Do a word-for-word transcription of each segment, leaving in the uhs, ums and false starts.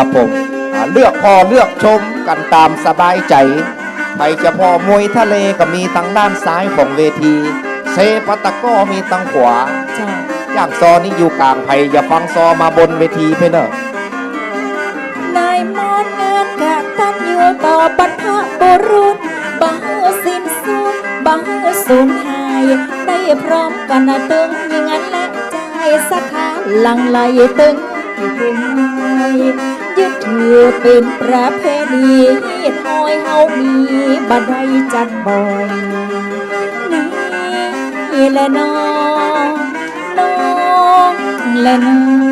ครับผม อ่า เลือกผ่อเลือกชมกั๋นต๋ามสบายใจ๋ ใผจะผ่อมวยทะเลก็มีตางด้านซ้ายของเวที เซปะตะกร้อมีตางขวา เจ้า จ้างซอนี้อยู่ก๋าง ใผจะฟังซอมาบนเวทีไปเน่อ นายมอนงานกตัญญูต่อบรรพบุรุษ บ่หื้อสิ้นสุด บ่หื้อสูญหาย ได้พร้อมกั๋นตึงยิ่งอันและ ใจ๋ศรัทธาหลั่งไหลตึง ยึดถือเป๋นประเพณี ฮีตฮอยเฮามี บ่ได้จัดบ่อย นี่แหละน้อ น้องแหละน้อ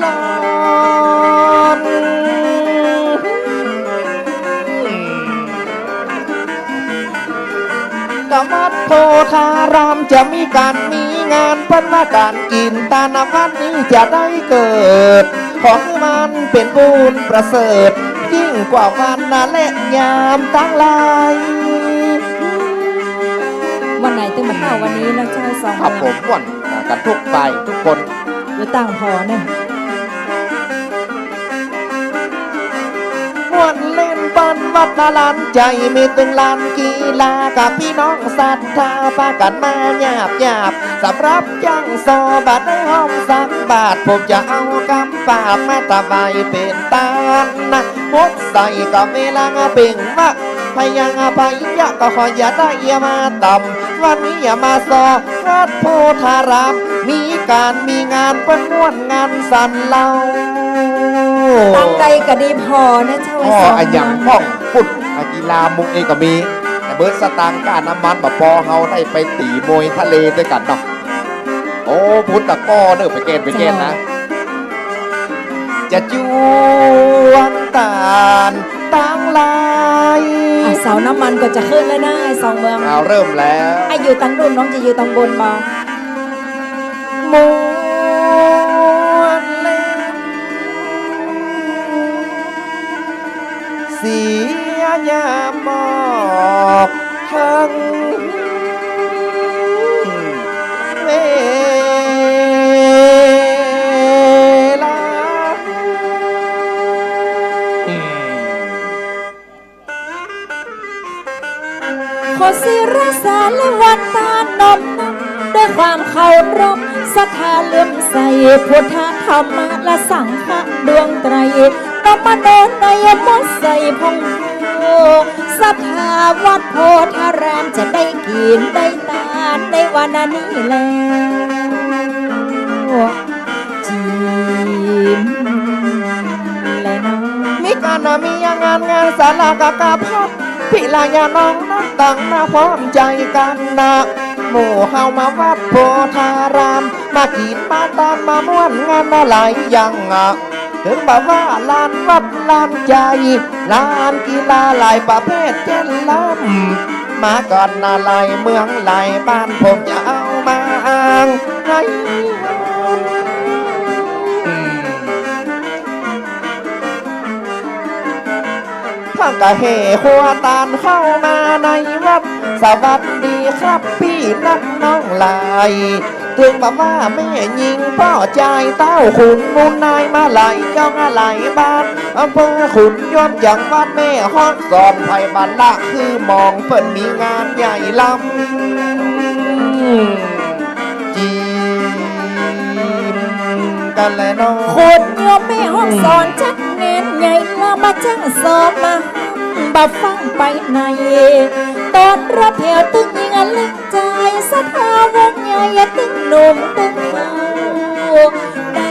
ลอน กะวัดโพธารามจะมีก๋านมีงาน เปิ้นว่าก๋านกิ๋นตานวันนี้จะได้เกิด ขอหื้อมันเป๋นบุญประเสริฐ ยิ่งกว่าวันนาและยามตังหลาย วันไหนตึงบ่าเต้าวันนี้นะเจ้าสอง ครับผม ม่วน อ่า กั๋นกู้ฝ่ายกู้คน อยู่ต่างผ่อเนี่ย ม่วนเล่นปันวัดละลานใจ๋ มีตึงลานกีฬา กับปี้น้องศรัทธา ปากั๋นมาหยาบหยาบ สำหรับจ้างซอบ่ได้ห้องสักบาท ผมจะเอากำปราบมาถวายเป๋นตานนะ หมดใส่กับเวลาเป่งว่า พยังอภัยยะก็ขออย่าได้อย่ามาต่ำ วันนี้อย่ามาซอ วัดโพธาราม มีก๋านมีงานเปิ้นม่วนงานสันเล่า ตังใดก็ดีผ่อนะเจ้า อ้อ สอง อะหยังพ่อง ปุ้น อะ กีฬามุกนี่ก็มี แต่เบิดสตางค์ก้าน้ำมันบ่ปอ เฮาได้ไปตี๋มวยทะเลตวยกั๋นเนาะ โอ้ พุทธะก้อเน่อ ไปแก้น ไปแก้นนะ เจ้า จะจวงตานตังหลาย อ่ะ เสาน้ำมันก็จะขึ้นแล้วนะ ไอ้สองเมือง เอา เริ่มแล้ว ไอ้อยู่ตังดุ่น น้องจะอยู่ตังบนบ่ ม่วนเล่น เสียยามหมอกเถิงเวลา ขอสิราสาและวันตานน้อมนำ ด้วยความเคารพศรัทธาเลื่อมใส พุทธธรรมและสังฆะดวงไตร น้อมมโนในมนต์ใส่ผ่อง ศรัทธาวัดโพธารามจะได้กิ๋นได้ตานในวันนี้แล จิ๋มแลน้อ มีก๋านมีงาน งานสาลากาพัด ปี้ลายาน้องนั้นต่างหน้าพร้อมใจ๋กั๋นนะ หมู่เฮามาวัดโพธาราม มากิ๋นมาตานมาม่วนงานหลายอย่างอะ เถิงบ่าว่าลานวัดลานใจ๋ ลานกีฬาหลายประเภทเจ๊นลำ มากั๋นนาหลายเมืองหลายบ้าน ผมจะเอามาอ้างให้ อืม ถ้ากะแห่ครัวตานเข้ามาในวัด สวัสดีครับปี้นักน้องหลาย เถิงบ่าว่าแม่ญิงป้อจาย เต้าขุนมูลนายมาหลายจ้องหลายบ้าน อำเภอขุนยนต์จังหวัดแม่ฮ่องสอน ไผบ่ละคือหมองเปิ้นมีงานใหญ่ล้ำ จิ๋มกั๋นแลน้อ ขุนยนต์แม่ฮ่องสอนจัดงานใหญ่ล้ำ มาจ้างซอมาบ่ฟั่งไปไหน ต้อนรับแถวตึงยิ่งอันเล็ก ใจ๋ศรัทธาวงใหญ่ตึงหนุ่มตึงเฒ่า ได้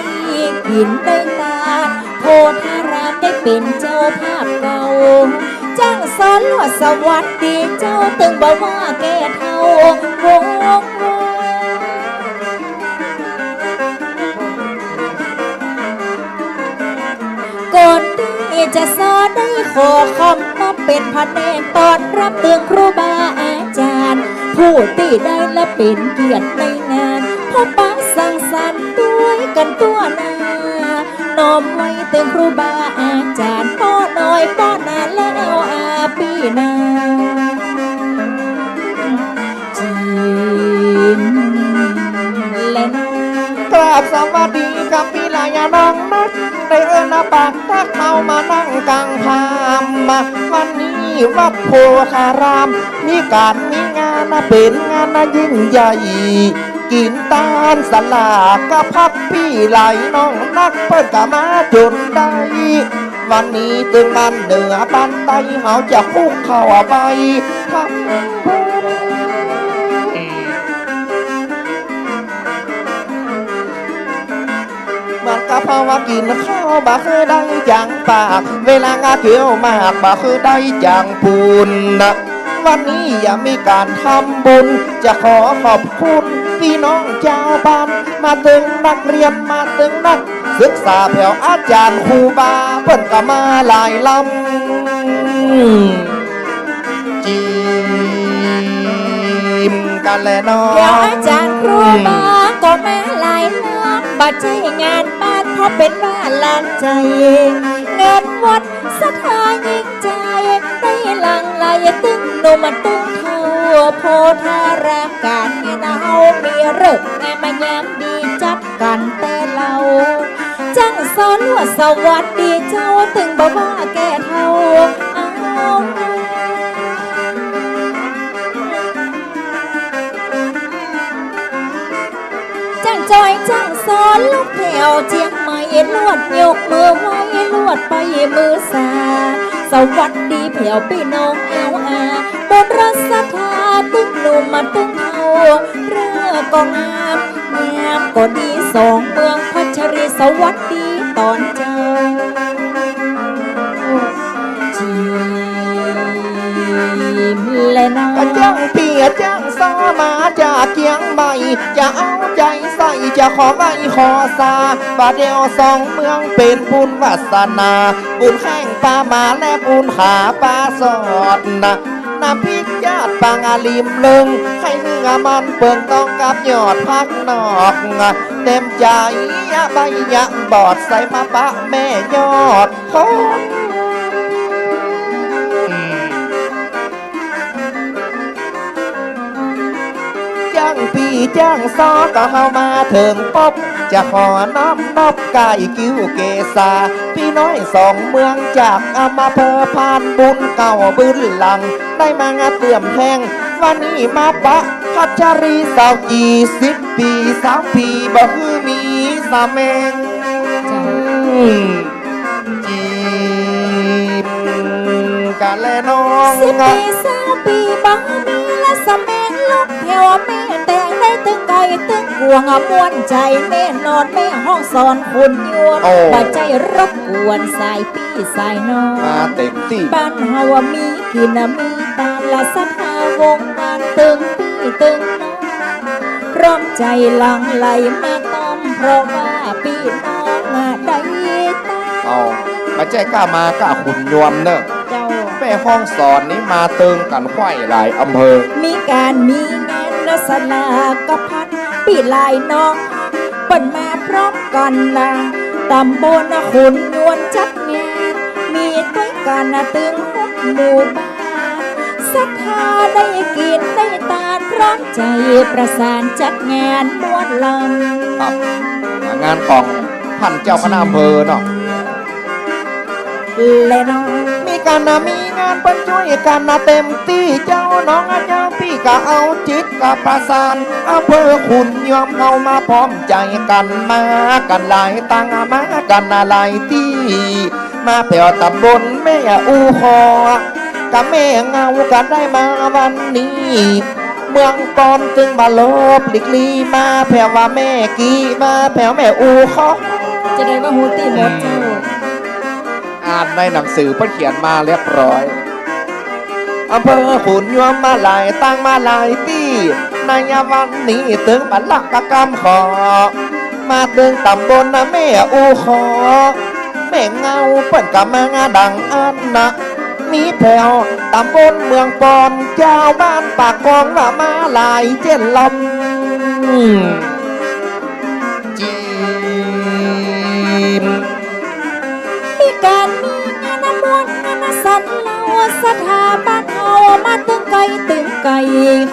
กิ๋นได้ตาน โพธารามได้เป๋นเจ้าภาพเก่า จ้างซอลวดสวัสดีเจ้า เถิงบ่าว่าแก่เฒ่าวง ก่อนตี้จะซอได้ขอคำมาเป๋นผนกต้อนรับตึงครูบาอาจ๋ารย์ ผู้ตี้ได้ละเป๋นเกียรติในงาน พบปะสังสรรค์ตวยกั๋นตั้วหน้า น้อมไหว้ตึงครูบาอาจ๋ารย์ ป้อน้อยป้อนาแล้วอาปี้นา จีนและน้อง กราบสวัสดีกับปี้หลายน้องนัก ได้เอิ้นปากตักเข้ามานั่งกั๋งพาม วันนี้วัดโพธาราม มีก๋านมีงานเป๋นงานยิ่งใหญ่ กิ๋นตานสลากพัด ปี้หลายน้องนัก เปิ้นก็มาจ๋นได้ วันนี้ตึงบ้านเหนือบ้านใต้ เฮาจะคุกเข่าไหว้ทำบุญ เหมือนกับเฮาว่ากิ๋นข้าวบ่คือได้จังปาก เวลาเคี้ยวหมากบ่คือได้จังปูนนะ วันนี้เฮามีก๋านทำบุญ จะขอขอบคุณปี้น้องจาวบ้าน มาเถิงนักเฮียน มาเถิงนักศึกษา แผวอาจ๋ารย์ครูบา เปิ้นก็มาหลายลำ จีมกั๋นแลน้อง แผวอาจ๋ารย์ครูบาก็มาหลายลำ บ่ใจ้งานบ้าน เพราะเป๋นว่าหลานใจ๋ งานวัดศรัทธายิ่งใหญ่ ได้หลั่งไหลตึงหนุ่มตึงเฒ่า โพธารามก๋านเฮียนเฮา มีฤกษ์งามยามดี จัดกั๋นแต่เล่า จั้งสอนลวดสวัสดีเจ้า ตึงบ่ว่าแก่เฒ่า อ้าว จั้งจอยจั้งสอน ลูกแผวเจียงใหม่ ลวดยกมือไหว้ ลวดไปมือสา สวัสดีแผวปี้น้องเอาอา บุญรักศรัทธา ตึงหนุ่มมาตึงเฒ่า ฤกษ์ก็งาม งามก็ดี สองเมืองพัชรี สวัสดีต๋อนเจ๊า จีมและน้อง กระจั้งปี้กระจั้งซอ มาจากเจียงใหม่ จะเอาใจ๋ใส่ จะขอไหว้ขอสา บ่าเดี่ยวสองเมืองเป๋นบุญวาสนา บุญแข้งปาหมาและบุญขาปาสอดนะ น้ำพริกจาดปังอาลิมเลิง ใค่หื้อมันเปิงต้องกับยอดผักนอก เต็มใจ๋ใบยะบอด ใส่มาปะแม่ยอดคน จั้งปี้จั้งซอ ก็เฮามาเถิงปบ จะขอน้อมนบก้ายกิ้วเกษา ปี้น้อยสองเมืองจากอำเภอพานบุญเก่าบืนหลัง ได้มางาเตื้อมแฮง วันนี้มาปะพัชรีสาวจี๋ สิบปี๋สามปี๋ บ่คือมีสะแมง เจ้า จีมกั๋นแลน้อง สิบปี๋สามปี๋ บ่มีละสะแมง ลูกแผวแม่แต่งได้ตึงไก่ตึงกวาง ม่วนใจ๋แน่นอน แม่ฮ่องสอนขุนยวน โอ้ บ่ใจ้รบกวนสาย ปี้สายน้อง มาเต็มตี้ บ้านเฮามีกิ๋นมีตาน ละศรัทธาวงการ ตึงปี้ตึงน้อง พร้อมใจ๋หลั่งไหลมาต้อม เพราะว่าปี้น้องได้ตาม เอา บ่ใจ้ก้ามาก้าขุนยวนเน่อ เจ้า แม่ฮ่องสอนนี่มาเติงกั๋นไขว้หลายอำเภอ มีก๋านมีงานนะ สลากพัด ปี้หลายน้อง เปิ้นมาพร้อมกั๋นนะ ต๋ำบลขุนยวนจัดงาน มีตวยกั๋นนะตึงหกหมู่บ้าน ศรัทธาได้กิ๋นได้ตาน พร้อมใจ๋ประสานจัดงานม่วนลำ ครับ งานของต้านเจ้าคณะอำเภอเนาะ และน้อง มีก๋านนะ มีงานเปิ้นจ้วยกั๋นนะเต็มตี้ เจ้าน้องอะเจ้าปี้ก็เอาจิตก็ประสาน อำเภอขุนยวนเฮามาพร้อมใจ๋กั๋น มากั๋นหลายตัง มากั๋นนะหลายตี้ มาแผวต๋ำบลแม่อู่คอ กับแม่เงาก็ได้มาวันนี้ เมืองปอนตึงบ่หลบหลีกลี้ มาแผวว่าแม่กี้ มาแผวแม่อู่คอ จะได้ว่าฮู้ตี้หมดเจ้า อ่านในหนังสือเปิ้นเขียนมาเรียบร้อย อำเภอขุนยวนมาหลายตังมาหลายตี้ ในวันนี้ตึงบ่ลักกะกำขอ มาตึงต๋ำบลนะแม่อู่คอ แม่เงาเปิ้นก็มางาดังอั้นนะ มีแผวต๋ำบลเมืองปอน จาวบ้านปากคลองว่ามาหลายเจ้นลำ จีม ศรัทธาบ้านเฮามาตึงไกลตึงไกล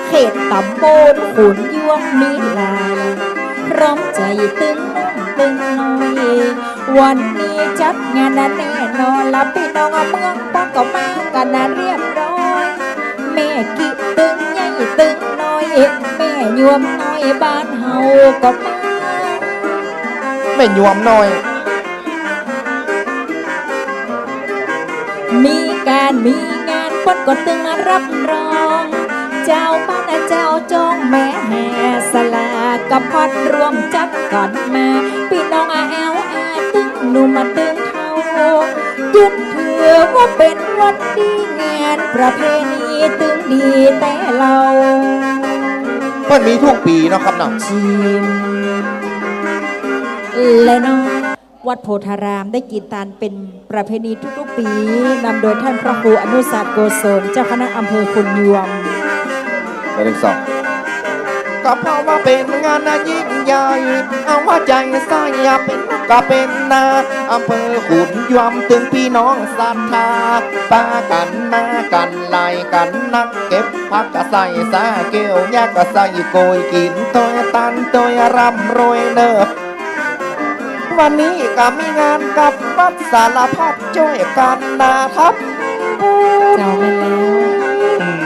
เขตต๋ำบลขุนยวมมีหลาย พร้อมใจ๋ตึงหนุ่มตึงน้อย วันนี้จัดงานแน่นอนละ ปี้น้องเมืองปอนก็มากั๋นเรียบร้อย แม่กิตึงใหญ่ตึงน้อย แม่ยวมน้อยบ้านเฮาก็มา แม่ยวมน้อย มีก๋านมีงานปอนก็ตึงรับรอง เจ้าบ้านเจ้าจองแม่แห่สลากพัดร่วมจัดกั๋นมา ปี้น้องอาแอลอาตึงหนุ่มตึงเฒ่า จึงถือว่าเป๋นวันดี งานประเพณีตึงดีแต๊เล่า เปิ้นมีกู้ปี๋เนาะครับเนาะ จิม และเนาะ วัดโพธารามได้กิ๋นตานเป๋นประเพณีกู้ๆ ปี๋ นำโดยต้านพระครูอนุสาสน์ โกศล เจ้าคณะอำเภอขุนยวม หนึ่ง สอง ก็เพราะว่าเป๋นงานยิ่งใหญ่ เอาว่าใจ๋ใส่เป๋นก็เป๋นนา อำเภอขุนยวมตึงปี้น้องศรัทธา ปากั๋นมากั๋นหลายกั๋นนัก เก็บผักก็ใส่สาแก้ว หญ้าก็ใส่โกย กิ๋นตวยตันตวยร่ำรวยเน่อ วันนี้ก็มีงานกับวัดสารพัดจ้วยกั๋นนะครับ เจ้าแม่นแล้ว อืม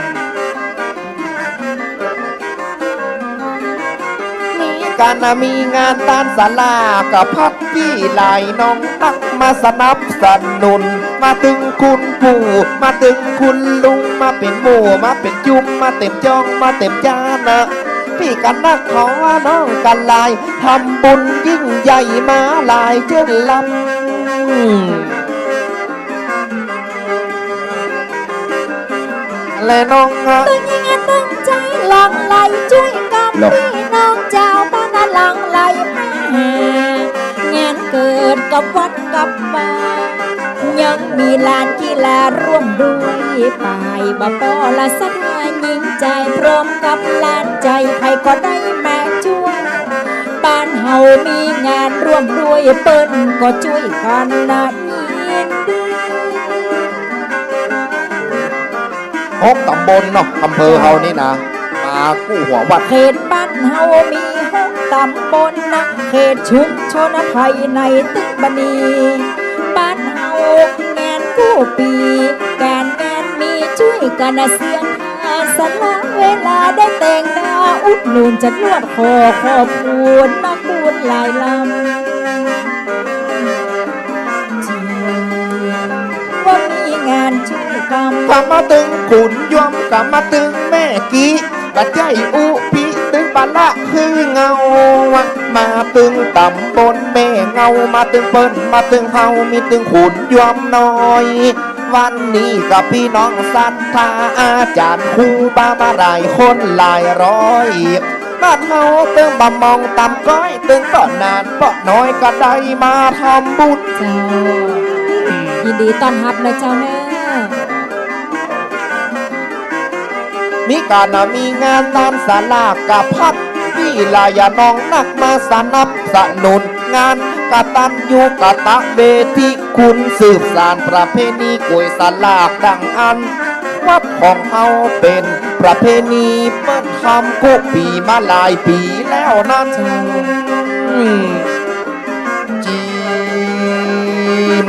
มีก๋านมีงานตานสลากพัดปี้หลายน้องนักมาสนับสนุน มาตึงคุณปู่ มาตึงคุณลุง มาเป๋นหมู่ มาเป๋นจุม มาเต็มจ้อง มาเต็มจ้านนะ ปี้กั๋นนักขอน้องกั๋นหลาย ทำบุญยิ่งใหญ่มาหลายเจิ่นลำ และน้องอะ ตึงยิงตึงใจ๋หลั่งไหลจ้วยกั๋น เนาะ ปี้น้องเจ้าบ้านหลั่งไหลมาหา งานเกิดกับวัดกับวา ยังมีลานกีฬาร่วมด้วย ป้ายบ่ปอละศรัทธายิ่งใจ๋ พร้อมกับลานใจ๋ ใผก็ได้มาจ้วย บ้านเฮามีงานร่วมด้วย เปิ้นก็จ้วยกั๋นนะ ยินดี หกต๋ำบลเนาะ อำเภอเฮานี่นะ มากู้หัววัด เขตบ้านเฮามีหกต๋ำบลนะ เขตชุมชนภายในตึงบ่มี บ้านเฮางานกู้ปี๋ ก๋านงานมีจ้วยกั๋นนะ เสียงฮา สละเวลาได้แต่งหน้า อุดหนุนจัดนวด ขอขอบคุณนักบุญหลายลำ ว่ามีงานจ้วยกั๋น ก็มาตึงขุนยวม ก็มาตึงแม่กิ ก็ใจ้อู้ปี้ตึงปะละคือเงา มาตึงต๋ำบลแม่เงา มาตึงเปิ้น มาตึงเฮา มีตึงขุนยวมน้อย วันนี้ก็ปี้น้องศรัทธา อาจ๋ารย์ครูบามาหลายคนหลายร้อย บ้านเฮาตึงบ่มองต่ำก้อย ตึงเปาะหนานเปาะน้อยก็ได้มาทำบุญ เจ้า ยินดีต้อนฮับนะเจ้าเน่อ มีก๋านมีงานตานสลากพัดปี้หลายน้องนักมาสนับสนุน งานกตัญญูกตเวทีคุณ สืบสานประเพณีก๋วยสลากดังอั้น วัดของเฮาเป๋นประเพณีเปิ้นทำกู้ปี๋มาหลายปี๋แล้วนั้น จิม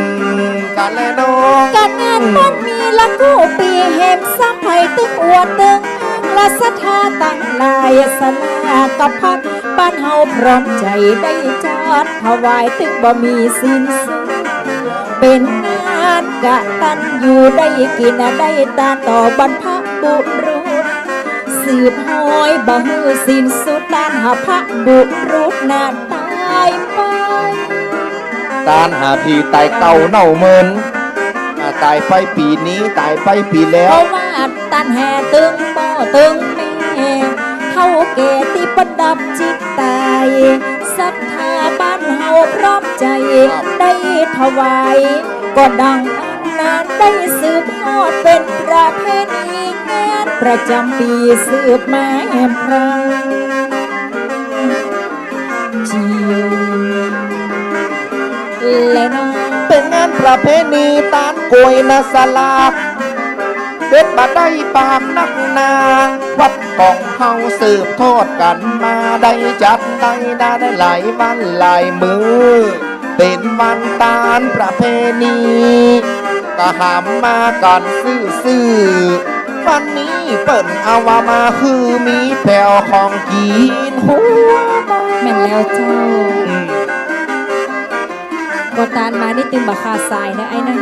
กั๋นแลน้อง ก๋านงานเปิ้นมีละกู้ปี๋ แหมซ้ำใผตึงอวดตึงอ้าง ละศรัทธาตังหลาย สลากพัดบ้านเฮาพร้อมใจ๋ได้จัดถวาย ตึงบ่มีสิ้นสุด เป๋นงานกตัญญู ได้กิ๋นได้ตานต่อบรรพบุรุษ สืบฮอยบ่หื้อสิ้นสุด ต้านหาพระบุรุษนาต๋ายไป ต้านหาผีต๋ายเก่าเน่าเหมิน อ่า ต๋ายไปปี๋นี้ ต๋ายไปปี๋แล้ว เพราะว่าต้านแห่ตึงป้อตึงแม่ เฒ่าแก่ตี้ประดับจิตต๋าย ศรัทธาบ้านเฮาพร้อมใจ๋ ครับ ได้ถวาย ก็ดังอั้นนั้นได้สืบฮอดเป๋นประเพณีงานประจ๋ำปี๋สืบมาแหมพราว จิม และน้อง เป๋นงานประเพณีตานก๋วยนะสลาก เด็ดบ่ได้ปากนักหนา วัดของเฮาสืบทอดกั๋นมาได้จัดได้นาได้หลายวันหลายมื้อ เป๋นวันตานประเพณี ก็หามมากั๋นซื่อๆ วันนี้เปิ้นเอาว่ามาคือมีแผ่วของกิ๋นหัว แม่นแล้วเจ้า อืม ก็ตานมานี่ตึงบ่ขาดสายเน่อไอ้เน่อ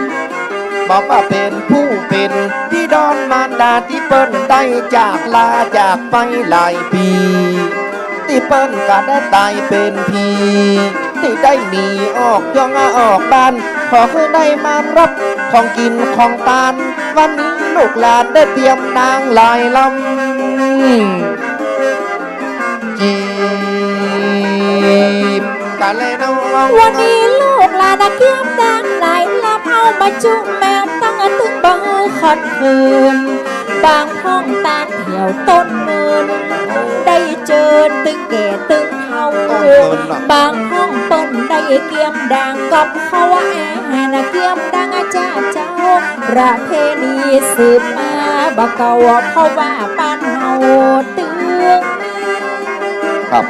บอกว่าเป๋นผู้เป๋นบิดามารดาตี้เปิ้นได้จากลาจากไปหลายปี๋ ตี้เปิ้นก็ได้ต๋ายเป๋นผี๋ ตี้ได้หนีออกจ้องออกบ้าน ขอคือได้มารับของกิ๋นของตาน วันนี้ลูกหลานได้เตรียมนางหลายลำ จีบกั๋นเลยน้อง วันนี้ลูกหลานเกียมนางหลายลำ เอามาจุแมวตั้งตึงบ่หื้อขัดขืน บางพ่องตานแถวต้นเงิน ได้เจิญตึงแก่ตึงเฒ่า ต้นเงินน่ะ บางพ่องเปิ้นได้เกียมดางกับข้าวอาหาร เกียมดางอาจารย์เจ้า ประเพณีสืบมาบ่เก่า เพราะว่าบ้านเฮาตึง ครับ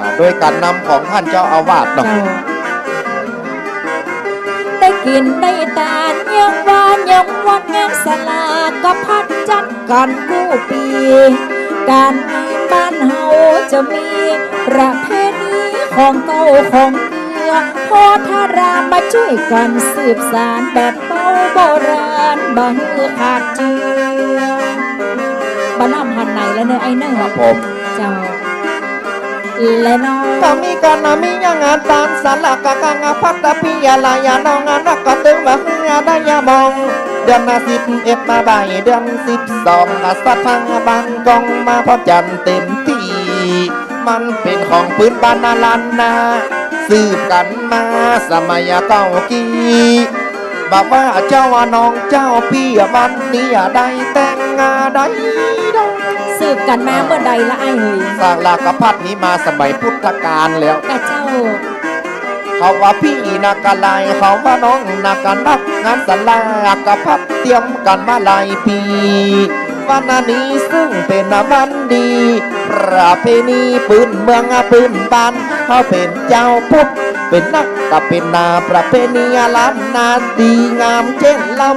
อ่า โดยก๋านนำของต้านเจ้าอาวาสเนาะ เจ้า ได้กิ๋นได้ตานยามว่า ยามวันงานสลากพัดจัดกั๋นกู้ปี๋ ก๋านงานบ้านเฮาจะมีประเพณีของเก่าของเก่า โพธารามมาจ้วยกั๋นสืบสานแบบเก่าโบราณบ่หื้อขาดเจือ บ่น้อมหันไหนแล้วเน่อไอ้เน่อ ครับผม เจ้า และน้อง ก็มีก๋านมีงานตานสลากกะกังพัดตะปี๋ยะลายะน้องอะนะ ก็ตึงบ่หื้อได้ยะมอง เดือนสิบเอ็ดมาบ่าย เดือนสิบสอง กษัตริย์ทางบ้านกองมาพร้อมจันเต็มตี้ มันเป๋นของพื้นบ้านนาล้านนา สืบกั๋นมาสมัยเก่ากี้ บอกว่าเจ้าอะน้องเจ้าปี้อะวันนี้อะได้แต่งงานได้ดอก สืบกั๋นมาเมื่อใดละไอ้เหย สลากพัดนี้มาสมัยพุทธกาลแล้ว กะเจ้า เขาว่าปี้นักกะหลาย เขาว่าน้องนักกะนัก งานสลากพัดเตรียมกั๋นมาหลายปี๋ วันนี้ซึ่งเป๋นวันดี ประเพณีปื้นเมืองปื้นบ้าน เฮาเป๋นจาวพุทธ เป๋นนักกะเป๋นนา ประเพณีล้านนาดีงามเจ้นลำ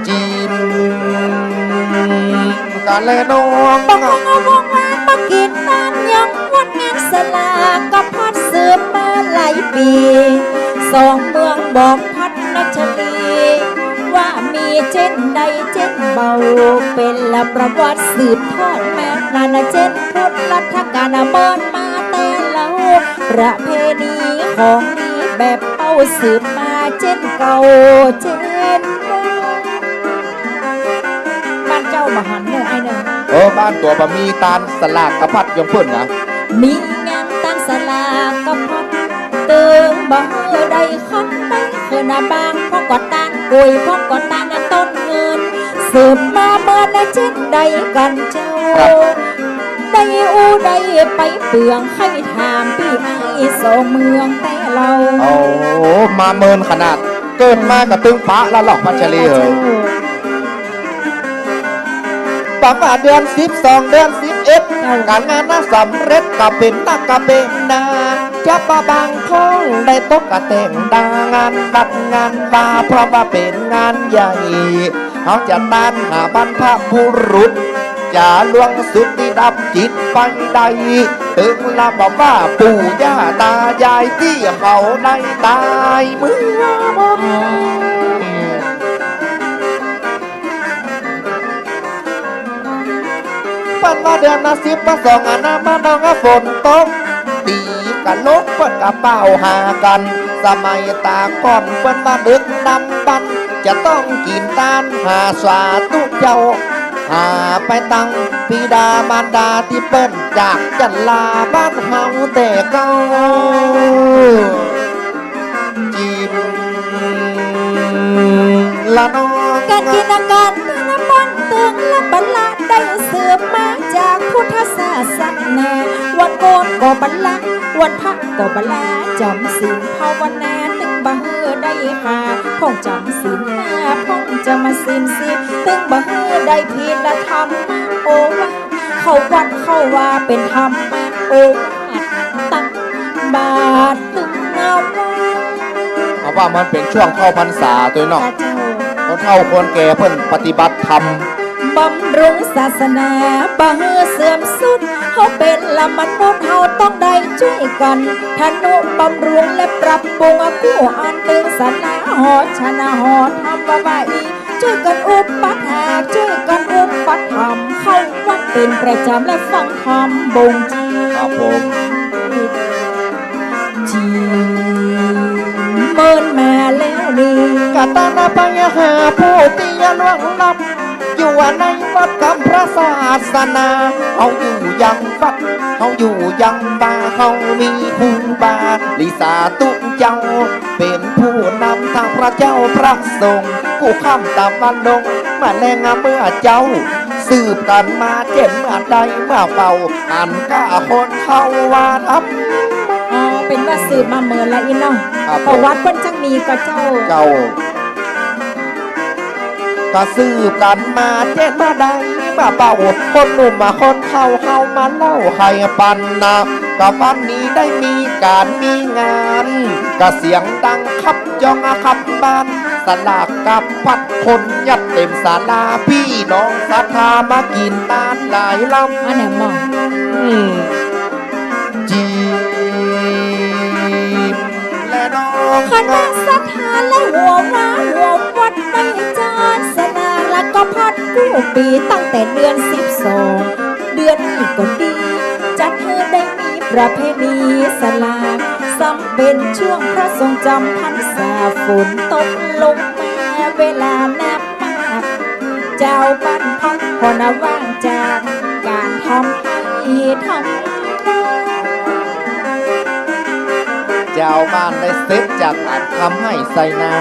จีบกั๋นเลยน้อง บอกว่ามากิ๋นตานยามวันงานสลากพัดสืบมาหลายปี๋ สองเมืองบอก พัดนัชลี ว่ามีเจ้นใดเจ้นเบา เป๋นละประวัติสืบทอดมานาน เจ้นพุทธรัฐกาลเมินมาแต่เล่า ประเพณีของดีแบบเก่าสืบมาเจ้นเก่าเจ้นเดิม บ้านเจ้าบ่หันเน่อไอ้เน่อ เออ บ้านตั๋วบ่มีตานสลากกะพัดอย่างเปิ้นนะ มีงานตานสลากกะพัด ตึงบ่หื้อได้ขันไป คือนาบางพ่องก็ตานกุย พ่องก็ตานต้นเงิน สืบมาเมินเจ้นใดกั๋นเจ้า ครับ ได้อู้ได้ไปเปื้อง ใค่ถามปี้ไอ้สองเมืองแต่เล่า โอ้ มาเมินขนาด เกิดมาก็ตึงปะละหรอกพัชรีเหย บอกว่าเดือนสิบสอง เดือนสิบเอ็ด เจ้า ก๋านงานน่ะสำเร็จกะเป๋นนักกะเป๋นนา จะปะบางพ่องได้ตกกะแต่งดางานวัดงานวา เพราะว่าเป๋นงานใหญ่ เฮาจะตานหาบรรพบุรุษ จะล่วงสุขตี้ดับจิตไปได้ ตึงละบอกว่าปู่ย่าตายายตี้เขาได้ต๋ายเมื่อหมด อ๋อ เปิ้นว่าเดือนน่ะสิบสองอันน่ะมาน้องอะฝนตก ตี้กะลกเปิ้นกะเป่าหากั๋น สมัยตะก่อนเปิ้นว่าดึกดำบรรพ์ จะต้องกิ๋นตานหาสาธุเจ้า หาไปตังปิดามารดาตี้เปิ้นจากจันลาบ้านเฮาแต่เก่า จีบละน้อง ก๋านกิ๋นก๋านตานบ้านเติงละบัลละได้สืบมาจากพุทธศาสนา วันโกนก็บัลละ วันพระก็บัลละ จ๋ำศีลภาวนาตึง บ่หื้อได้ขาด พ่องจ๋ำศีลห้า พ่องจ๋ำศีลสิบ ตึงบ่หื้อได้ผิดละธรรมโอวาท เข้าวัดเข้าวาเป๋นธรรมโอวาท ตักบาตรตึงเอาไว้ เอาว่ามันเป๋นช่วงเข้าพรรษาตวยเนาะ เจ้า คนเฒ่าคนแก่เปิ้นปฏิบัติธรรม บำรุงศาสนาบ่หื้อเสื่อมทรุด เฮาเป๋นละมนุษย์ เฮาต้องได้จ้วยกั๋น ทะนุบำรุงและปรับปรุงกู้อันตึงศาลาหอฉันหอธรรมว่าว่าอี้ จ้วยกั๋นอุปัฏฐาก จ้วยกั๋นอุปัฏฐัมภ์ เข้าวัดเป๋นประจ๋ำและฟังธรรมบ่งจี ครับผม จีเมินมาแล้วนี่ กาตานาปัญหาผู้ตี้ยังล่วงลับ อยู่ในวัดกำพระศาสนา เฮาอยู่ยังวัด เฮาอยู่ยังวา เฮามีครูบา หรือสาธุเจ้า เป๋นผู้นำตางพระเจ้าพระสงฆ์ กู้ค่ำต๋ามวันลง มาแลงเมื่อเจ๊า สืบกั๋นมาเจ็ดเมื่อใดเมื่อเป่า อันก้าคนเข้าว่าธรรม อ๋อ เป๋นว่าสืบมาเมินละอี้เนาะ ครับผม ประวัติเปิ้นจั้งมีก่อเจ้า เจ้า ก็สืบกั๋นมาเจ็ดเมื่อใดเมื่อเป่า คนหนุ่มมาคนเฒ่าเข้ามาเล่าไขปัญหา ก็วันนี้ได้มีก๋านมีงาน ก็เสียงดังคับจ้องคับบ้าน สลากกับพัดคนยัดเต็มศาลา ปี้น้องศรัทธามากิ๋นตานหลายลำ อันไหนหม่อง อืม จีม และน้อง คณะศรัทธาและหัววาหัววัดได้จัดสลากกับพัดกู้ปี๋ตั้งแต่เดือนสิบสอง เดือนนี้ก็ดี จัดหื้อได้มีประเพณีสลาก ซ้ำเป๋นช่วงพระสงฆ์จำพรรษา ฝนตกลงมาเวลานับ เจ้าบ้านพักผ่อนว่างจากก๋านทำไฮ่ทำนา เจ้าบ้านได้เสร็จจากก๋านทำไฮ่ใส่นา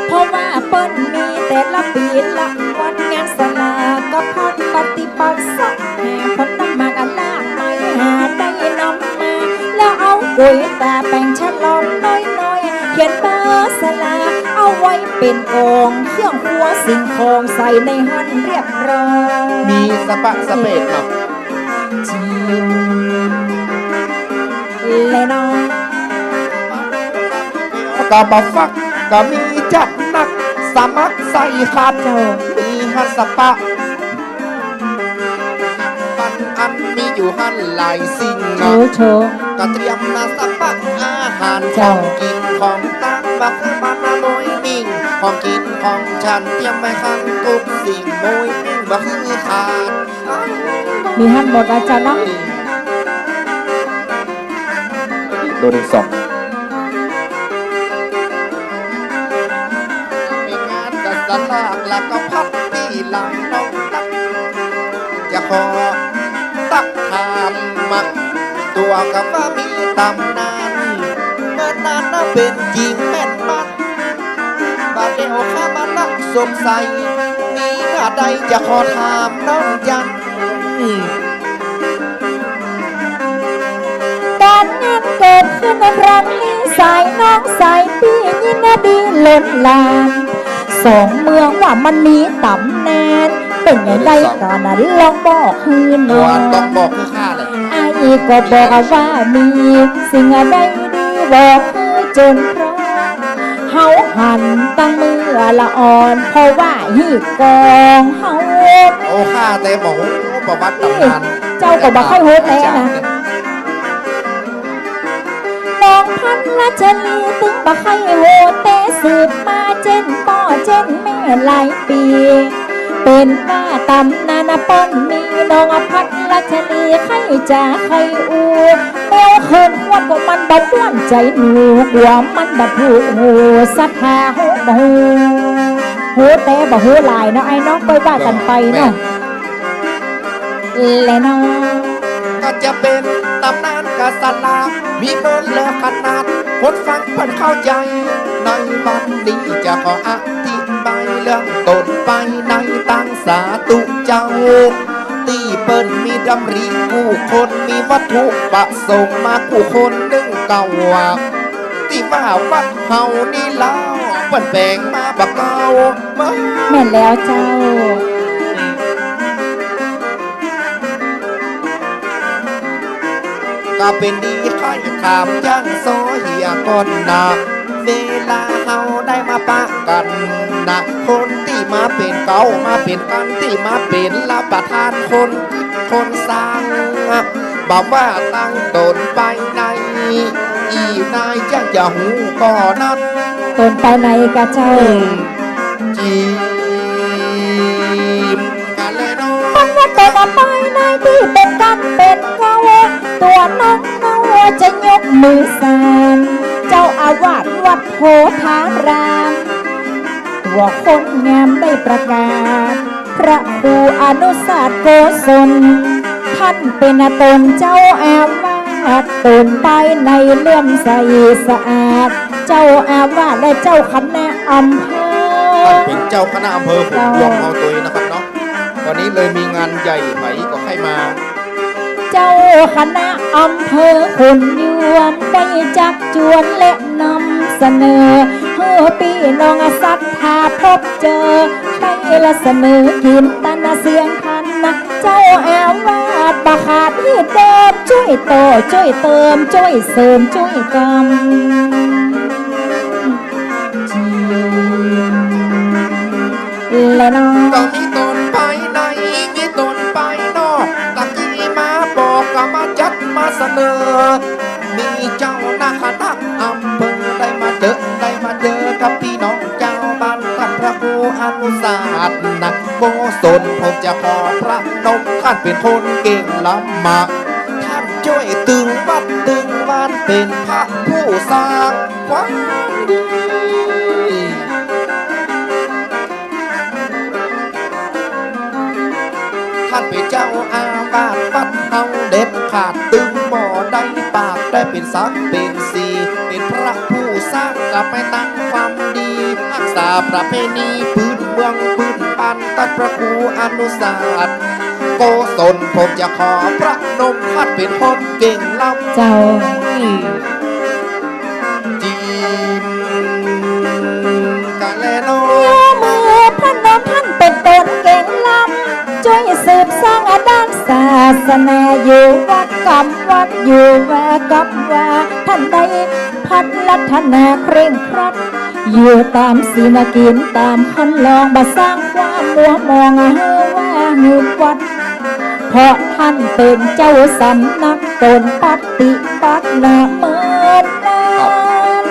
เพราะว่าเปิ้นมีแต่ละปี๋ละวัน งานสลากกับพัดปฏิบัติสะแห่ผลน้ำมันอันลากไม้หาได้นำมา แล้วเอาก๋วยตาแป๋งฉลองน้อยๆ เขียนเบอร์สลากเอาไว้เป๋นกองเครื่องครัวสิ่งของใส่ในหั้นเรียบร้อย มีสะปะสะเปดเนาะ จีนและน้อง ก็บ่ฟักก็มีจัดหนัก สมัครใส่ขัน เจ้า มีหั้นสะปะ ปันอันมีอยู่หั้นหลายสิ่ง โอ้โห ก็เตรียมนาสะปะอาหาร เจ้า ของกิ๋นของตั้ง บ่คือมันละโมยมิ่ง ของกิ๋นของฉันเตรียมไว้หั้นกู้สิ่ง โมยมิ่งบ่คือขาด มีหั้นหมดนะเจ้าเนาะ อีกตัวหนึ่งสอง มีงานกับสลากแล้วก็พัดตี้หลังน้องตัก จะขอตักถามมา ตั๋วกับว่ามีต๋ำนาน เมื่อนานนะเป๋นจิ๋งแม่นมัน บ่าเดี่ยวข้ามานั่งสงสัย มีเมื่อใดจะขอถามน้องจัง ก๋านงานเกิดขึ้นในครั้งนี้ สายน้องสายปี้ยินดีล้นหลาม สองเมืองว่ามันมีต๋ำนาน เป๋นอย่างใดก่อนนะ ลองบอกหื้อหน่อย ต้องบอกหื้อข้าเลย อ้ายก็บอกว่ามี สิ่งใดดีบอกหื้อจนพร้อม เฮาหันตั้งเมื่อละอ่อน เพราะว่าฮี่กองเฮา โอ้ ข้าแต่บ่ฮู้ประวัติต๋ำนาน เจ้าก็บ่ค่อยฮู้แต๊นะ น้องพันรัชนีตึงบ่ค่อยฮู้แต๊ สืบมาเจ้นป้อเจ้นแม่หลายปี๋ เป๋นว่าต๋ำนานนะเปิ้นมี น้องพันรัชนีใค่จะใค่อู้ แมวเขินม่วนก็มันบ่ม่วนใจ๋หนู กลัวมันบ่ถูกหู ศรัทธาฮู้บ่ฮู้ ฮู้แต๊บ่ฮู้หลายเนาะ ไอ้น้องก้อยว่ากั๋นไปเนาะ แลเนาะ ก็จะเป๋นต๋ำนานกับสลาก มีเปิ้นเลิกขนาด คนฟังเปิ้นเข้าใจ๋ ในวันนี้จะขออธิบายเรื่องต้นไปในตางสาธุเจ้า ตี้เปิ้นมีดำริกู้คน มีวัตถุประสงค์มากู้คนนึ่งเก่าว่า ตี้ว่าวัดเฮานี่ลาว เปิ้นแป๋งมาบ่าเก่า แม่นแล้วเจ้า ก็เป๋นดีใค่ถามยังซ้อเหียก่อนนะ เวลาเฮาได้มาปะกั๋นนะ คนตี้มาเป๋นเก๊า มาเป๋นกั๋น ตี้มาเป๋นละประธาน คน คนสั่ง บ่าว่าตั้งต๋นไปใน อี่นายยังจะฮู้ก่อนั้น ต๋นไปในก่าเจ้า อืม จีมกั๋นแลเนาะ มันว่าต๋นไปในตี้เป๋นกั๋นเป๋นเก๊า ตั๋วน้องเนาจะยกมือสาน เจ้าอาวาสวัดโพธาราม ตั๋วคนงามได้ประกาศ พระครูอนุสาสน์โกศล ต้านเป๋นต๋นเจ้าอาวาส ต๋นไปในเลื่อมใสสะอาด เจ้าอาวาสและเจ้าคณะอำเภอ ต้านเป๋นเจ้าคณะอำเภอหงส์ยวมเฮาตวยนะครับเนาะ วันนี้เลยมีงานใหญ่ ใผก็ใค่มา เจ้าคณะอำเภอหงส์ยวมได้จักจวนและนำเสนอ หื้อปี้น้องศรัทธาพบเจอ ได้ละเสนอกิ๋นตานเสียงคันนะ เจ้าอาวาสบ่ขาดฮีตเดิม จ้วยต่อ จ้วยเติม จ้วยเสริม จ้วยกำ จีน และเนาะ ก็มีต๋นไปใน มีต๋นไปนอก ตะกี้มาบอกก็มาจัดมาเสนอ มีเจ้าหน้าคณะอำเภอได้มาเจอ ได้มาเจอกับปี้น้องจาวบ้านต้านพระครูอนุสาสน์นะ โกศลผมจะขอประนม ต้านเป๋นคนเก่งล้ำมา ต้านจ้วยตึงวัดตึงบ้าน เป๋นพระผู้สร้างความดี ต้านเป๋นเจ้าอาวาสวัดเฮาเด็ดขาด ตึงบ่ได้ปาก ได้เป๋นสักเป๋นสี เป๋นพระผู้สร้างก็ไปตั้งความดี ฮักษาประเพณีปื๊นเมืองปื๊นบ้าน ต้านพระครูอนุสาสน์โกศล ผมจะขอประนม ต้านเป๋นคนเก่งล้ำ เจ้า อืม จีมกั๋นแลเนาะ ยกมือประนม ต้านเป๋นต๋นเก่งล้ำ จ้วยสืบสร้างด้านศาสนา อยู่วัดกำวัด อยู่วากำวา ต้านได้พัฒนาเคร่งครัด อยู่ต๋ามศีลกิ๋นต๋ามคันลอง บ่สร้างความมัวหมองหื้อว่าหื้อวัด เพราะต้านเป๋นเจ้าสำนักต๋นปฏิบัตินาเมินนาน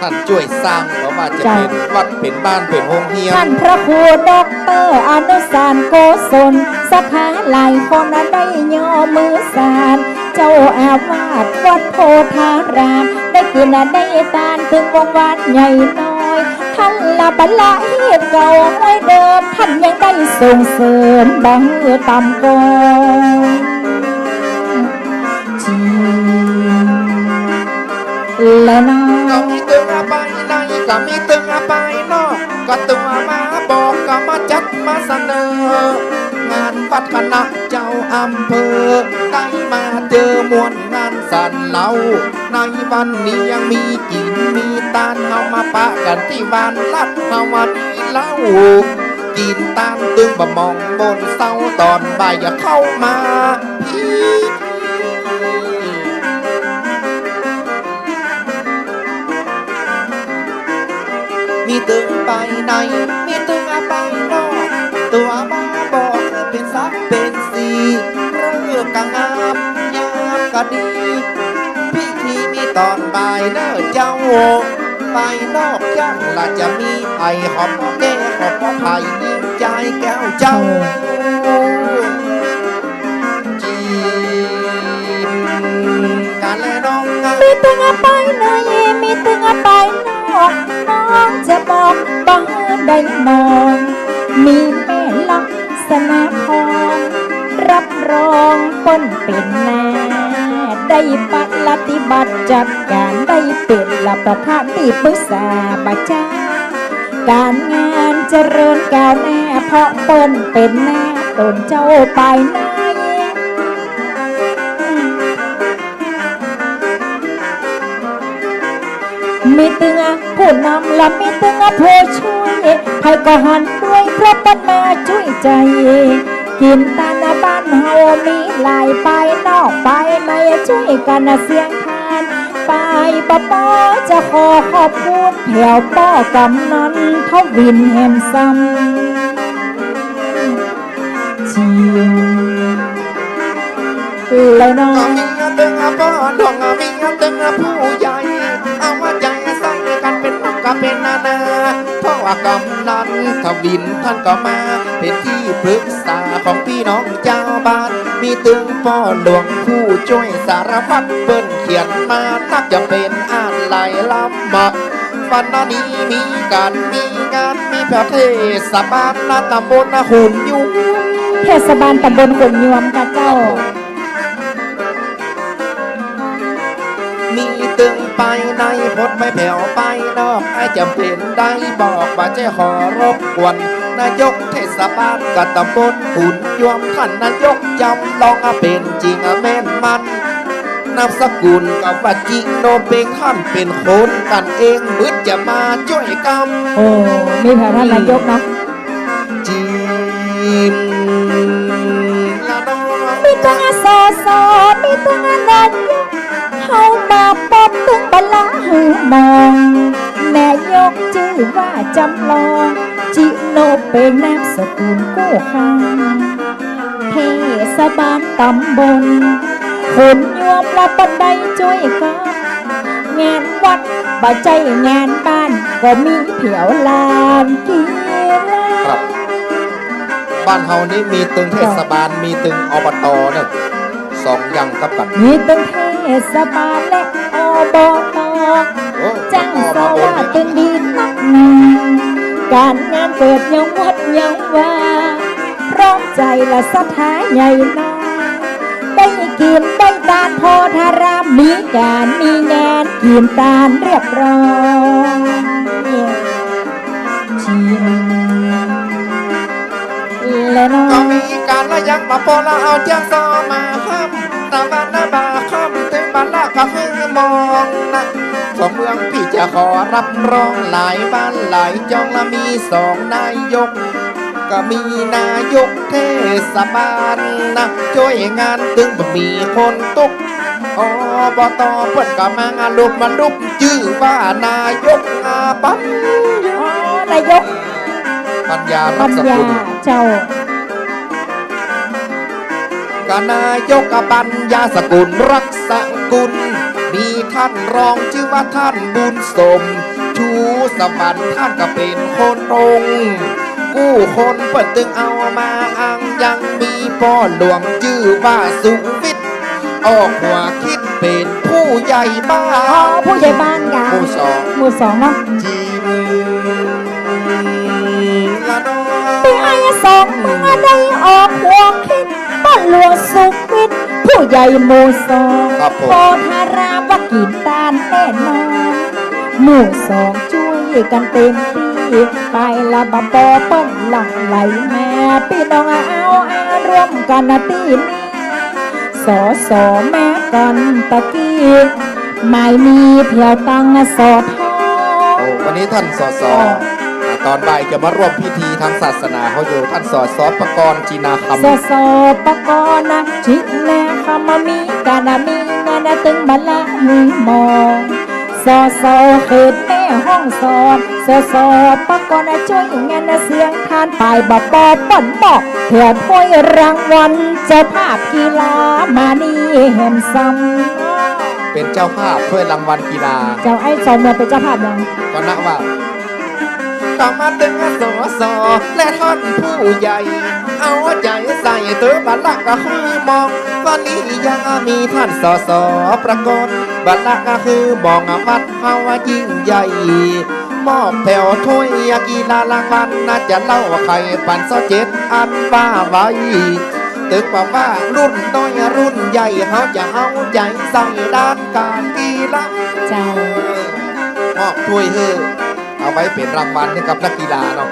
ต้านจ้วยสร้าง บ่ว่าจะเป๋น เจ้า วัด เป๋นบ้าน เป๋นโฮงเฮียน ต้านพระครูด็อกเตอร์อนุสาสน์โกศล ศรัทธาหลายคนได้ยกมือสาน เจ้าอาวาสวัดโพธาราม ได้กิ๋นได้ตานตึงวงวานใหญ่น้อย ต้านละบ่ละฮีตเก่าห้อยเดิม ต้านยังได้ส่งเสริมบ่หื้อต่ำต้อย จีนและเนาะ ก็มีตึงไปใน ก็มีตึงไปนอก ก็ตั๋วมาบอก ก็มาจัดมาเสนอ งานวัดคณะเจ้าอำเภอ ได้มาเจอม่วนงานสันเล้า ในวันนี้ยังมีกิ๋นมีตาน เฮามาปะกั๋นตี้บ้านลัด เฮามามีเหล้า กิ๋นตานตึงบ่หม่องบ่นเซา ต๋อนบ่ายอย่าเข้ามา มีตึงไปใน มีตึงไปนอก ตั๋วมาบอกหื้อเป๋นสักเป๋นสี ฤกษ์ก็งาม ยามก็ดี พิธีมีต๋อนบ่ายเน่อเจ้า ไปนอกยังละจะมีไผ่หอมแก้ว หอมไผ่ยิงใจแก้วเจ้า จีนกั๋นแลน้องนะ มีตึงไปใน มีตึงไปนอก น้องจะบอกบ่หื้อได้มอง มีแม่ลักษณะพร รับรองเปิ้นเป๋นหน้า ได้ปฏิบัติจัดก๋าน ได้เป๋นละประธานตี้ปรึกษาบ่าจ๊ะ ก๋านงานเจริญก้าวหน้า เพราะเปิ้นเป๋นหน้าต๋นเจ้าไปใน มีตึงผู้นำและมีตึงผู้จ้วย ใผก็หันด้วยเพราะเปิ้นมาจ้วยใจ๋ กิ๋นตานบ้านเฮามีหลายปายนอกปายในจ้วยกั๋นเสียงทาน ปายบ่ปอจะขอขอบคุณแผวป้อกำนันทวินแหมซ้ำ จริงเลยเนาะ ก็มีตึงป้อหลวง มีตึงผู้ใหญ่ เอาว่าใจ๋ใส่กั๋นเป๋นนักก็เป๋นนานา เพราะว่ากำนันทวินต้านก็มาเป๋นตี้ปรึกษาของปี้น้องจาวบ้าน มีตึงป้อหลวงผู้จ้วยสารพัด เปิ้นเขียนมานับจะเป๋นอันหลายลำมา วันนี้มีก๋านมีงาน มีแผวเทศบาลนะตำบลนะขุนยวม เทศบาลตำบลขุนยวมกาเจ้า มีตึงปายในหมด บ่แผวปายนอก ไอ้จ๋ำเป๋นได้บอกว่าจะขอรบกวนนายกเทศบาลกับตำบลขุนยวม ต้านนายกจ๋ำลองเป๋นจริงแม่นมัน นามสกุลก็ว่าจิโนเปง ต้านเป๋นคนกั๋นเอง บึดจะมาจ้วยกำ โอ้ มีแผวต้านนายกเนาะ จริงละเนาะ มีตึง สส มีตึงนายก เฮามาปบตึงบ่ละหื้อมอง นายกจื้อว่าจ๋ำลอง จิโนเปง นามสกุลกู้คำ เทศบาลตำบลขุนยวมละบ่ได้จ้วยกำ งานวัดบ่ใจ้งานบ้าน ก็มีแผวลานกีฬา ครับ บ้านเฮานี้มีตึงเทศบาล มีตึง อบต เนี่ย สองอย่างกับกั๋น มีตึงเทศบาลและ อบต โอ้ จ้างสาวาตึงดีนักหนา ก๋านงานเปิดยังวัดยังวา พร้อมใจ๋และศรัทธาใหญ่น้อย ได้กิ๋นได้ตานโพธาราม มีก๋านมีงานกิ๋นตานเรียบร้อย จริงและเนาะ ก็มีก๋านละยังบ่ปอละเอาเจียงซอมาห้ำ ตะวันนะบ่าค่ำตึงบ่าละก็หื้อมองนะ สองเมืองปี้จะขอรับรอง หลายบ้านหลายจ้อง ละมีสองนายก ก็มีนายกเทศบาลนะ จ้วยงานตึงบ่มีคนตก อบต เปิ้นก็มาลุกมาลุก จื้อว่านายกอาปัญญา อ๋อ นายก ปัญญา ปัญญา รักษกุล เจ้า ก็นายกปัญญาสกุลรักษกุล มีต้านรองจื้อว่าต้านบุญสม ชูสวรรค์ ต้านก็เป๋นคนตรง กู้คนเปิ้นตึงเอามาอ้าง ยังมีป้อหลวงจื้อว่าสุวิทย์ ออกหัวคิดเป๋นผู้ใหญ่บ้าน อ๋อ ผู้ใหญ่บ้านกา หมู่สอง หมู่สองเนาะ จริงละเนาะ ปี้ไอ้สองมาได้ออกหัวคิด ป้อหลวงสุวิทย์ ผู้ใหญ่หมู่สอง ครับผม โพธารามว่ากิ๋นตานแน่นอน หมู่สองจ้วยกั๋นเต็มตี้ ไปละบ่ปอเปิ้นหลั่งไหลมา ปี้น้องเอาอารมณ์กั๋นนะตี้นี้ สส มากั๋นตะกี้ หมายมีแผวตัง สท โอ้ วันนี้ท่าน สส อ่า ต๋อนบ่ายจะมาร่วมพิธีทางศาสนาเฮาอยู่ ท่าน สส ปกรณ์ จินาคำ สส ปกรณ์นะ จินาคำ มามีก๋านนะ มีงานนะ ตึงบ่ละหื้อมอง สส เขตแม่ฮ่องสอน สส ปกรณ์นะ จ้วยงานนะ เสียงทาน ไปบ่ปอเปิ้นมอบแผวถ้วยรางวัล เจ้าภาพกีฬามานี่แหมซ้ำ เป๋นเจ้าภาพถ้วยรางวัลกีฬา เจ้า ไอ้สองเมืองเป๋นเจ้าภาพหยัง ก็นะว่า ก็มาตึง สส และท่านผู้ใหญ่ เอาใจ๋ใส่เต๊อะ บ่ละก็หื้อมอง วันนี้ยังมีท่าน สส ปกรณ์ บ่ละก็หื้อมอง วัดเฮายิ่งใหญ่ มอบแผวถ้วยกีฬารางวัล น่าจะเล่าไขปั๋นซอเจ็ดอันว่าไว้ ตึงบ่ว่ารุ่นน้อยรุ่นใหญ่ เฮาจะเอาใจ๋ใส่ด้านก๋านกีฬา เจ้า มอบถ้วยหื้อ เอาไว้เป๋นรางวัลหื้อกับนักกีฬาเนาะ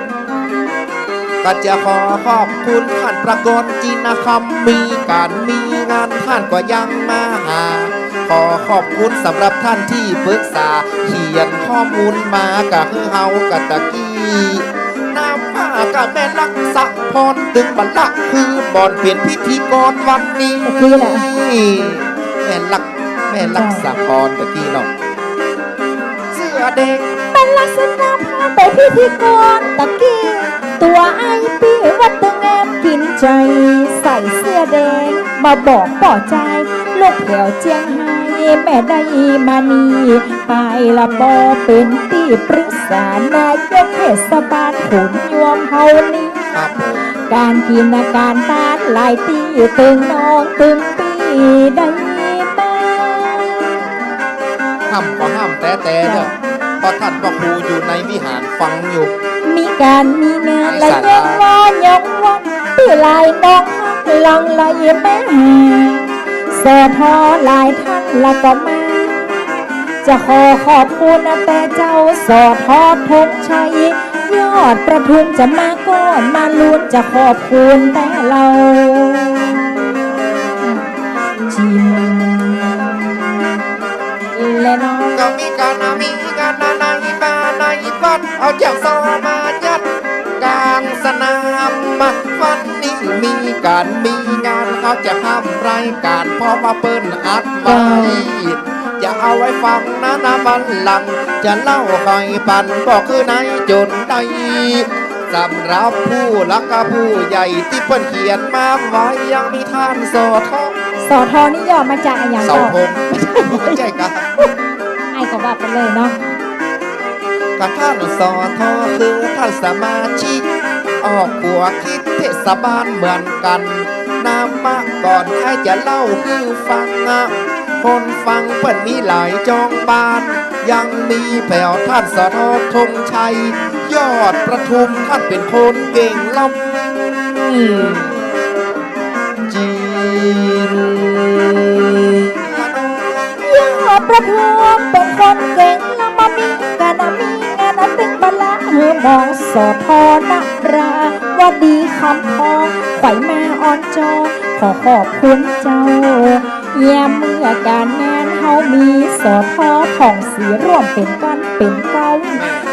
ก็จะขอขอบคุณท่านปกรณ์ จินาคำ มีก๋านมีงาน ท่านก็ยังมาหา ขอขอบคุณสำหรับท่านตี้ปรึกษา เขียนข้อมูลมาก่ะหื้อเฮาก่ะตะกี้ นามว่าก่ะแม่ลักษะพร ตึงบ่าละคือบ่อนเป๋นพิธีกรวันนี้ ตะกี้แหละ แม่ลัก แม่ลักษะพรตะกี้เนาะ เสื้อแดง แม่ลักษะพรเป๋นพิธีกรตะกี้ ตั๋วอ้ายปี้ว่าตึงแงมกิ๋นใจ๋ ใส่เสื้อแดงมาบอกป้อจาย ลูกแถวเจียงไฮ้ แม่ได้มานี่ ไปละปอเป๋นตี้ปรึกษานายกเทศบาลขุนยวมเฮานี้ ครับผม ก๋านกิ๋นก๋านตานหลายตี้ ตึงน้องตึงปี้ได้มา ห้ามก็ห้ามแต๊ๆ เน่อ เจ้า เพราะต้านพระครูอยู่ในวิหารฟังอยู่ มีก๋านมีงาน ในศาลา ละยกว่ายกวัน ตี้หลายน้องฮักหลั่งไหลมาหา สอทอหลายต้านละก็มา จะขอขอบคุณนะแต๊เจ้า สอทอธงชัย ยอดประทุม จะมาก็มาลุ้น จะขอบคุณแต๊เฮา จิ๋ม และน้อง ก็มีก๋านมีงานในบ้านในวัด เอาเจ้าซอมาจัดก๋างสนาม วันนี้มีก๋านมีงาน เขาจะทำรายก๋าน เพราะว่าเปิ้นอัดไว้ จะเอาไว้ฟังนะ ณ บัลลังก์ จะเล่าใค่ปัน บอกคือในจ๋นได้ สำหรับผู้หลักกับผู้ใหญ่ตี้เปิ้นเขียนมาไว้ ยังมีต้านสอทอ สอทอนี่ย่อมาจากอะหยัง เสาธง เจ้า บ่ใจ้กะ อ้ายก็ว่าไปเลยเนาะ กะต้านสอทอคือต้านสมาชิก ออกตั๋วคิดเทศบาลเหมือนกั๋น นำมาก่อน อ้ายจะเล่าหื้อฟังอะ คนฟังเปิ้นมีหลายจ้องบ้าน ยังมีแป๋วต้านสอทอธงชัย ยอดประทุม ต้านเป๋นคนเก่งล้ำ จิ๋ม ยอดประทุมเป๋นคนเก่ง ละมามีก๋านมีงาน ตึงบ่าละหื้อหมอง สอทอ นราวดี คำทอง ใค่มาอ่อนจอง ขอขอบคุณเจ้า ยามเมื่อก๋านงานเฮามี สอทอ ผ่องศรี ร่วมเป๋นก้านเป๋นเกล้า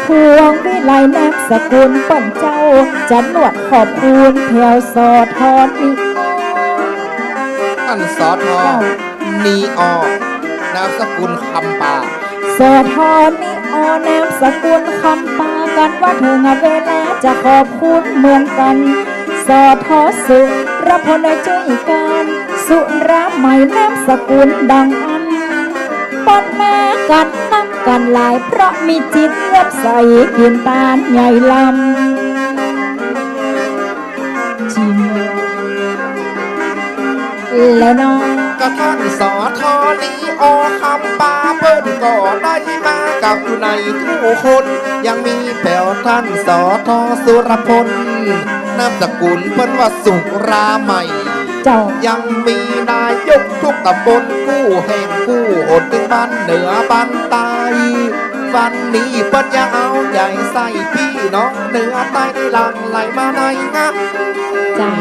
พวงวิไล นามสกุลเปิ้นเจ้า จะนวดขอบคุณแถวสอทอ นีออ ต้านสอทอ เจ้า นีออ นามสกุลคำปา สอทอ นีออ นามสกุลคำปา กั๋นว่าเถิงเวลาจะขอบคุณเหมือนกั๋น สอทอ สุรพล จ้วยก๋าน สุรามัย นามสกุลดังอั้น เปิ้นมากั๋นนักกั๋นหลาย เพราะมีจิตเลื่อมใส กิ๋นตานใหญ่ลำ จิ๋ม และน้อง กะต้านสอทอ นีออ คำปา เปิ้นก็ได้มากับอยู่ในกู้คน ยังมีแป๋วต้านสอทอ สุรพล นามสกุลเปิ้นว่าสุรามัย เจ้า ยังมีนายกทุกต๋ำบลกู้แห่งกู้หน ตึงบ้านเหนือบ้านใต้ วันนี้เปิ้นยังเอาใจ๋ใส่ปี้น้องเหนือใต้ ได้หลั่งไหลมาในงาน เจ้า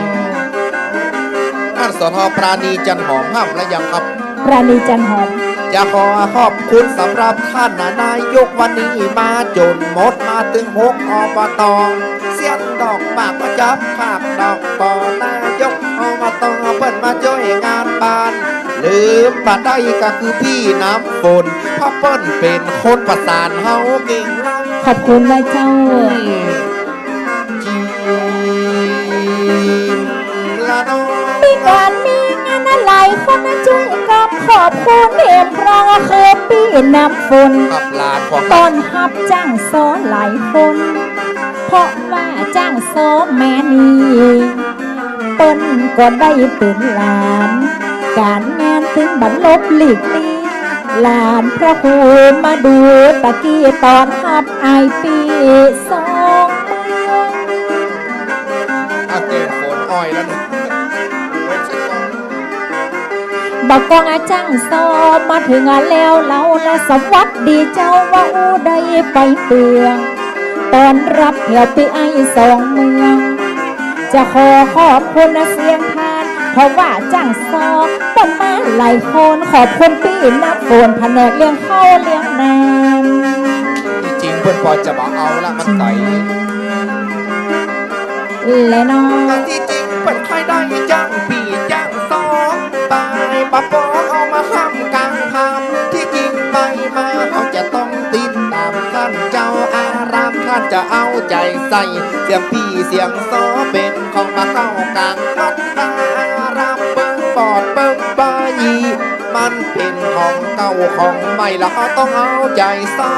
ต้านสอทอ ปราณี จันหอม ห้ามและยังครับ ปราณี จันหอม จะขอขอบคุณสำหรับต้านนายก วันนี้มาจ๋นหมด มาตึงหก อบต. เสี้ยนดอกหมากประจับปากดอก ปอนายก อบต เปิ้นมาจ้วยงานบ้าน ลืมบ่ได้ก็คือปี้น้ำฝน เพราะเปิ้นเป๋นคนประสานเฮาเก่งล้ำ ขอบคุณนะเจ้า อืม จิ๋มละน้อง มีก๋านมีงานหลายคนจ้วยกำขอบคุณ เอ็มร้องคือปี้น้ำฝน กับหลานของ ต้อนฮับจ้างซ้อหลายคน เพราะว่าจ้างซ้อมานี่ เปิ้นก็ได้เป๋นหลาน ก๋านงานตึงบ่ลบหลีกลี้ หลานพระครูมาดูตะกี้ ต้อนฮับอ้ายปี้สองเมือง อ่ะ เตรียมฝนอ้อยแล้วเนี่ย บ่กองอะจ้างซ้อมาเถิงอะแล้วเฮาและสวัสดีเจ้า ว่าอู้ได้ไปเปื้อง ต้อนฮับแถวปี้อ้ายสองเมือง จะขอขอบคุณนะเสียงตาน เพราะว่าจ้างซอเปิ้นมาหลายคน ขอบคุณปี้น้ำฝน แผนกเลี้ยงข้าวเลี้ยงน้ำ ตี้จริงเปิ้นปอจะบ่เอาละ มันไก๋ และเนาะ ตี้จริงเปิ้นใค่ได้จ้างปี้จ้างซอ ไปบ่ปอเอามาห้ามกลางค่ำ ตี้จริงไปมาเฮาจะต้องติดต๋ามต้านเจ้าอาราม ต้านจะเอาใจ๋ใส่ เสียงปี้เสียงซอเป๋นของบ่าเก๊ากลางวัด อารามเปิ้งปอดเปิ้งปายี มันเป๋นของเก่าของใหม่ แล้วเฮาต้องเอาใจ๋ใส่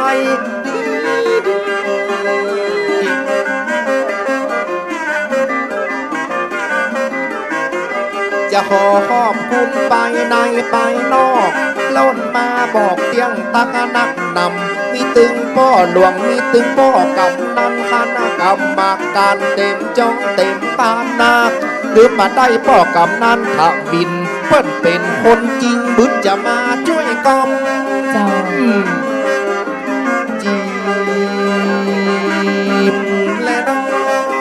จะขอขอบคุณภายในภายนอก ล้นมาบอกเตี้ยงตักนักนำ มีตึงป้อหลวง มีตึงป้อกำนัน คณะกรรมการเต็มจ้องเต็มปานนา หรือบ่ได้ป้อกำนันทวิน เปิ้นเป๋นคนจริง บึดจะมาจ้วยกำ เจ้า อืม จีบและน้อง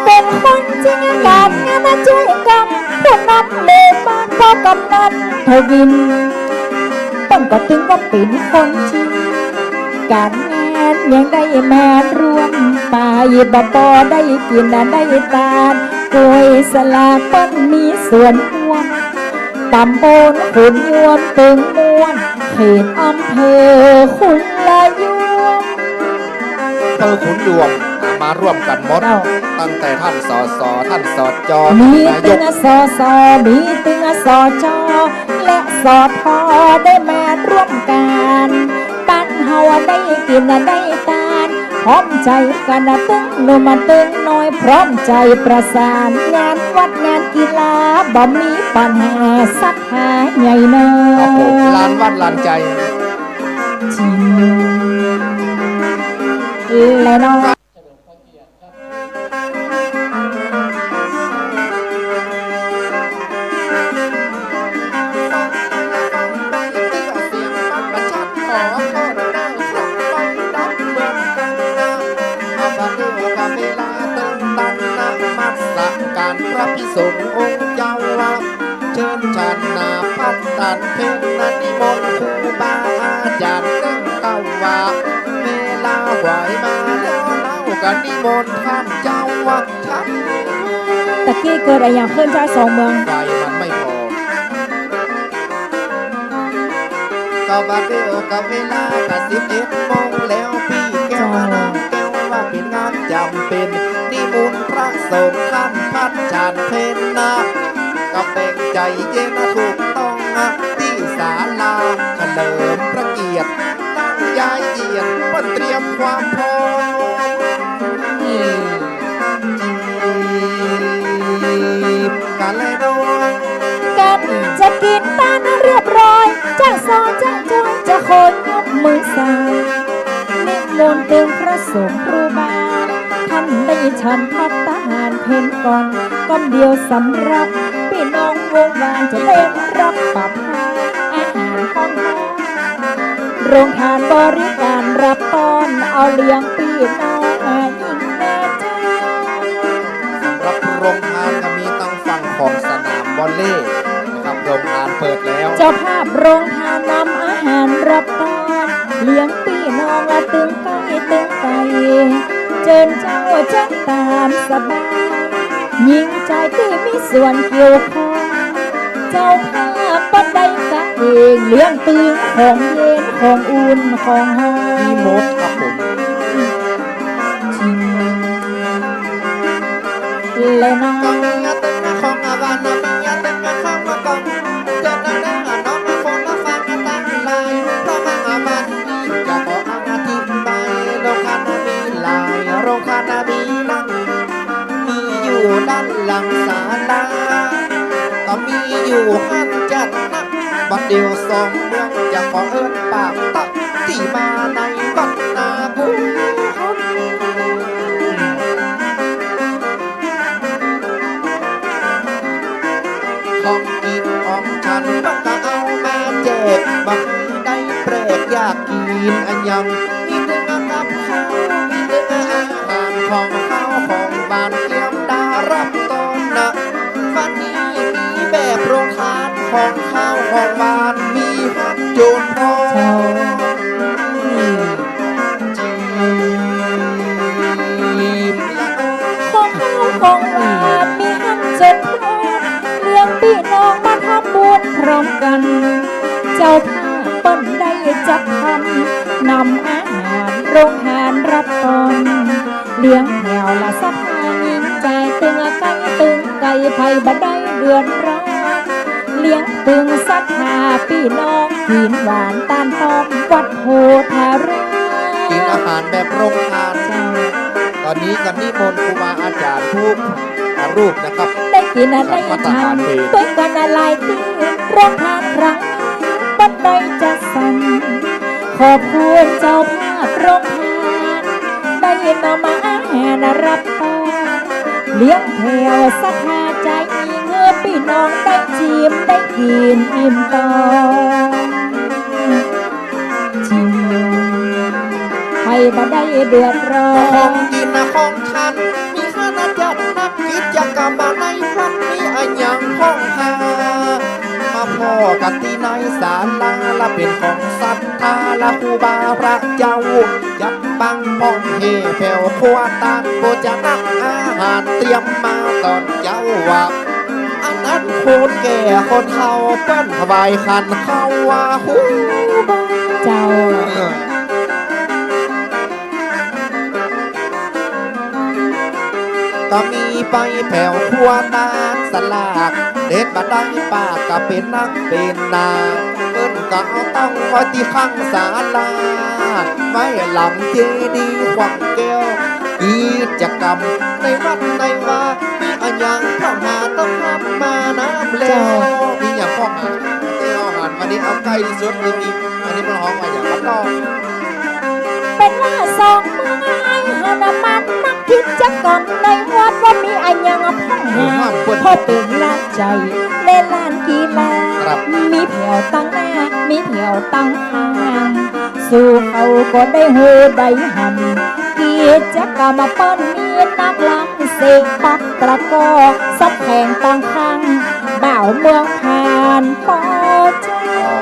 เป๋นคนจริงก๋านงานจ้วยกำ ผู้นำหมู่บ้านป้อกำนันทวิน เปิ้นก็ตึงว่าเป๋นคนจริง ก๋านงานยังได้มาร่วม ไปบ่ปอได้กิ๋นได้ตาน กวยสลากเปิ้นมีส่วนร่วม ต๋ำบลขุนยวมตึงมวล เขตอำเภอขุนยวม อำเภอขุนยวม อ่า มาร่วมกั๋นหมด เจ้า ตั้งแต่ต้าน สส ต้าน สจ มีตึง นายก สส มีตึง สจ และ สท ได้มาร่วมกั๋น ปันเฮาได้กิ๋นได้ตาน พร้อมใจ๋กั๋นตึงหนุ่มตึงน้อย พร้อมใจ๋ประสานงานวัดงานกีฬา บ่มีปัญหาสักหาใหญ่น้อย ครับผม ลานวัดลานใจ๋ จริง และเนาะ นมัสการพระภิกษุสงฆ์องค์เจ้า เจิญฉันนาภัตตาหารเพล นิมนต์ครูบาอาจ๋ารย์ เซิ่งเก้าว่า เวลาไหว้มาแล้วเฮาก็นิมนต์ต้านเจ้าว่าฉัน ตะกี้เกิดอะหยังขึ้นจ๊ะสองเมือง ไฟมันไม่พอ ก็บ่าเดี่ยวก็เวลาก็สิบเอ็ดโมงแล้ว ปี้แก้วน้องแก้วว่าเป๋นงานจ๋ำเป๋น นิมนต์พระสงฆ์ต้านภัตตาหารเพลนะ ก็แบ่งใจ๋เย็นถูกต้องตี้ศาลาเฉลิมพระเกียรติ ตั้งยายเอียดเปิ้นเตรียมความพร้อม จีบกั๋นเลยน้อง กั๋นจะกิ๋นตานเรียบร้อย เจ้าสอเจ้าจอยจะขอยกมือสา นิมนต์ตึงพระสงฆ์ครูบา ต้านได้ฉันภัตตาหารเพลก่อน ก่อนเดี๋ยวสำหรับปี้น้องวงวานจะได้รับประทานอาหารฮ้อนๆ โรงทานบริการรับต้อน เอาเลี้ยงปี้น้องยิ่งนาเจ้า สำหรับโรงทานก็มีตังฝั่งของสนามวอลเลย์นะครับ โรงทานเปิดแล้ว เจ้าภาพโรงทานนำอาหารรับต้อน เลี้ยงปี้น้องละตึงใก้ตึงไก๋ เจิญเจ้าเจิญต๋ามสบาย ญิงจายตี้มีส่วนเกี่ยวข้อง เจ้าภาพบ่ได้กะเอง เลี้ยงตึงของเย็นของอุ่นของฮ้อน มีหมดครับผม และน้อง จะขออธิบาย โรงทานมีหลาย โรงทานมีนัก มีอยู่ด้านหลังศาลา ก็มีอยู่หั้นจัดนัก บ่าเดี่ยวสองเมืองจะขอเอิ้นปากตัก ตี้มาในวัดนาบุญ ของกิ๋นของฉันเปิ้นก็เอามาแจก บ่มีได้แปลกอยากกิ๋นอะหยัง มีตึงกับข้าว มีตึงอาหารของคาวของหวานเตรียมดารับต้อนนะ วันนี้มีแบบ โฮงทานของข้าวของหวานมีหั้นจุนพอ เจ้า ของข้าวของหวานมีหั้นจุนพอ เลี้ยงปี้น้องมาทำบุญพร้อมกั๋น เจ้าภาพเปิ้นได้จัดทำ นำอาหารโฮงทานรับตอน เลี้ยงแถวละศรัทธายิ่งใจ๋ ตึงใก้ตึงไก๋ ใผบ่ได้เดือดร้อน เลี้ยงตึงศรัทธาปี้น้อง กิ๋นหวานต้านต้อมวัดโพธาราม กิ๋นอาหารแบบโฮงทาน เจ้า ต๋อนนี้ก็นิมนต์ครูบาอาจ๋ารย์กู้รูปนะครับ ได้กิ๋นอะ ฉันภัตตาหารเพล ได้ฉันตวยกั๋นอะหลายตี้ โฮงทานครั้งเปิ้นได้จัดสรร ขอบคุณเจ้าภาพโฮงทาน ได้นำอาหารรับตอน เลี้ยงแถวศรัทธาใจ๋ หื้อปี้น้องได้จิมได้กิ๋นอิ่มต๋อน จิม ใผบ่ได้เดือดร้อน ของกิ๋นของฉัน มีข้าราชการนักกิจกรรมมาในวัด มีอะหยังของหา มาพ้อกั๋นตี้ในศาลา ละเป๋นของศรัทธา ละครูบาพระเจ้า จัดตั้งพร้อมเฮ่แผวครัวตาง โภชนะอาหารเตรียมมาต๋อนเจ๊าว่า อันนั้นคนแก่คนเฒ่าเปิ้นถวายขันข้าวว่าฮู้บ่ เจ้า ก็มีไปแผวครัวตางสลาก เด็ดบ่ได้ปากก็เป๋นนักเป๋นหนา เปิ้นก็เอาตั้งไว้ตี้ข้างศาลา ไว้หลังเจดีย์ขวังแก้ว กิจกรรมในวัดในวา มีอะหยังเข้ามาต้องทำมาน้ำแล้ว เจ้า มีอะหยังเข้ามา เอาหันมานี่ เอาใก้ตี้สุดนี่ มี อันนี้มันฮ้องว่าอะหยังครับน้อง เป๋นว่าสองเมืองไอ้หันมันนักกิจกรรมในวัดว่ามีอะหยังอะพ่องหา เออ ห้ามเปิ้น เพราะเป๋นลานใจ๋และลานกีฬา ครับ มีแผวตังหน้า มีแผวตังข้าง สู่เขาก็ได้ฮู้ได้หัน กิจกรรมเปิ้นมีนักลำเสะปักตะกร้อ สับแข่งตังข้าง บ่าวเมืองผ่านปอเจ้า อ๋อ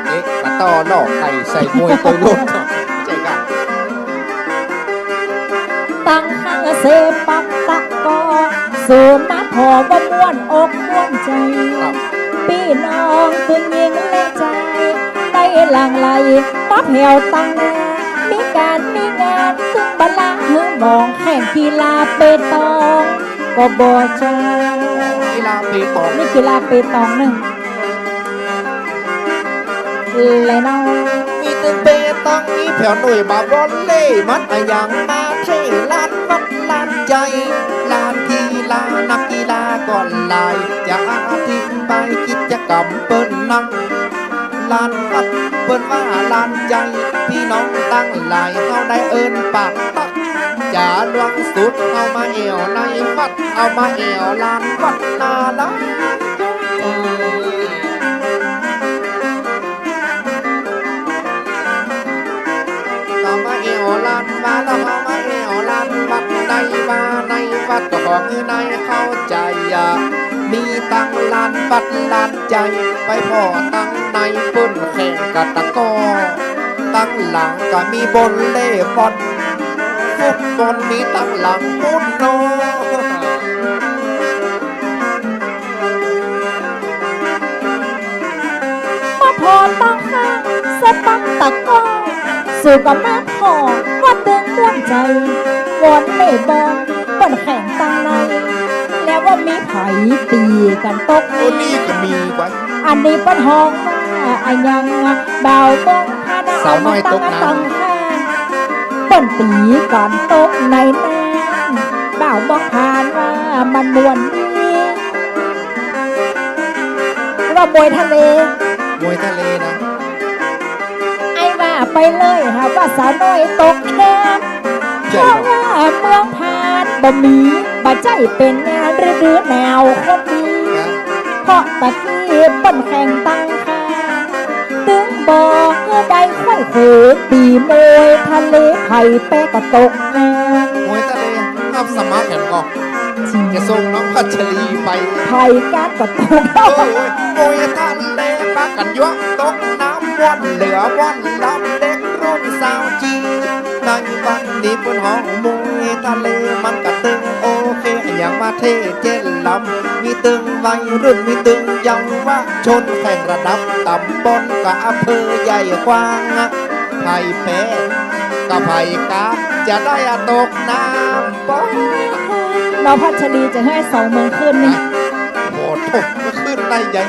เอ๊ะ มาต่อหลอกไก่ใส่มวยโตยโลด ใจ้ก่ะ ตังข้างเสะปักตะกร้อ สู่มาผ่อว่าม่วนอกม่วนใจ๋ ครับ ปี้น้องผู้ญิงและจาย ได้หลั่งไหลมาแผวตังหน้า มีก๋านมีงาน ตึงบ่ละหื้อหมอง แข่งกีฬาเปตอง ก็บ่เจ้า กีฬาเปตอง มีกีฬาเปตองนึ่ง แลเนาะ มีตึงเปตอง มีแผวหน่วยบ่าวอลเลย์ มันอะหยังมาเทลานวัดลานใจ๋ ลานกีฬา นักกีฬาก็หลาย จะอธิบายกิจกรรมเปิ้นนั้น ลานวัดเปิ้นว่าลานใจ๋ ปี้น้องตังหลาย เฮาได้เอิ้นปากตั๊ก จ๋าหลวงสุด เฮามาแอ่วในวัด เฮามาแอ่วลานวัดนาลา เฮามาแอ่วลานวัด เฮามาแอ่วลานวัด ในว่าในวัดก็ขอหื้อในเข้าใจ๋อะ มีตังลานวัดลานใจ๋ ไปผ่อตังในเปิ้นแข่งกะตะกร้อ ตังหลังก็มีวอลเลย์บอล ฟุตบอลมีตังหลังปู๊นเนาะ มาผ่อตังข้างเสะปักตะกร้อ สู่ก็มาผ่อว่าตึงม่วนใจ๋ วอลเลย์บอลเปิ้นแข่งตังใน แล้วว่ามีใผตี๋กั๋นตก โอ้ นี่ก็มีวะ อันนี้เปิ้นฮ้องว่าอะหยังอะ บ่าวเมืองผ่าน สาวน้อยตกน้ำ เปิ้นตี๋กั๋นตกในน้ำ บ่าวเมืองผ่านว่ามันม่วนดี ว่ามวยทะเล มวยทะเลนะ ไอ้ว่าไปเลยหาว่าสาวน้อยตกน้ำ ใจ้ เพราะว่าเมืองผ่านบ่มี บ่ใจ้เป๋นงานฤดูหนาวคนดี ครับ เพราะตะกี้เปิ้นแข่งตังข้าง ตึงบ่ได้ค่อยเขวตี๋มวยทะเล ใผแป๊ก็ตกน้ำ มวยทะเล รับสมัครแหมก่อ จะส่งน้องพัชรีไป ไผก๊าดก็ตก โอ้ย โอ้ย ทะเลปากั๋นยัวตกน้ำว่อนเหลือว่อนลำ เด็กรุ่นสาวจี๋ ในวันนี้เปิ้นฮ้องมวยทะเลมันก็ตึงโอเค อย่างมาเท่เจ๊นลำ มีตึงวัยรุ่น มีตึงเยาวชน แข่งระดับตำบลกับอำเภอใหญ่กว้าง ไผแป๊กับไผก๊าดจะได้อะตกน้ำ ป๊อด น้องพัชรีจะหื้อสองเมืองขึ้นนี่ โอ้โห ตกก็ขึ้นได้ใหญ่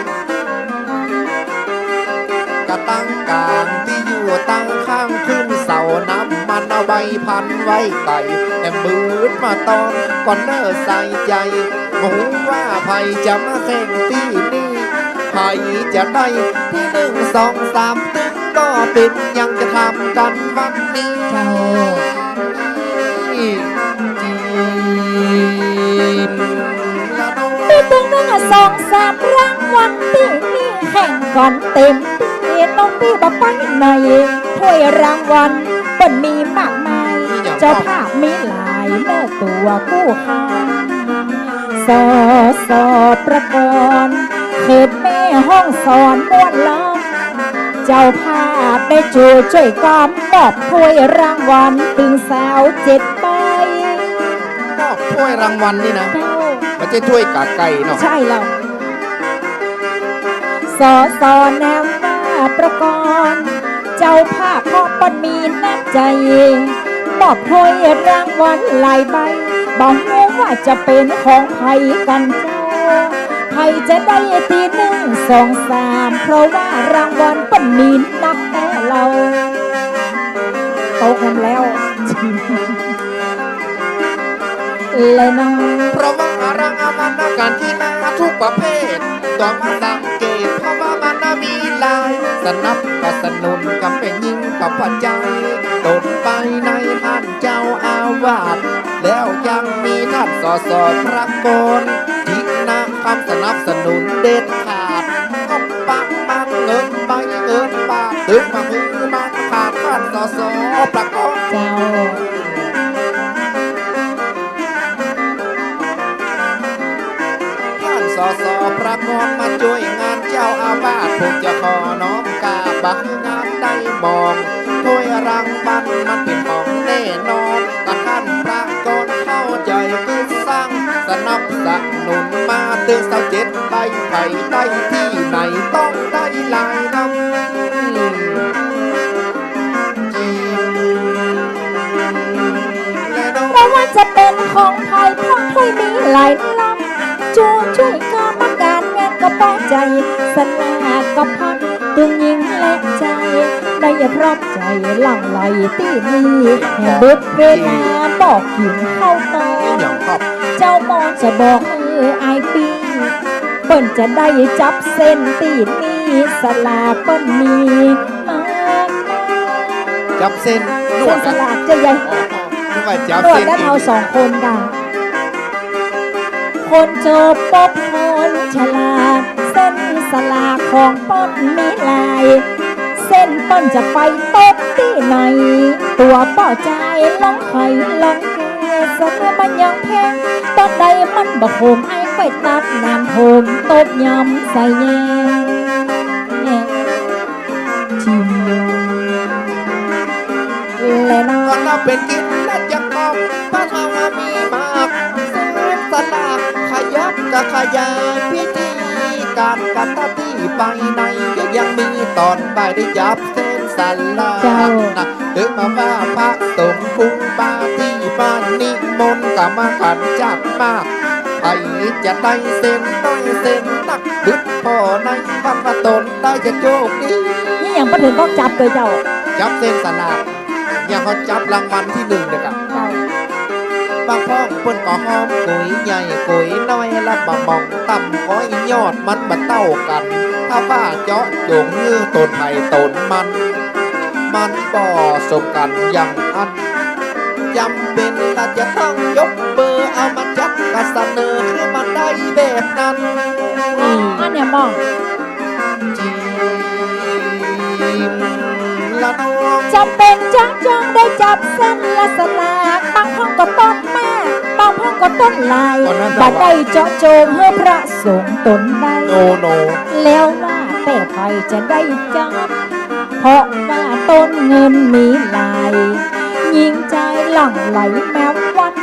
กะตังก๋างตี้อยู่ตังข้างขึ้นเสาน้ำมันเอาใบพันไว้ไก่ แอมบืดมาตอนก่อนเน่อใส่ใจ๋ บ่ฮู้ว่าไผจะมาแข่งตี้นี่ ไผจะได้ตี้นึ่ง สอง สาม ตึง ก็เป๋นหยังจะถามกั๋นวันนี้ เจ้า ตี้ตึงนึ่งอะสองสามรางวัลตี้นี่แข่งกั๋นเต๋มตี้ น้องปี้บ่ไปไหน ถ้วยรางวัลเปิ้นมีมากมาย เจ้าภาพมีหลายเน่อตั๋วกู้ค่า สส ประกรณ์ เขตแม่ฮ่องสอนม่วนล้อม เจ้าภาพได้จู๋จ้วยกั๋นมอบถ้วยรางวัลตึงซาวเจ็ดใบ มอบถ้วยรางวัลนี่นะ เจ้า บ่ใจ้ถ้วยก๋าไก่เนาะ ใจ้แล้ว สส นามว่าประกรณ์ เจ้าภาพเพราะเปิ้นมีน้ำใจ๋ มอบถ้วยรางวัลหลายใบ บ่ฮู้ว่าจะเป๋นของไผกั๋นเจ้า ไผจะได้ตี้นึ่ง สอง สาม เพราะว่ารางวัลเปิ้นมีนักแต๊เล่า ตกแหมแล้ว และน้อง เพราะว่ารางวัลก๋านกีฬาทุกประเภท ต้องมาสังเกต เพราะว่ามันมีหลาย สนับสนุนกับแม่ญิงกับป้อจาย ต๋นไปในท่านเจ้าอาวาส แล้วยังมีท่าน สส ประกรณ์ จินคำ สนับสนุนเด็ดขาด ก็ปะมาเงินใบเงินบาท ตึงมาหื้อมาขาดท่าน สส ประกรณ์ เจ้า ท่าน สส ประกรณ์ มาจ้วยงานเจ้าอาวาส ผมจะขอน้อมกราบ บ่หื้องานได้หมอง ถ้วยรางวัลมันเป๋นของแน่นอน ถ้าท่านประกรณ์เข้าใจ๋กึ๊ดสัง สนับสนุนมาตึงซาวเจ็ดใบ ไผได้ตี้ไหนต้องได้หลายนำ บ่ว่าจะเป๋นของไผ เพราะถ้วยมีหลายลำ จู๋จ้วยกรรมก๋านงานก็ป้อจาย สลากก็พัดตึงญิงและจาย ได้พร้อมใจ๋หลั่งไหลตี้นี่ แห่งบุญเวลาบ่กิ๋นข้าวตอง เจ้าหมอจะบอกหื้ออ้ายปี้ เปิ้นจะได้จับเส้นตี้นี่ สลากเปิ้นมี จับเส้นนวด เส้นสลากเจ้าใหญ่ อ๋อ นึกว่าจับเส้น นวดแล้วเอาสองคนก่ะ คนจบปบคนฉลาด เส้นสลากของเปิ้นมีหลาย เส้นเปิ้นจะไปตกตี้ไหน ตั๋วป้อจายลองไขลองแก้ สะเทือนมันยังแพง ต๋อนใดมันบ่โฮม อ้ายไปตัดน้ำโฮม ตบยำใส่แยง จิ๋ม และนะ ก็นับเป๋นกิจกรรม พระธรรมมีมาก เส้นสลากขยับก็ขยาย พิธีก๋านก๋านตี้ไปใน ยังมีต๋อนบ่ายได้จับเส้นสลาก เจ้า นะ ตึงมาว่าพระสงฆ์ครูบาตี้บ้านนิมนต์ก็มากั๋นจัดมาก ไผจะได้เส้นน้อยเส้นนัก บึดผ่อในวันว่าต๋นได้จะโจคดี นี่ยังบ่เถิงต้องจับเลยเจ้า จับเส้นสลาก อย่างเฮาจับรางวัลตี้นึ่งเนี่ยก่ะ เจ้า บางพ่องเปิ้นก็ฮ้อมก๋วยใหญ่ก๋วยน้อย ละบ่หม่องต่ำก้อย ยอดมันบ่เต้ากั๋น ถ้าว่าเจาะจงหื้อต๋นไผต๋นมัน มันบ่สมกั๋นอย่างอั้น จ๋ำเป๋นละจะต้องยกเบอร์ เอามาจัดก็เสนอหื้อมันได้แบบนั้น อันเนี่ยมอง จิ๋มละน้อง จ๋ำเป๋นจะต้องได้จับเส้นละสลาก บางพ่องก็ตกมาก บางพ่อง ก็ต้นลาย ก็นั่นน่ะ บ่ได้เจาะจงหื้อพระสงฆ์ตนใด โน โน แล้วว่าแต่ใผจะได้จับ เพราะว่าต้นเงินมีหลาย หญิงจายหลั่งไหลมาวัด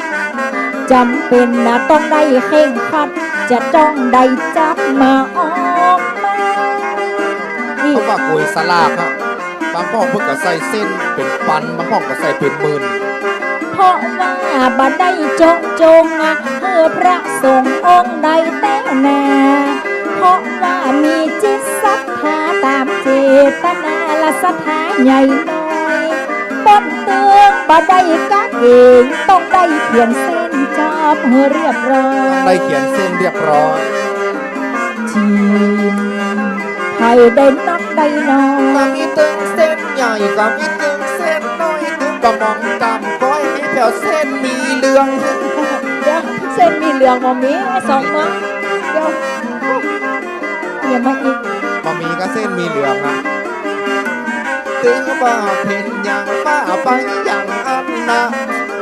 จ๋ำเป๋นนะต้องได้เคร่งครัด จะต้องได้จับมาออก มา เพราะว่าก๋วยสลากอะ บางพ่องเปิ้นก็ใส่เส้นเป๋นปัน บางพ่องก็ใส่เป๋นหมื่น เพราะว่าบ่ได้เจาะจงอะ หื้อพระสงฆ์องค์ใดแต๊นา เพราะว่ามีจิตศรัทธาต๋ามเจตนา และศรัทธาใหญ่น้อย เปิ้นตึงบ่ได้กะเก๋ง ต้องได้เขียนเส้นจอบหื้อเรียบร้อย ต้องได้เขียนเส้นเรียบร้อย จีน ใผได้นักได้น้อย ก็มีตึงเส้นใหญ่ ก็มีตึงเส้นน้อย ตึงบ่มองต่ำก้อย มีแผวเส้นหมี่เหลือง เดี๋ยว เส้นหมี่เหลืองบ่มี สองเมือง เดี๋ยว เดี๋ยวมาอีก บ่มีก็เส้นหมี่เหลืองอะ ตึงบ่เป๋นหยัง ว่าไปอย่างอั้นนะ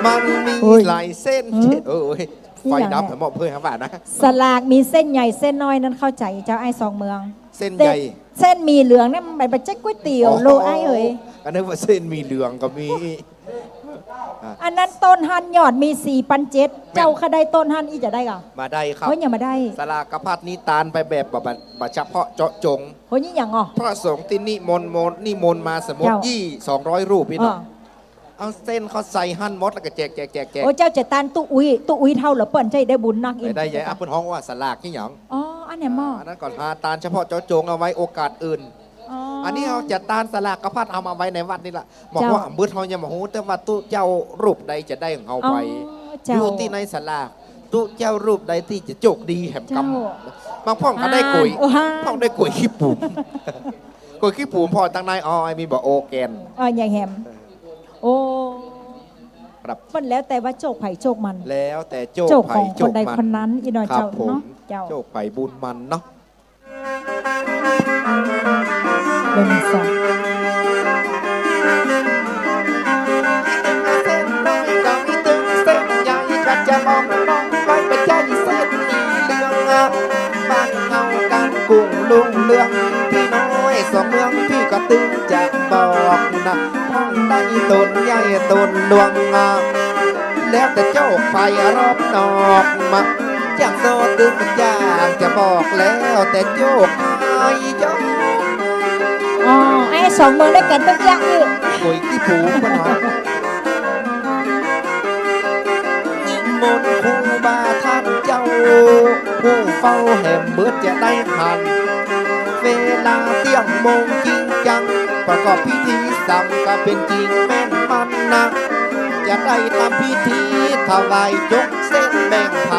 มันมี โอ้ย หลายเส้น หืม เจ็ด โอ้ย นี่หยัง ไฟดับ เนี่ย เถอะหมอเพื่อนครับว่านะ สลากมีเส้นใหญ่เส้นน้อยนั้นเข้าใจ๋เจ้า อ้ายสองเมือง เส้นใหญ่ แต่เส้นหมี่เหลืองเนี่ยมันบ่ใจ้ก๋วยเตี๋ยวโล อ๋อ อ้ายเอ๋ย อันนั้นว่าเส้นหมี่เหลืองก็มี อ่ะ อันนั้นต้นหั้นยอดมีสี่ปันเจ็ด แม่น เจ้าข้าได้ต้นหั้นอี้จะได้ก่อ บ่ได้ครับ เฮ้ย ยังบ่ได้ สลากพัดนี่ตานไปแบบบ่ บ่ บ่เฉพาะเจาะจง เฮ้ย นี่หยังอ่ะ พระสงฆ์ตี้นิมนต์ มนต์ นิมนต์มาสมมุติ เจ้า ยี่ สองร้อยรูปนี่เนาะ เออ เอาเส้นเข้าใส่หั้นหมดแล้วก็แจก แจก แจก แจก โอ้ เจ้าจะตานตุ๊อุ๊ย ตุ๊อุ๊ยเฒ่าละเปิ้นจะได้บุญนัก ได้ ได้ อ่ะ เปิ้นฮ้องว่าสลากนี่หยัง อ๋อ อันเนี้ยหมอ อ่า อันนั้นก็หาตานเฉพาะเจาะจงเอาไว้โอกาสอื่น อ๋อ อันนี้เฮาจะตานสลากพัดเอามาไว้ในวัดนี่ล่ะ บอก เจ้า ว่ามื้อเฮายังบ่ฮู้ แต่ว่าตุ๊เจ้ารูปใดจะได้ของเฮาไป อ๋อ เจ้า อยู่ตี้ในสลาก ตุ๊เจ้ารูปใดตี้จะโจคดีแหมกำ เจ้า บางพ่องก็ได้ก๋วย อ่า โอ้ฮะ พ่องได้ก๋วยขี้ปูม ก๋วยขี้ปูมพ่องตังใน อ๋อ ไอ้มีบ่โอแกน อ๋อ ยังแหม โอ้ ครับ มันแล้วแต่ว่าโจคใผโจคมัน แล้วแต่โจค โจคของ ใผโจคมัน คนใดคนนั้น อีน้อย ครับ เจ้า ผม เนาะ เจ้า โจคใผบุญมันเนาะ เดี๋ยวหนึ่งสอง ตึงเส้นน้อยก็มีตึงเส้นใหญ่ ก็จะมองน้องไว้บ่ใจ้เส้นหมี่เหลืองอะ บ้านเฮากั๋นกุ้งรุ่งเรือง ตี้น้อยสองเมืองตี้ก็ตึงจะบอกนะ พ่องได้ต๋นใหญ่ต๋นหลวงอะ แล้วแต่โจคใผรอบนอกมา อย่างโซตึงมันอยากจะบอก แล้วแต่โจคใผเจ้า อ๋อ ไอ้สองเมืองได้กั๋นตึงอย่างอี้ ก๋วยขี้ปูมเปิ้นว่า นิมนต์ครูบาท่านเจ้า ผู้เฝ้าแหมเบิดจะได้หัน เวลาเตี้ยงโมงจริงจัง ประกอบพิธีสำคัญเป๋นจริงแม่นมันนะ จะได้ทำพิธีถวายโจค เส้นแบ่งใผ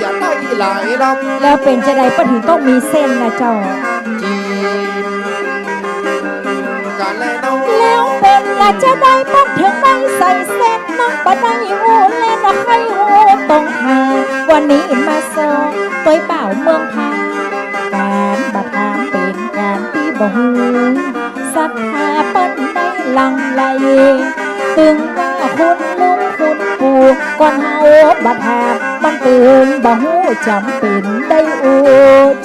จะได้หลายลำ แล้วเป๋นจาใดเปิ้นถึงต้องมีเส้นนะเจ้า จีน กาแลเนาะ แล้วเป๋นละจาใดเปิ้นถึงได้ใส่เส้นนะ บ่ได้ฮู้แลนะ ใค่ฮู้ต้องถาม วันนี้มาส่องตวยบ่าวเมืองพาน ก๋านบ่ถามเป๋นก๋านตี้บ่ฮู้ ศรัทธาเปิ้นได้หลั่งไหล ตึงว่าคุณลุงคุณปู่ ก่อนเฮาบ่ถาม มันตึงบ่ฮู้จ๋ำเป๋นได้อู้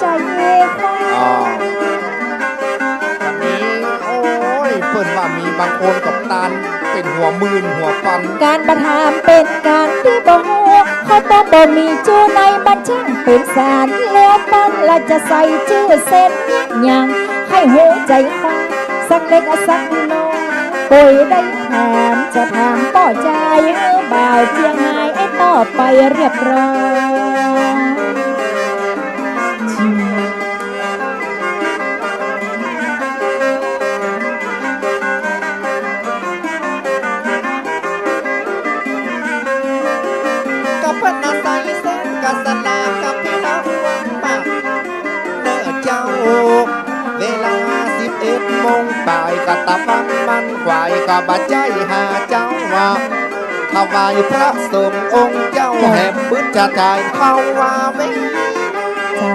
ใจ้ อ๋อ วันนี้ โอ้ย เปิ้นว่ามีบางคนกับตานเป๋นหัวหมื่นหัวปัน ก๋านบ่ถามเป๋นก๋านตี้บ่ฮู้ เขาต้องบ่มีจื้อในบันทึกเป๋นสาร แล้วเปิ้นละจะใส่จื้อเส้นหยัง ใค่ฮู้ใจ้ควา สักเล็กสักน้อย ป่วยได้ถาม จะถามป้อจายหื้อบ่าวเจียงฮายไอ้ต่อไปเรียบร้อย ก็เปิ้นอาศัยเส้นกะสลากกับพี่น้องวังปาก เน้อเจ้า เวลาสิบเอ็ดโมงป๋าย กะตะปังมันขวาย กะบ่ใจ้หาเจ้าว่า ถวายพระสงฆ์องค์เจ้า เจ้า แหมบึดจะจ่ายเข้าว่าเว้ย เจ้า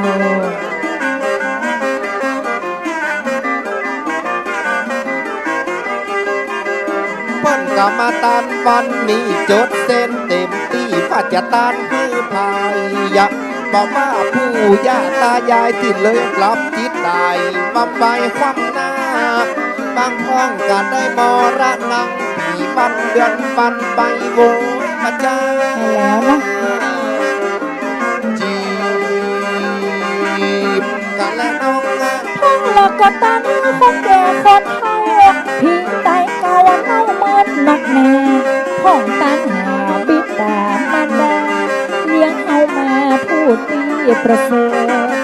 เปิ้นกะมาตานวันนี้ จดเส้นเต็มตี้ ว่าจะตานหื้อ ภัย บ่ว่าปู่ย่าตายายตี้เลิกลับจิตต๋าย บ่ไหวคว่ำหน้า บางพ่องก็ได้มรณัง ปี๋วันเดือนวันไปโวพระเจ้า แล้วนะ จีบกันแล้วน้องนะ พ่องละก็ตันคนแก่คนเฒ่า ผีต๋ายเก่าเน่าเมินนักแน่ พ่องตันหาบิดามารดา เลี้ยงเฮามาผู้ตี้ประเสริฐ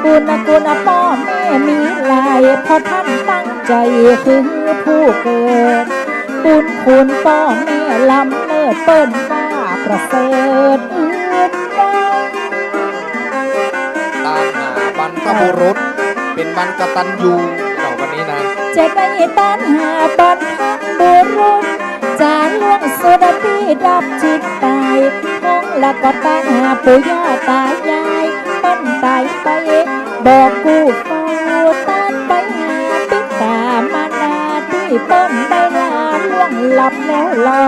บุญคุณป้อแม่มีหลาย เพราะต้านตั้งใจ๋หื้อผู้เกิด บุญคุณป้อแม่ล้ำเลิศ เปิ้นว่าประเสริฐอื่นใด ตันหาบรรพบุรุษ เป๋นวันกตัญญู เนาะ วันนี้นะ จะได้ตันหาบรรพบุรุษ จาล่วงสุดตี้ดับจิตต๋าย พ่องละก็ตันหาปู่ย่าต๋ายาย เปิ้นต๋ายไป บ่กู้เฝ้า ตันไปหาบิดามารดา ตี้เปิ้นได้ลาล่วงลับแล้วเล่า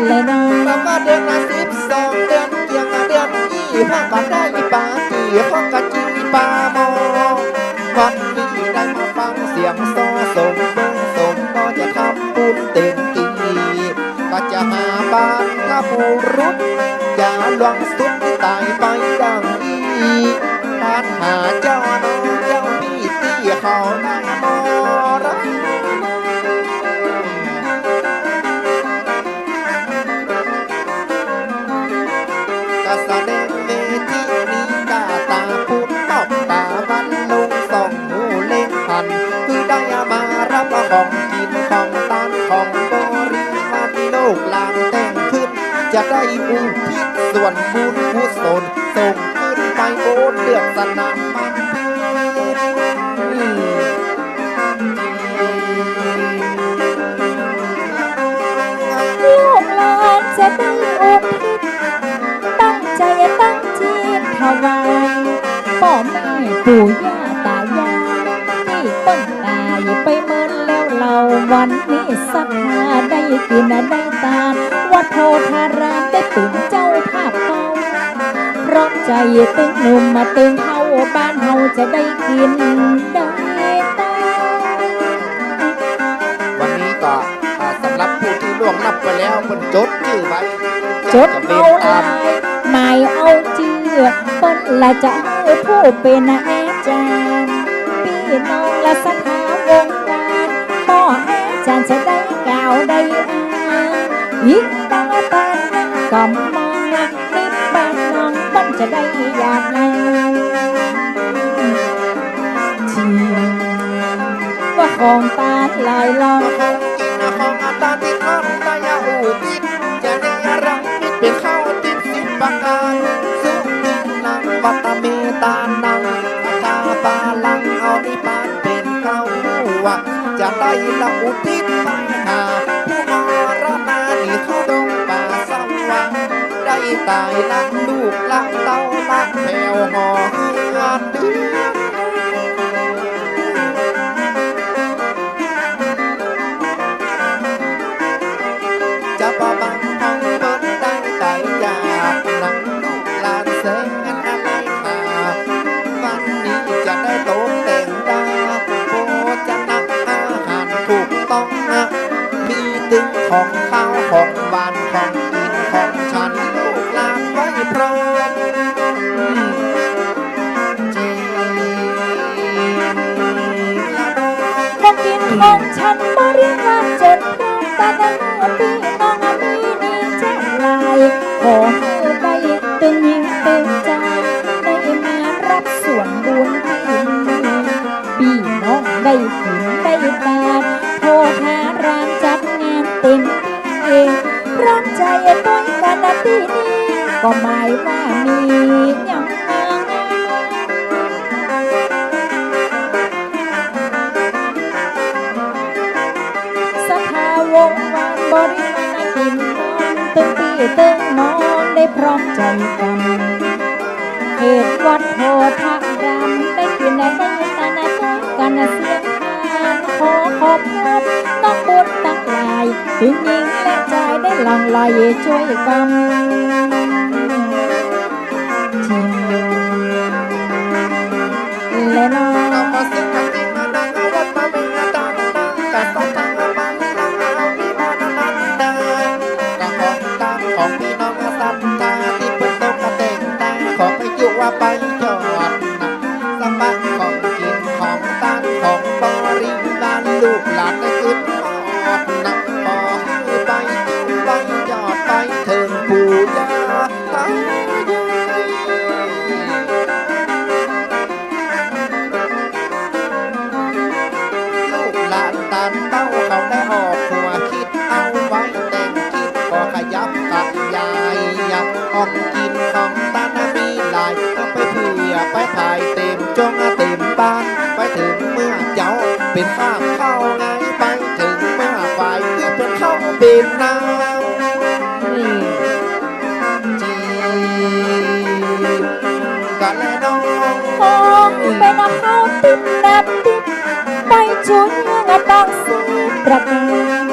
และน้อง แต่ว่าเดือนสิบสอง เดือนเกียง เดือนยี่ห้า ก็ได้ปาร์ตี้ ห้องกะจีปาหมอ วันนี้ได้มาฟังเสียงซอสมเบิ่งสม ก็จะทำบุญเต็มตี้ ก็จะหาบรรพบุรุษ อย่าล่วงสุดตี้ต๋ายไปดังนี้ ตันหาเจ้าน้องเจ้าพี่ตี้เขาได้มรณะ ก็แสดงเวทีนี้กาต๋าพุ้น ตบต๋าวันลง ส่องหูเล็งหัน คือได้มารับของกิ๋นของตานของบริวารตี้ลูกหลานแต่งขึ้น จะได้อุทิศส่วนบุญกุศล ส่งขึ้นไปบนเลือดสนามมัน ลูกหลานจะได้อุทิศ ตั้งใจ๋ตั้งจิตถวาย ป้อแม่ปู่ย่าต๋ายาย ตี้เปิ้นต๋ายไปเมินแล้วเล่า วันนี้ศรัทธาได้กิ๋นได้ตาน วัดโพธารามได้เป๋นเจ้าภาพเฝ้า พร้อมใจ๋ตึงหนุ่มมาตึงเฒ่า บ้านเฮาจะได้กิ๋นได้ตาน วันนี้ก็ อ่า สำหรับผู้ตี้ล่วงลับไปแล้ว เปิ้นจดจื้อไว้ จดเอาหลาย หมายเอาจื้อ เปิ้นละจะหื้อผู้เป๋นอาจ๋ารย์ ปี้น้องละศรัทธาวงวาน ป้ออาจ๋ารย์จะได้กล่าวได้อ้าง อีกตาตานกำมอง นิบบ้านน้องเปิ้นจะได้อยากได้ จีว่าของตานหลายลำ ของกิ๋นของตานตี้ท่านได้อุทิศ จะได้รับผิดเป๋นข้าวติดสิบประก๋าน สุตินัง วัตเมตานัง อัตตาปาลัง เอานิพพานเป๋นข้าว ว่าจะได้ละอุทิศไปหา ผู้มรณะนี้เข้าดงป่าสว่าง ได้ต๋ายละลูกละเต้าละแผ่วห่อเฮือนเดือน จะบ่บังของเปิ้นได้ต๋ายจากนั้น ลูกหลานแสนอะไรมา วันนี้จะได้ตกแต่งดา โภชนะอาหารถูกต้อง มีตึงของคาวของหวานของกิ๋นของฉัน ลูกหลานไว้พร้อม ของกิ๋นของฉันบริวารจนพร้อม ตานเมื่อปี้น้องมีนี้จะหลาย ขอหื้อได้ตึงยิงตึงใจ๋ ได้มารับส่วนบุญตี้นี้ ปี้น้องได้กิ๋นได้ตาน โพธารามจัดงานเต็มตี้ พร้อมใจ๋ตวยกั๋นตี้นี้ ก็หมายว่ามีหยัง ศรัทธาวงวานบริวารกิ๋นนอน ตึงปี้ตึงนอนได้พร้อมใจ๋กั๋น เขตวัดโพธารามได้กิ๋นได้ตานตวยกั๋นเสียงทาน ขอขอบคุณนักบุญตังหลาย ตึงญิงและจายได้หลั่งไหลจ้วยกั๋น จิ๋งแลเนาะ กะมาเซิ่งกั๋นตี้มานังวัดมาเวียดนาม กะสะทาบันลังเอาตี้มานัง กะของตานของปี้น้องศรัทธา ตี้เปิ้นตกกะแต่งตา ขอไปอยู่ว่าไปจอด สะปะของกิ๋นของตานของบริวาร ลูกหลานได้ขึ้นฮอดนะ ขอหื้อไปกิ๋นไปจอดไปเถิงปู่ย่าตายาย ลูกหลานตานเต้าเขาได้ออกหัวคิดเอาไว้ แต่งคิดก็ขยับขยาย ของกิ๋นของตานมีหลาย เอาไปเผื่อไปขายเต็มจ้วงเต็มบ้าน ไปเถิงเมื่อเจ๊าเป๋นคาบข้าวไง ไปเถิงเมื่อฝ่ายคือเป๋นข้าวเป๋นน้ำ อืม จีบกั๋นแลเนาะ ของเป๋นข้าวติ๊บน้ำติ๊บ ไปจุนกะต้องสิบประก๋าน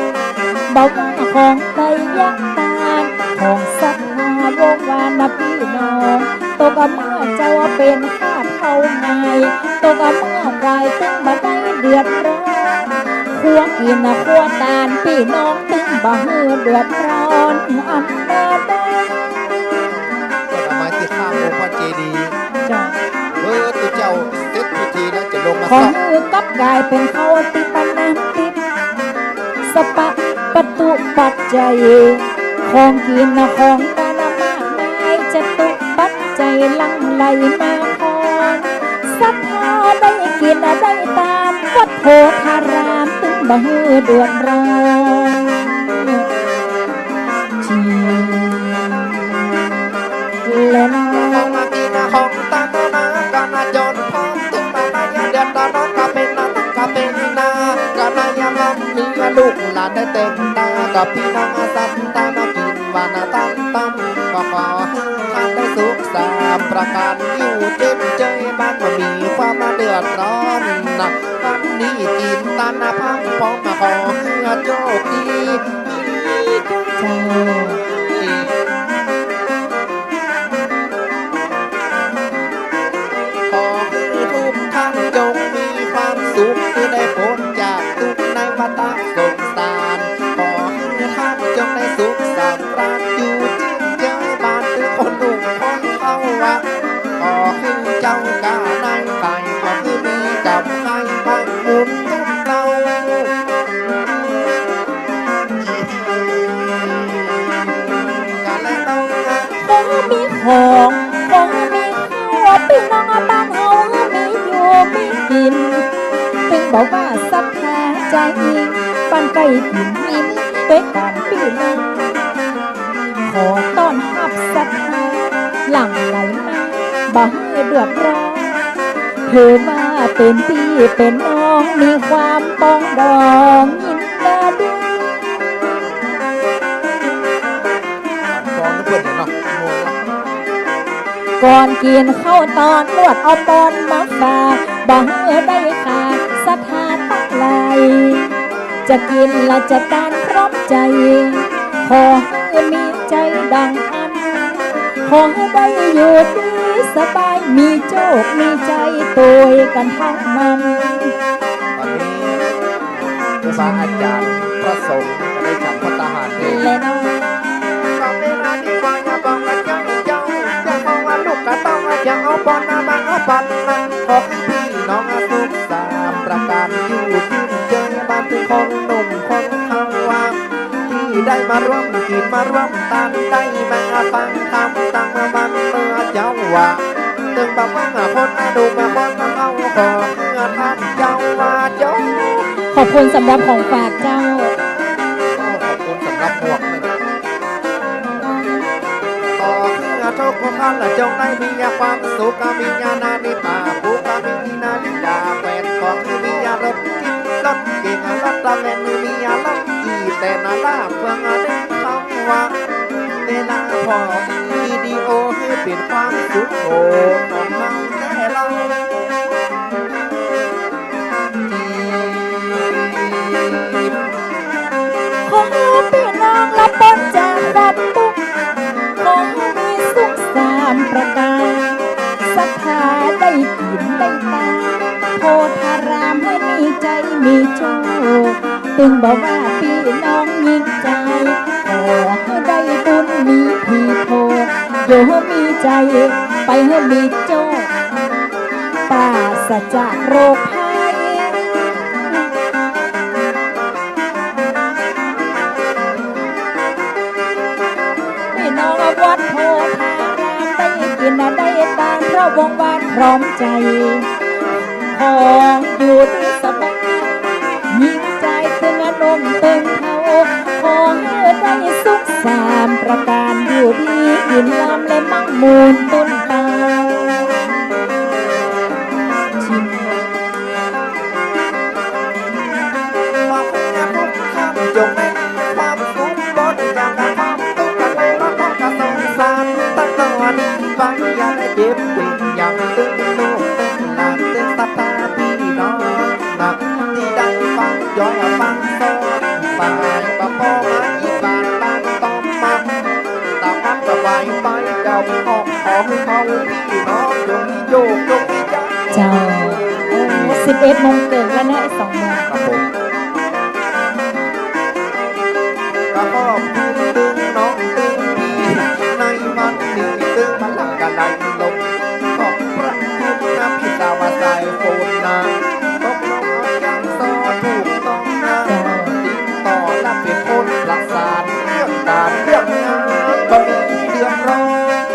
บ่ว่าของไตยะตาน ของศรัทธาวงวานปี้น้อง ตกกะเมื่อเจ๊าเป๋นคาบข้าวไง ตกกะเมื่อฝ่ายตึงบ่ได้เดือดร้อน ครัวกิ๋นนะครัวตานปี้น้องตึงบ่หื้อเดือดร้อนอันใด ก็เอามาตี้ข้างองค์พระเจดีย์ เจ้า เออ ตุ๊เจ้าเสร็จพิธีแล้วจะลงมา ขอหื้อกลับก๋ายเป๋นข้าวติ๊บน้ำติ๊บ สะปะปะตุปัจจัย ของกิ๋นนะของตานมากมาย จตุปัจจัยหลั่งไหลมาพร ศรัทธาได้กิ๋นได้ตาน วัดโพธารามตึงบ่หื้อเดือดร้อน จี๋ แลเนาะ ของกิ๋นของตานนากั๋นจนพร้อม ตึงบ่ได้เดือดร้อนกะเป๋นนา กะเป๋นนา กะนายามันนี้ลูกหลานได้แต่งตา กับปี้น้องศรัทธานากิ๋นว่านาตานตำ ก็ขอหื้อตานได้สุขสามประก๋าน อยู่เจ๋นเจยบ้านบ่มีความเดือดร้อนนะ วันนี้กิ๋นตานนะพังพร้อม มาขอหื้อโจคดี เจ้า ขอหื้อทุกท่านจงมีความสุข หื้อได้ป๊นจากตุ๊กข์ในวัฏสงสาร ขอหื้อท่านจงได้สุขสำราญ อยู่เจ๋นเจยบ้านตึงคนหนุ่มคนเฒ่าอะ ขอหื้อเจ้ากะนายขาย ขอหื้อมีกำไรมั่งมูลตุ้มเต้า ขอมีของ ขอมีข้าว ปี้น้องบ้านเฮามีอยู่มีกิ๋น ตึงบ่ว่าศรัทธาจายิง บ้านใก้ถิ่นนิน ตวยกั๋นปี้น้อง ขอต้อนฮับศรัทธา หลั่งไหลมา บ่หื้อเดือดร้อน ถือว่าเป๋นปี้เป๋นน้อง มีความปองดองยินดี ปองเปิ้นเนาะ ก่อนกิ๋นข้าวตอน ลวดเอาปอนมาฝาก บ่หื้อได้ขาดศรัทธาตังหลาย จะกิ๋นละจะตานพร้อมใจ๋ ขอหื้อมีใจ๋ดังอั้น ขอหื้อได้อยู่ดีสบาย มีโจคมีใจ๋ตวยกั๋นตังนั้น ต๋อนนี้ครูบาอาจ๋ารย์พระสงฆ์ก็ได้ฉันภัตตาหารเพล แลเนาะ ก็เวลานี้ก็อย่าบอกว่าเจ้า เจ้า เจ้า เพราะว่าลูกกะต้องจะเอาปอนมา เอาปอนมา ขอหื้อปี้น้องสุขสามประก๋าน อยู่เจ๋นเจยบ้านตึงคนหนุ่มคนเฒ่าอะ ตี้ได้มาร่วมกิ๋นมาร่วมตาน ได้มาฟังธรรมตังวันเมื่อเจ๊าอะ ตึงบ่ว่าคนหนุ่มคนเฒ่า ขอหื้อท่านเจ้าว่าจง ขอบคุณสำหรับของฝากเจ้า ขอบคุณสำหรับหมวกหนึ่ง ขอหื้อทุกท่านจงได้มีความสุข มีนานิตา ผู้ก็มีนาริกาแฟน ขอหื้อมีรถจิ๊บรถเก๋งรถตะเวน มีรถอีแตนลาเฟืองอันนี้เขาว่า เวลาพอวิดีโอหื้อเป๋นความสุขโขของเฮาแต๊เล่า ขอ มีโจค ตึงบ่ว่าปี้น้องญิงจาย ขอหื้อได้บุญมีผีโพก อยู่หื้อมีใจ๋ ไปหื้อมีโจค ปราศจากโรคภัย ปี้น้องวัดโพธาราม ได้กิ๋นได้ตาน เพราะวงวานพร้อมใจ๋ ขออยู่ดีสบาย ญิงจายตึงหนุ่มตึงเฒ่า ขอหื้อได้สุขสามประก๋าน อยู่ดีกิ๋นลำและมั่งมูนต้นเตา ความทุกข์จงได้ความสุข ปราศจากความทุกข์ กันเลยมาพร้อมกับสงสาร ตั้งแต่วันนี้ไปอย่าได้เจ็บเป็นอย่างตึงลูกตึงหลาน ตึงศรัทธาพี่น้องนะ ตี้ได้ฟังย้อยฟังสอน ฝ่ายปะปอมาอีกบ้านบ้านต้องมา ตามนั้นก็ไหวไปเจ้าพ่อ ขอหื้อพ่อพี่น้องจงมีโจคจงมีใจ๋ เจ้า โอ้ สิบเอ็ดโมงเกิ่งแล้วเนาะ ไอ้สองโมง ครับผม ก็ขอบคุณตึงน้องตึงปี้ ในวันนี้ตึงมาลังกะไหลลง ขอบพระคุณนะพี่สาวสายฝนนะ ตกลงเอาจังซอถูกต้องนะ เจ้า ติดต่อและเป็นคนประสาน เรื่องการเรื่องงานบ่มีเดือดร้อน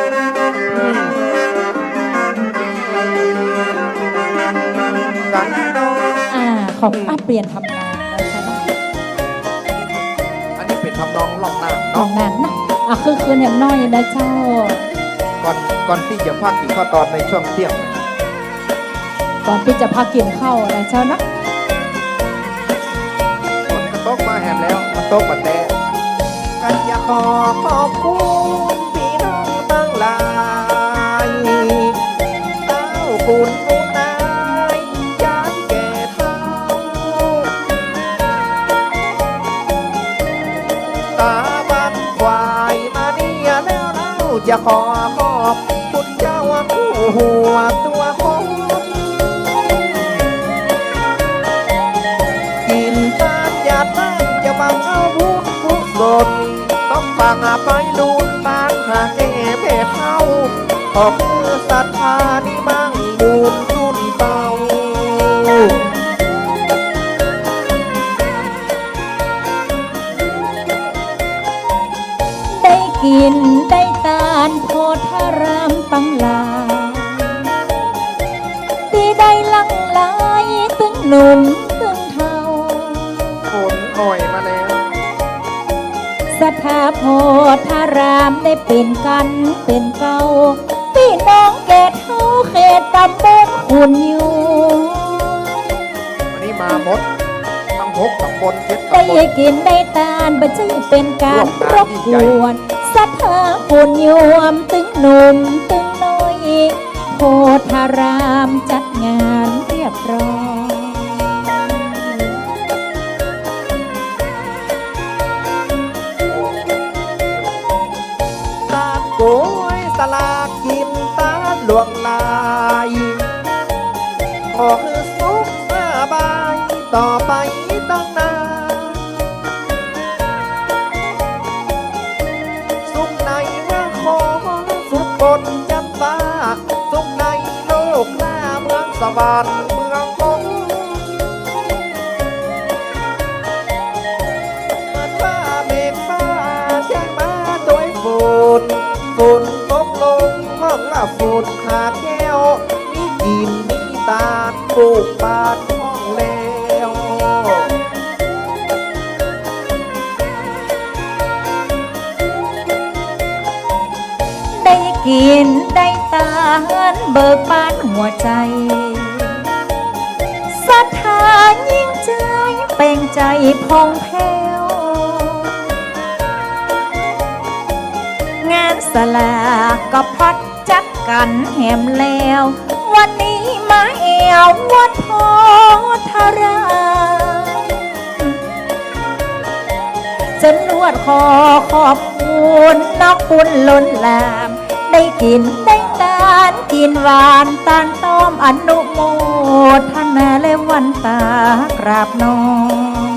อืม กันเนาะ อ่า ของ อ่ะ เปลี่ยนทำนองแล้วใช่ไหม อันนี้เป๋นทำนองล่องน้ำเนาะ ล่องน้ำเนาะ อ่ะ คือคืนแหมหน้อยนะเจ้า ก่อน ก่อนตี้จะพักกิ๋นข้าวตอนในช่วงเตี้ยง ก่อนตี้จะพักกิ๋นข้าวนะเจ้านะ ฝนก็ตกมาแหมแล้ว มันตกมาแต่ ก็อยากขอขอบคุณพี่น้องตังหลาย เต้าคุณผู้นาย ยายแก่เฒ่า ตาวันขวายมาเนี่ยแล้ว เฮาจะขอขอบคุณเจ้าคู่หัวตัวคน กิ๋นตานหยาดน้ำจะบังเอาบุญกุศล ต้องฟังอภัยลุนตานหาแก่แผ่เฒ่า ขอหื้อศรัทธานี้มั่งมูนจุนเตา ได้กิ๋นได้ตานโพธารามตังหลาย ตี้ได้หลั่งไหลตึงหนุ่มตึงเฒ่า ฝนอ่อยมาแล้ว ศรัทธาโพธารามได้เป๋นกั๋นเป๋นเก่า ปี้น้องแก่เฒ่าเขตตำบลขุนยวม วันนี้มาหมด ตั้งหกตำบล เจ็ดตำบล ได้กิ๋นได้ตานบ่ใจ้เป๋นก๋านรบกวน ศรัทธาขุนยวมตึงหนุ่มตึงน้อย โพธารามจัดงานเรียบร้อย ตานก๋วยสลากกิ๋นตานหลวงหลาย ขอหื้อสุขสบายต่อไปตังนาน สุขในนคร สุขบนจันฟ้า สุขในโลกหน้าเมืองสวรรค์เมืองคง เหมือนว่าเมฆฟ้าแจ้งมาโดยฝน ฝนตกลงห้องละฝนหาแก้ว มีกิ๋นมีตานปลูกบ้านห้องแล้ว ได้กิ๋นได้ตานเบิกบานหัวใจ๋ ศรัทธาญิงจายเป่งใจ๋ผ่องแผ้ว งานสลากก็พอดจัดกั๋นแหมแล้ว วันนี้มาแอ่ววัดโพธาราม จะลวดขอขอบคุณนอกบุญล้นหลาม ได้กิ๋นได้ตานกิ๋นหวานตานต้ อนุโมทนาและหวั่นตากราบน้อม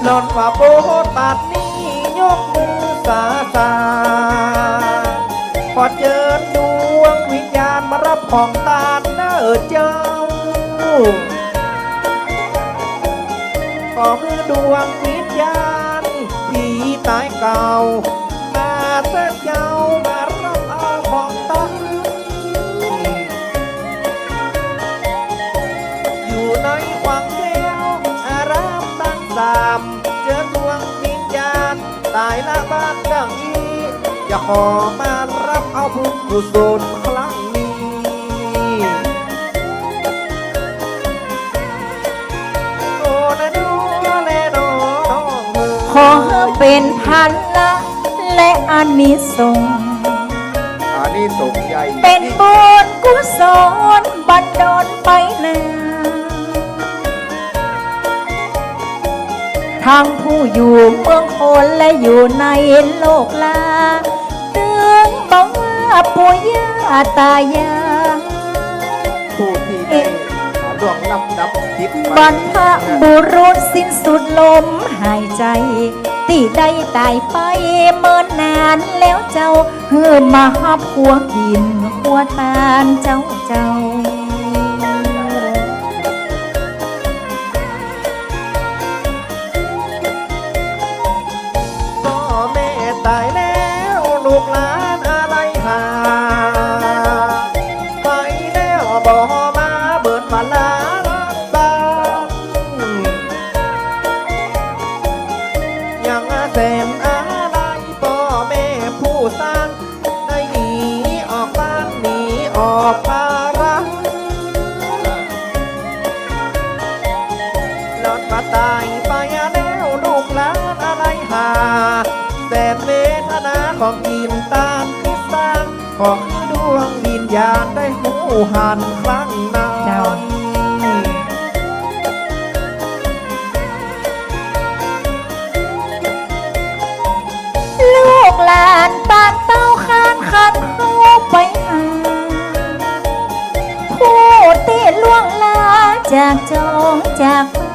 หล่อนว่าโบสถ์บัดนี้ยกมือสาสาง ขอเจิญดวงวิญญาณมาฮับของตานเน่อเจ้า ขอหื้อดวงวิญญาณผีต๋ายเก่า มาเต๊อะเจ้า มาฮับเอาของตาน อยู่ในวังแก้วอารามตังสาม เจิญดวงวิญญาณต๋ายละบ้านดังอี้ จะขอมาฮับเอาบุญกุศลครั้งนี้ โอ้นะน้อแลน้องเอ๋ย ขอหื้อเป๋นผละและอานิสงส์ อานิสงส์ใหญ่ เป๋นบุญกุศลบันดาลไปนา ทั้งผู้อยู่เมืองคนและอยู่ในโลกลา ตึงบ่ว่าปู่ย่าต๋ายาย ผู้ตี้ได้ล่วงลับดับติดไป บรรพบุรุษสิ้นสุดลมหายใจ๋ ตี้ได้ต๋ายไปเมินนานแล้วเจ้า หื้อมาฮับครัวกิ๋นครัวตานเจ้าเจ้า ป้อแม่ต๋ายแล้วลูกหลานอาลัยหา ไปแล้วบ่มาเบิดวันละล้านบาท ยังแสนอาลัยป้อแม่ผู้สร้าง ได้หนีออกบ้านหนีออกภาระ หล่อนว่าต๋ายไปแล้วลูกหลานอาลัยหา แสนเวทนาของกิ๋นตานตี้สร้าง ขอหื้อดวงวิญญาณได้ฮู้หันครั้งนั้น เจ้า ลูกหลานปานเต้าข้านคันเข้าไปหา ผู้ตี้ล่วงลับจากจองจากบ้าน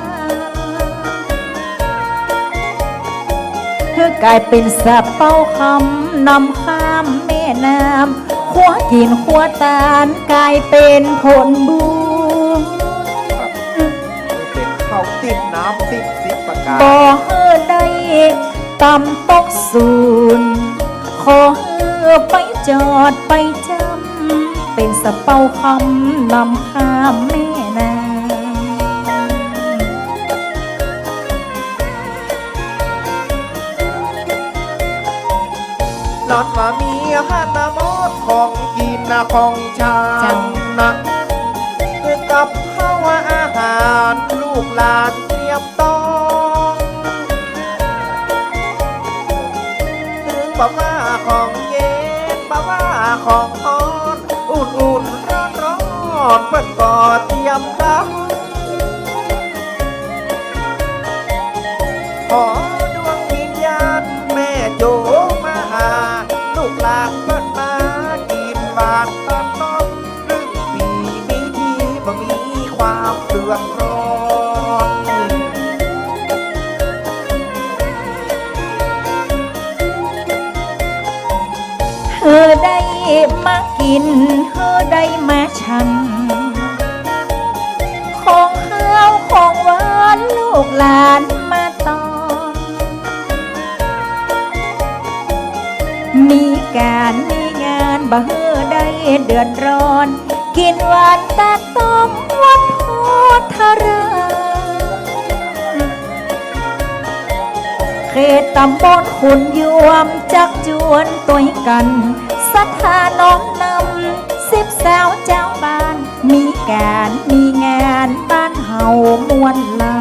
หื้อกลายเป๋นสะเป้าคำนำข้ามแม่น้ำ ครัวกิ๋นครัวตานกลายเป๋นผลบุญ เป๋นข้าวติ๊บน้ำติ๊บสิบประก๋าน บ่หื้อได้ต่ำตกสูญ ขอหื้อไปจอดไปจำ เป๋นสะเป้าคำนำข้ามแม่น้ำ หล่อนว่ามีหันหมดของกิ๋นของฉัน เจ้า กับข้าวอาหารลูกหลานเตรียมต้อง ตึงบ่ว่าของเย็น บ่ว่าของฮ้อน อุ่นๆ ร้อนๆ เปิ้นก็เตรียมรับ ขอดวงวิญญาณแม่จงมาหา ลูกหลานเปิ้นมากิ๋นหวานต้อนรับ เรื่องปีนี้ที่บ่มีความเดือดร้อน หื้อได้มากิ๋น หื้อได้มาฉัน ของคาวของหวานลูกหลานมาต้อน มีก๋านมีงานบ่หื้อได้เดือดร้อน กิ๋นหวานตาต้มวันโพธาราม เขตตำบลขุนยวมจักจวนตวยกั๋น ศรัทธาน้อมนำสิบสาวเจ้าบ้าน มีก๋านมีงานบ้านเฮาม่วนลำ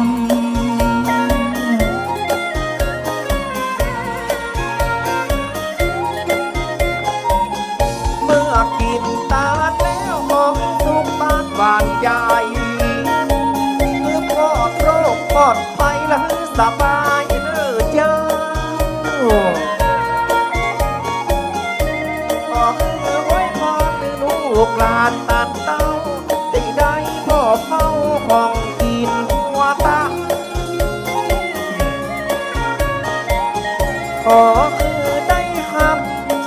เมื่อกิ๋นตานแล้วของสุขบ้านหวานใจ๋ คือปลอดโรคปลอดภัยและสบายเน่อเจ้า ลูกหลานต้านเต้า ตี้ได้ผ่อเฝ้าของกิ๋นหัวตะ ขอหื้อได้ฮับ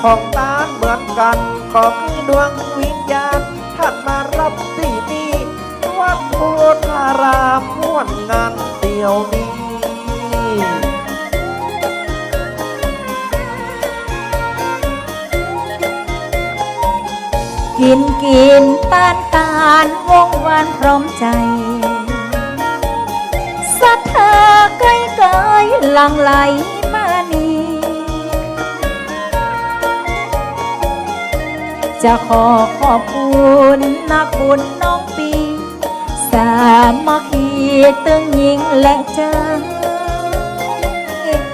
ของตานเหมือนกั๋น ขอหื้อดวงวิญญาณต้านมารับตี้นี่ วัดโพธารามม่วนงานเดี๋ยวนี้ กิ๋นกิ๋นตานตาน วงวานพร้อมใจ๋ ศรัทธาใก้ๆ หลั่งไหลมานี่ จะขอขอบคุณนะคุณน้องปี สามัคคีตึงญิงและจาย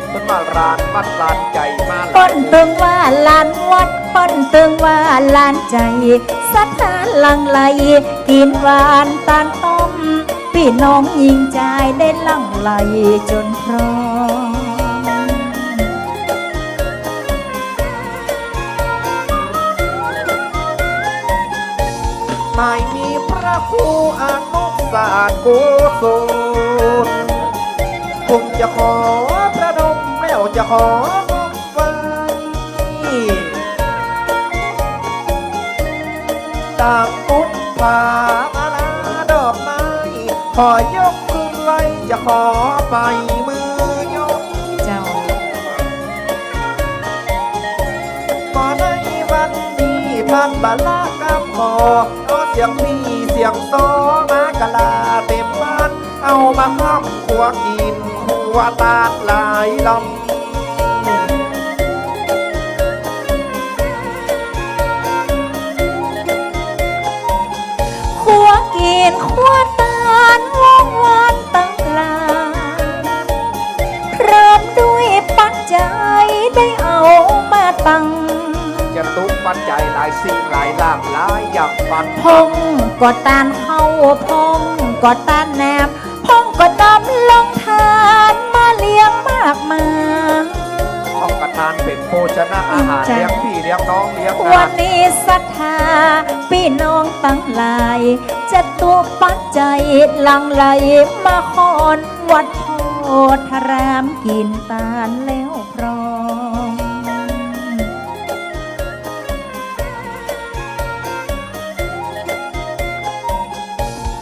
เปิ้นว่าลานวัดลานใจ๋มาหลาย เปิ้นตึงว่าลานวัด เปิ้นตึงว่าลานใจ๋ ศรัทธาหลั่งไหล กิ๋นหวานตานต้ม ปี้น้องญิงจายได้หลั่งไหลจ๋นพร้อม หมายมีพระครูอนุสาสน์กุศล ผมจะขอประนมแล้วจะขอมอบไว้ ตางปุทธามาลาดอกไม้ ขอยกขึ้นไหว้จะขอไปมือยก เจ้า ก็ในวันนี้ต้านบ่ละกำขอ เอาเสียงปี้เสียงซ้อมากะลาเต็มบ้าน เอามาห้ำครัวกิ๋นครัวตานหลายลำ ครัวกิ๋นครัวตานวงวานตังหลาย พร้อมด้วยปัจจัยได้เอามาตัง จตุปัจจัยหลายสิ่งหลายหลากหลายอย่างปัน พ่องก็ตานข้าว พ่องก็ตานน้ำ พ่องก็นำโฮงตานมาเลี้ยงมากมาย พ่องก็ตานเป๋นโภชนะอาหาร เจ้า เลี้ยงปี้เลี้ยงน้องเลี้ยงงาน วันนี้ศรัทธาปี้น้องตังหลาย จตุปัจจัยหลั่งไหลมาคอน วัดโพธารามกิ๋นตานแล้วพร้อม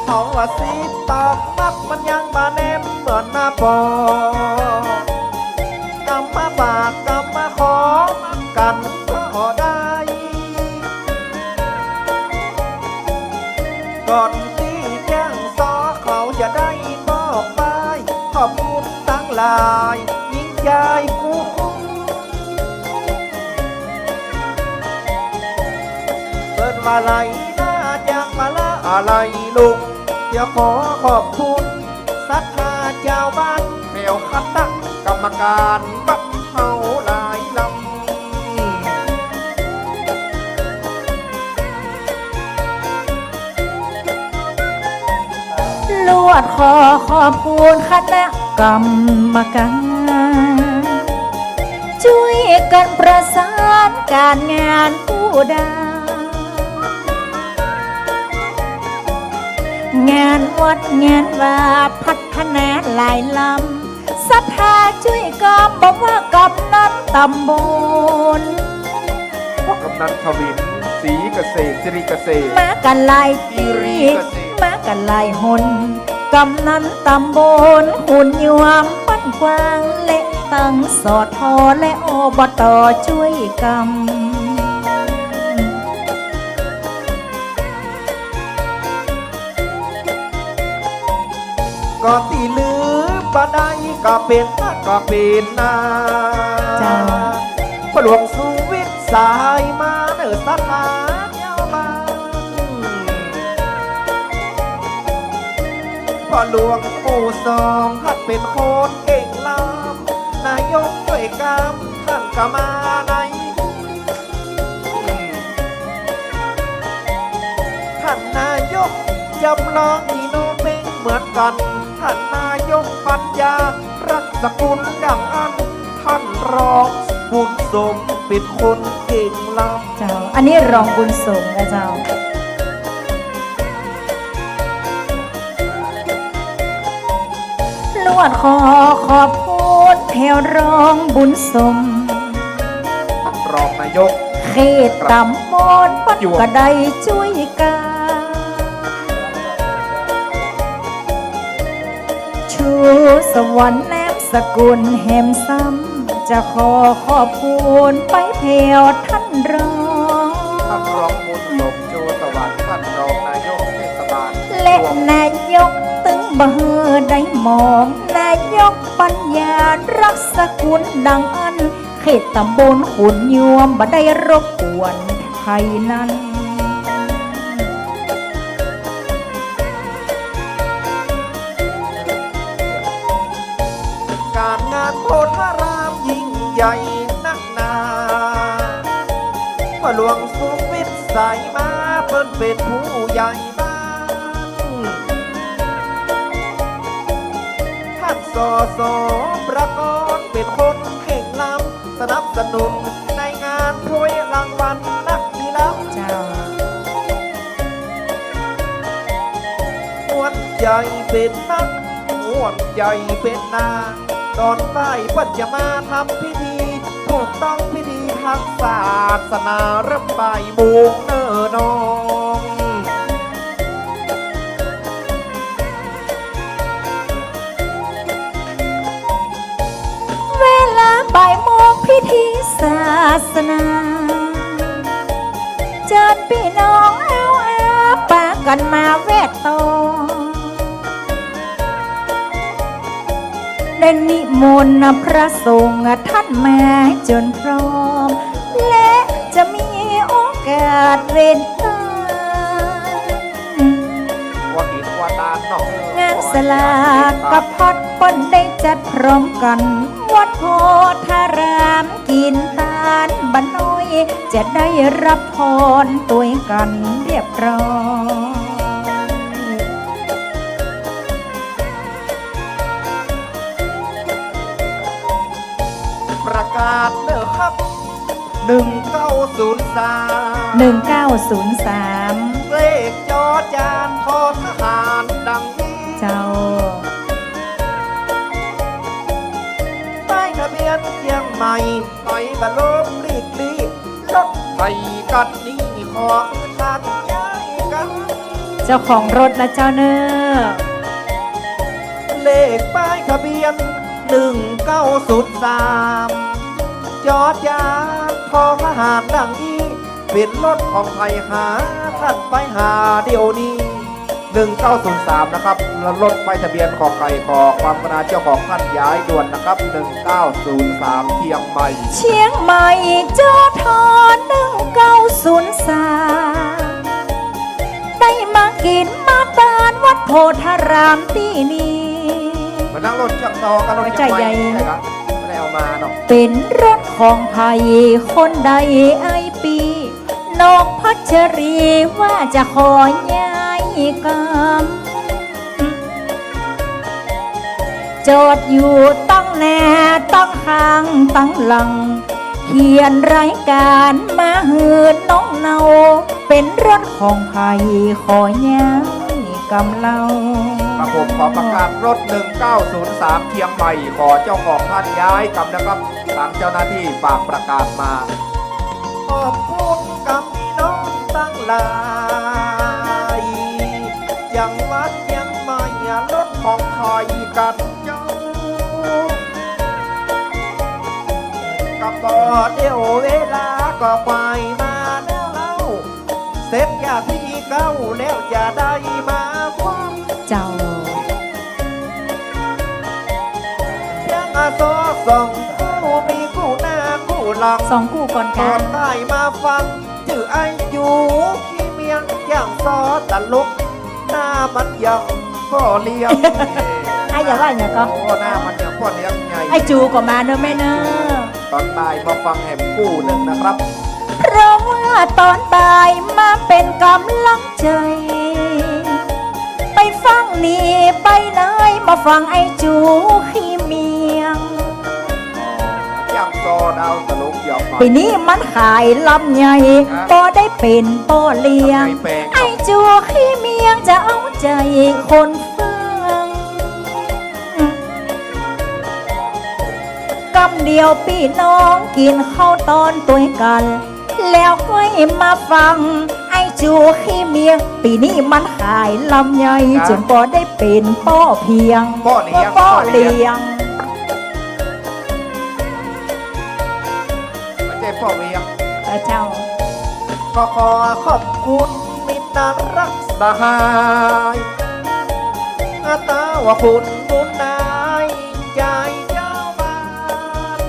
เขาว่าสิบตอกมักมันยังบ่แน่นเหมือนหน้าปอ กำมาฝากกำมาขอ กั๋นก็ได้ ก่อนตี้จ้างซ้อเขาจะได้มอบป้าย ขอบคุณตังหลาย ญิงจายกู้ เปิ้นว่าไหลหน้าจากมาละอะไรลุง จะขอขอบคุณศรัทธาจาวบ้าน แถวคณะกรรมการวัดเฮาหลายลำ ลวดขอขอบคุณคณะกรรมการ จ้วยกั๋นประสานก๋านงานกู้ดา งานวัดงานวาพัฒนาหลายลำ ศรัทธาจ้วยกำ บ่ว่ากำนันต๋ำบล พ่อกำนันทวิน ศรีเกษตร สิริเกษตร มากั๋นหลายตี้ สิริเกษตร มากั๋นหลายหน กำนันต๋ำบล ขุนยวม บ้านกว้าง และตึง สอทอ และ อบต จ้วยกำ ก็ตี้ลืมบ่ได้ก็เป๋นนักก็เป๋นนา เจ้า พ่อหลวงสุวิทย์สายมาเน่อศรัทธาเจ้าบ้าน พ่อหลวงหมู่สองต้านเป๋นคนเก่งล้ำ นายกจ้วยกำต้านก็มาใน ต้านนายกจำลองอีโนเม็งเหมือนกั๋น ต้านนายกปัญญารักสกุลดังอั้น ต้านรองบุญสมเป๋นคนเก่งล้ำ เจ้า อันนี้รองบุญสมนะเจ้า นวดขอขอบคุณแผ่วรองบุญสม ท่านรองนายก เขตตำบล ครับ ปัด ยวก ก็ได้จ้วยกา ชูสวรรค์แนมสกุลแหมซ้ำ จะขอขอบคุณไปแผ่วท่านรอง ท่านรองบุญสม ชูสวรรค์ ท่านรองนายกเทศบาล และ ยวก นายกตึงบ่หื้อได้มอง นายกปัญญารักสกุลดังอั้น เขตตำบลขุนยวมบ่ได้รบกวนใผนั้น ก๋านงานโพธารามยิ่งใหญ่นักหนา พ่อหลวงสุขวิทย์ใสมา เปิ้นเป๋นผู้ใหญ่บ้าน ท่าน สส ประกรณ์ เป๋นคนเข่งล้ำ สนับสนุนในงานถ้วยรางวัลนักกีฬา เจ้า ม่วนใจ๋เป๋นนัก ม่วนใจ๋เป๋นหนา ต๋อนบ่ายเปิ้นจะมาทำพิธี ถูกต้องพิธีทางศาสนา เริ่มบ่ายโมงเน่อน้อง เวลาบ่ายโมงพิธีศาสนา เจิญปี้น้องเอาอาปากั๋นมาแวดตอง ได้นิมนต์พระสงฆ์ท่านมาจ๋นพร้อม และจะมีโอกาสเว้นตา ว่ากิ๋นว่าตานเนาะ งานสลากพัดเปิ้นได้จัดพร้อมกั๋น วัดโพธารามกิ๋นตานบ่น้อย จะได้รับพรตวยกั๋นเรียบร้อย ประกาศเน่อครับ หนึ่งเก้าศูนย์สาม หนึ่งเก้าศูนย์สาม เลขจอจาน ทอทหาร ดังนี้ เจ้า ป้ายทะเบียนเจียงใหม่ ไปบ่ลบหลีกลี่ รถไฟคันนี้ขอหื้อท่านย้ายกั๋น เจ้าของรถนะเจ้าเน่อ เลขป้ายทะเบียน หนึ่งเก้าศูนย์สาม จอจาน ทอทหาร ดังอี้ เป๋นรถของใผ หาท่านไปหาเดี๋ยวนี้ หนึ่งเก้าศูนย์สาม นะครับ รถป้ายทะเบียนขอไข่ ขอความกรุณาเจ้าของท่านย้ายด่วนนะครับ หนึ่งเก้าศูนย์สาม เชียงใหม่ เชียงใหม่ จอทอ หนึ่งเก้าศูนย์สาม ได้มากิ๋นมาตานวัดโพธารามตี้นี้ มานั่งรถเชียงต่อกับรถเชียงใหม่ หัวใจใหญ่ ใช่ครับ ไม่ได้เอามาเนาะ เป๋นรถของใผคนใดไอ้ปี้ นกพัชรีว่าจะขอย้ายกำ จอดอยู่ตังหน้าตังข้างตังหลัง เขียนรายการมาหื้อน้องเนา เป๋นรถของใผขอย้ายกำเล่า ครับผม ขอประกาศรถ หนึ่งเก้าศูนย์สาม เชียงใหม่ ขอเจ้าของท่านย้ายกำนะครับ ตางเจ้าหน้าตี้ฝากประกาศมา ขอบคุณกำปี้น้องตังหลาย จังหวัดเชียงใหม่ รถของใผกั๋นเจ้า ก็ปอเดี๋ยวเวลาก็ไปมาแล้วเล่า เสร็จจากพิธีเก๊าแล้วจะได้มาฟัง เจ้า เพียงอาซอสองกู้ มีกู้หน้ากู้หลัง สองกู้ก่อน ต กั๋น อนบ่ายมาฟัง จื้อไอ้จู๋ขี้เมียง อย่างซอตลก หน้ามันอย่างป้อเลี้ยง ไอ้อย่าว่าอย่างก็ โอ้ หน้ามันอย่างป้อเลี้ยงไง ไอ้จู๋ก็มาเน่อแม่เน่อ ตอนบ่ายมาฟังแหมกู้นึ่งนะครับ เพราะว่าตอนบ่ายมาเป๋นก๋ำลังใจ๋ ไปฟังนี่ไปไหน มาฟังไอ้จู๋ขี้เมียง อย่างซอดาวตลกยอมมา ปี๋นี้มันขายลำใหญ่ ครับ ก็ได้เป๋นป้อเลี้ยง ลำใหญ่แปลง ไอ้จู๋ขี้เมียงจะเอาใจ๋คนฟัง กำเดียวปี้น้องกิ๋นข้าวตอนตวยกั๋น แล้วก้อยมาฟังไอ้จูขี้เมียง ปี๋นี้มันขายลำไย จ๋า จ๋นปอได้เป๋นป้อเพียง ป้อเลี้ยง ป้อเลี้ยง ป้อเลี้ยง บ่ใจ้ป้อเวียง เออเจ้า ก็ขอขอบคุณมิตรรักสหาย อาต๋าว่าคุณบุญนาย ยายเจ้าบ้าน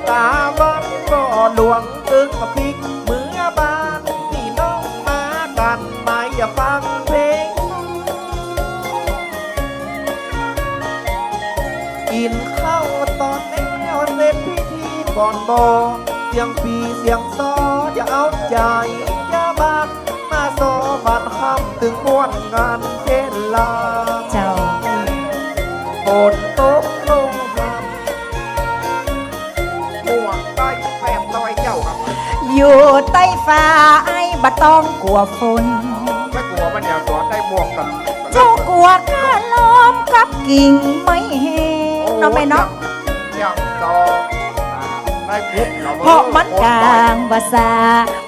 ต๋าบ้านก็หลวงตึงกับพริก เมื่อบ้านพี่น้องมากั๋น มาอย่าฟังเพลง กิ๋นข้าวตอนแล้วเสร็จพิธีก่อนบ่ เสียงปี่เสียงซอจะเอาใจ๋เจ้าบ้าน มาซอบ้านค่ำตึงม่วนงานเจริญลา เจ้า ฝนตกลงมา ม่วงใต้แปดร้อยเจ้าครับ อยู่ใต้ฟ้าไอ้บ่ต้องกั๋วฝน ไม่กั๋วมันอย่างกั๋วได้ม่วงกับ เจ้ากั๋วก้าลมกับกิ่งไม้แห้ง โอ้ เนาะแม่เนาะ อย่าง อย่างต่อ อ่า ได้ปุ๊บเราก็ เพราะมันกลางบ่าสา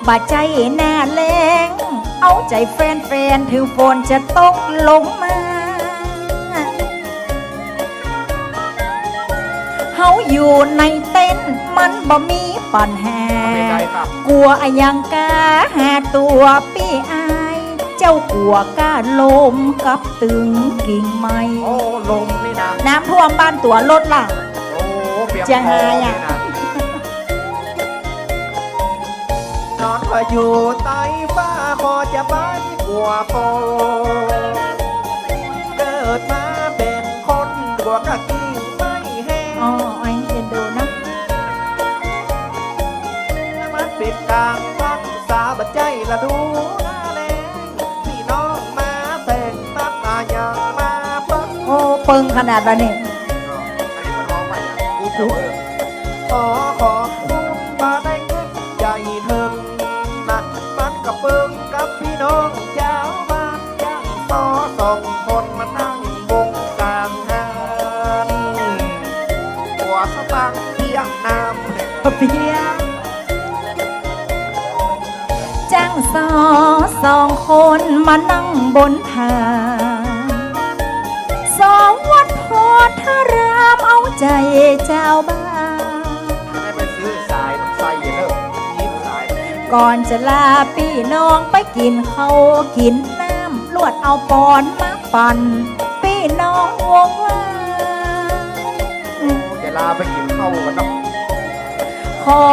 บ่ใจ้หน้าแล้ง เอาใจ๋แฟนๆ ถึงฝนจะตกลงมา เฮาอยู่ในเต็นท์มันบ่มีปัญหา ไม่ได้ครับ กั๋วอะหยังก้าหาตั๋วปี้อ้าย เจ้ากั๋วก้าลมกับตึงกิ่งไม้ โอ้ ลมนี่นะ น้ำท่วมบ้านตั๋วรถล่ะ โอ้ เปียก จะหา คอ อ่ะ นี่นะ นอนว่าอยู่ใต้ฟ้าขอจะไปกั๋วฝน เกิดมาเป๋นคนกั๋วก้ากิ่งไม้แห้ง อ๋อ ไอ้เอ็นดูนะ มันเป๋นกลางพรรษาบ่ใจ้ฤดูหน้าแล้ง พี่น้องมาแต่งตัดอะหยังมาเปิ้ง โอ้ เปิ้งขนาดนั้นนี่ อันนี้มันร้องใหม่อ่ะ กูเกิด ขอขอบคุณบ่ได้กึ๊ดใจ๋เถิง นั่นมันก็เปิ้งกับพี่น้องเจ้าบ้าน จ้างต่อสองคนมานั่งวงก๋างหาญ กั๋วสตางค์เปียกน้ำ เปียก จ้างต่อสองคนมานั่งบนถาด สองวัดโพธารามเอาใจ๋เจ้าบ้าน ให้ไปซื้อสายมันใส่เยอะเนอะ ยิบสาย ก่อนจะลาปี้น้องไปกิ๋นข้าวกิ๋นน้ำ ลวดเอาป๋อนมาปั๋นปี้น้องวงวาน โอ้ จะลาไปกิ๋นข้าวกั๋นเนาะ ขอ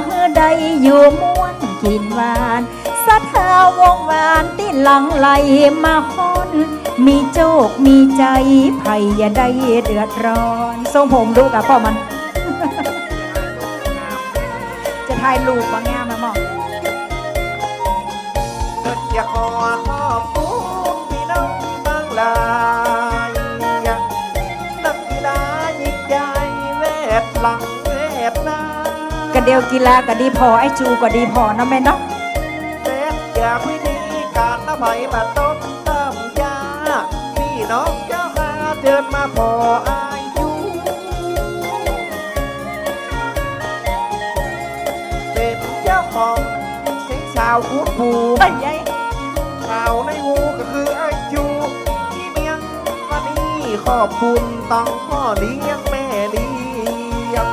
หื้อได้อยู่ม่วนกิ๋นหวาน ศรัทธาวงวานตี้หลั่งไหลมาค้น มีโจคมีใจ๋ ใผอย่าได้เดือดร้อน ทรงผมดุกับป้อมัน จะถ่ายรูปบ่งามนะหม่อม ก็จะขอขอบคุณพี่น้องตังหลาย นักกีฬายิ่งใหญ่แวดหลังแวดหน้า กะเดี่ยวกีฬากะดีผ่อ ไอ้จู๋กะดีผ่อเนาะแม่เนาะ เสร็จจากพิธีก๋านละไผมาต้นตำยา พี่น้องเจ้าข้าเจิญมาผ่ออ้ายจู๋ เป๋นเจ้าของเพลงชาวคูดภู เอ้ย ชาวในฮูก็คืออ้ายจู๋ ตี้เมียงวันนี้ขอบคุณตังพ่อเลี้ยงแม่เลี้ยง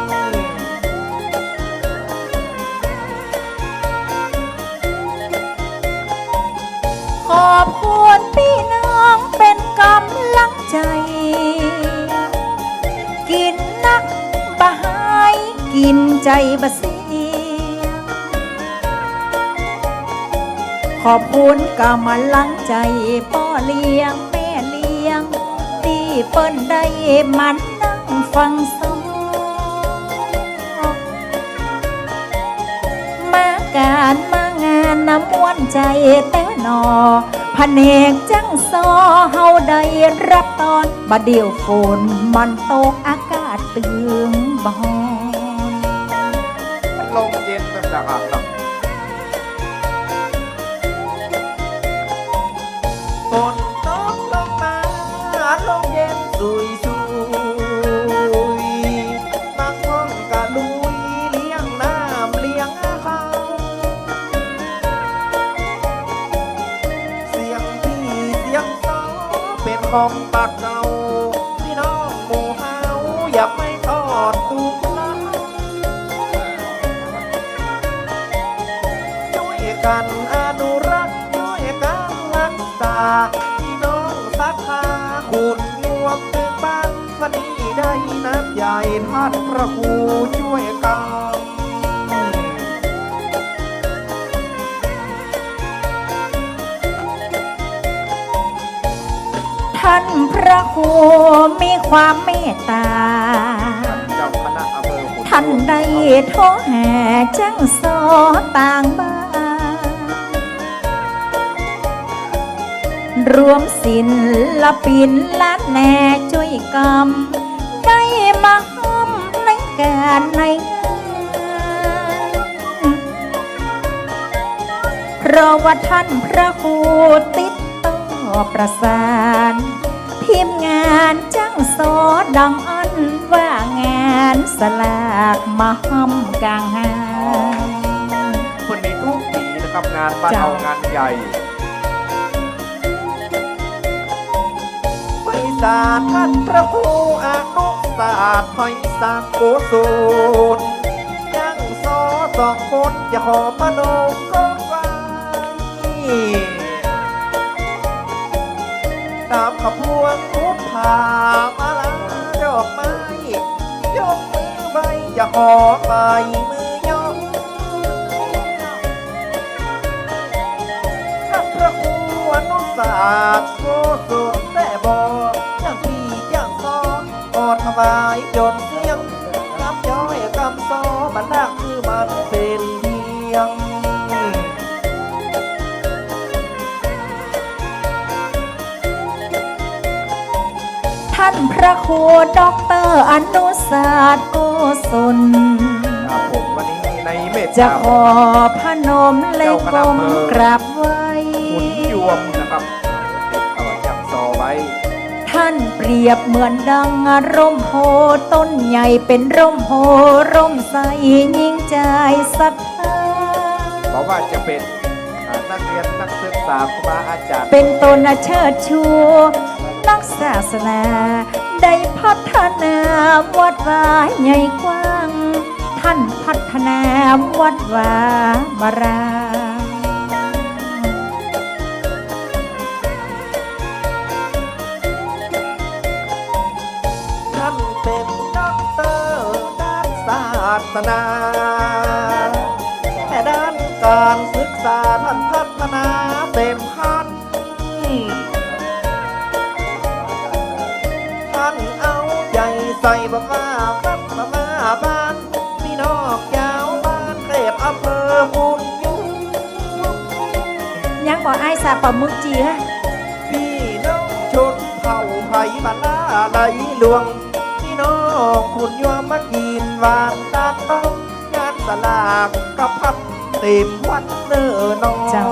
ขอบคุณปี้น้องเป๋นก๋ำลังใจ๋ กิ๋นนักบ่หาย กิ๋นใจ๋บ่เสีย ขอบคุณก๋ำลังใจ๋ป้อเลี้ยงแม่เลี้ยง ตี้เปิ้นได้มานั่งฟังซ้อ มาก๋านมางานนะม่วนใจ๋แต๊หนอ ผนกจ้างซอเฮาได้รับตอน บ่าเดี่ยวฝนมันตกอากาศตึงบ่ฮ้อน มันลมเย็นตั้งแต่หักหลัง ฝนตกลงมา ลมเย็นสุยสุ ปากเก่า พี่น้องหมู่เฮาอย่าไปทอดทิ้งละ ช่วยกั๋นอนุรักษ์ ช่วยกั๋นฮักษา พี่น้องศรัทธา คุณโยมตึงบ้าน วันนี้ได้น้ำใจ๋ท่านพระครูช่วยกั๋น ท่านพระครูมีความเมตต๋า ท่านเจ้าคณะอำเภอขุนยวม ท่านได้โทรหาจ้างซอต่างบ้าน รวมศิลปินล้านนาจ้วยกั๋น ได้มาฮ่วมในก๋านในงาน เพราะว่าท่านพระครูติดต่อประสาน ทีมงานจ้างซอดังอั้น ว่างานสลากมาฮ่วมก๋างหา อ๋อ เปิ้นมีกู้ปี๋นะครับ งานบ้านเฮางานใหญ่ เจ้า ไหว้สาท่านพระครูอนุสาสน์ ไหว้สากุศล จ้างซอสองคนจะขอประนมก้มไหว้ ตามขบวนพุทธามาลาดอกไม้ ยกมือไหว้จะขอไปมือยก ท่านพระครูอนุสาสน์โกศลแต่บ่ จ้างพี่จ้างซอ ขอถวายจนเสี้ยง กำจ้อยกำซอ บรรดาคือมันเป๋นเพียง ท่านพระครูด็อกเตอร์อนุสาสน์โกศล ครับผม วันนี้ในเมตตา จะขอประนมและก้มกราบไหว้ ขุนยวมนะครับ ติดต่อจ้างซอไว้ ท่านเปรียบเหมือนดังร่มโพธิ์ต้นใหญ่ เป๋นร่มโพธิ์ร่มใสยิ่งใจ๋ศรัทธา เพราะว่าจะเป๋น อ่า นักเรียนนักศึกษาครูบาอาจ๋ารย์ เป๋นต้นเชิดชูนักศาสนา ได้พัฒนาวัดวาใหญ่กว้าง ท่านพัฒนาวัดวาวาราม ท่านเป๋นด็อกเตอร์ด้านศาสนา แต่ด้านก๋านศึกษาท่านพัฒนาเต็มขั้น ท่านเอาใจ๋ใส่บ่ว่าวัดบ่ว่าบ้าน พี่น้องจาวบ้านเขตอำเภอขุนยวม ยังบ่อ้าย สาปลาหมึกเจีย พี่น้องชนเผ่าไพร่บรรดาไหลหลวง พี่น้องขุนยวมมากิ๋นหวานตานต้อง งานสลากกะพัดเต็มวัดเน่อน้อง เจ้า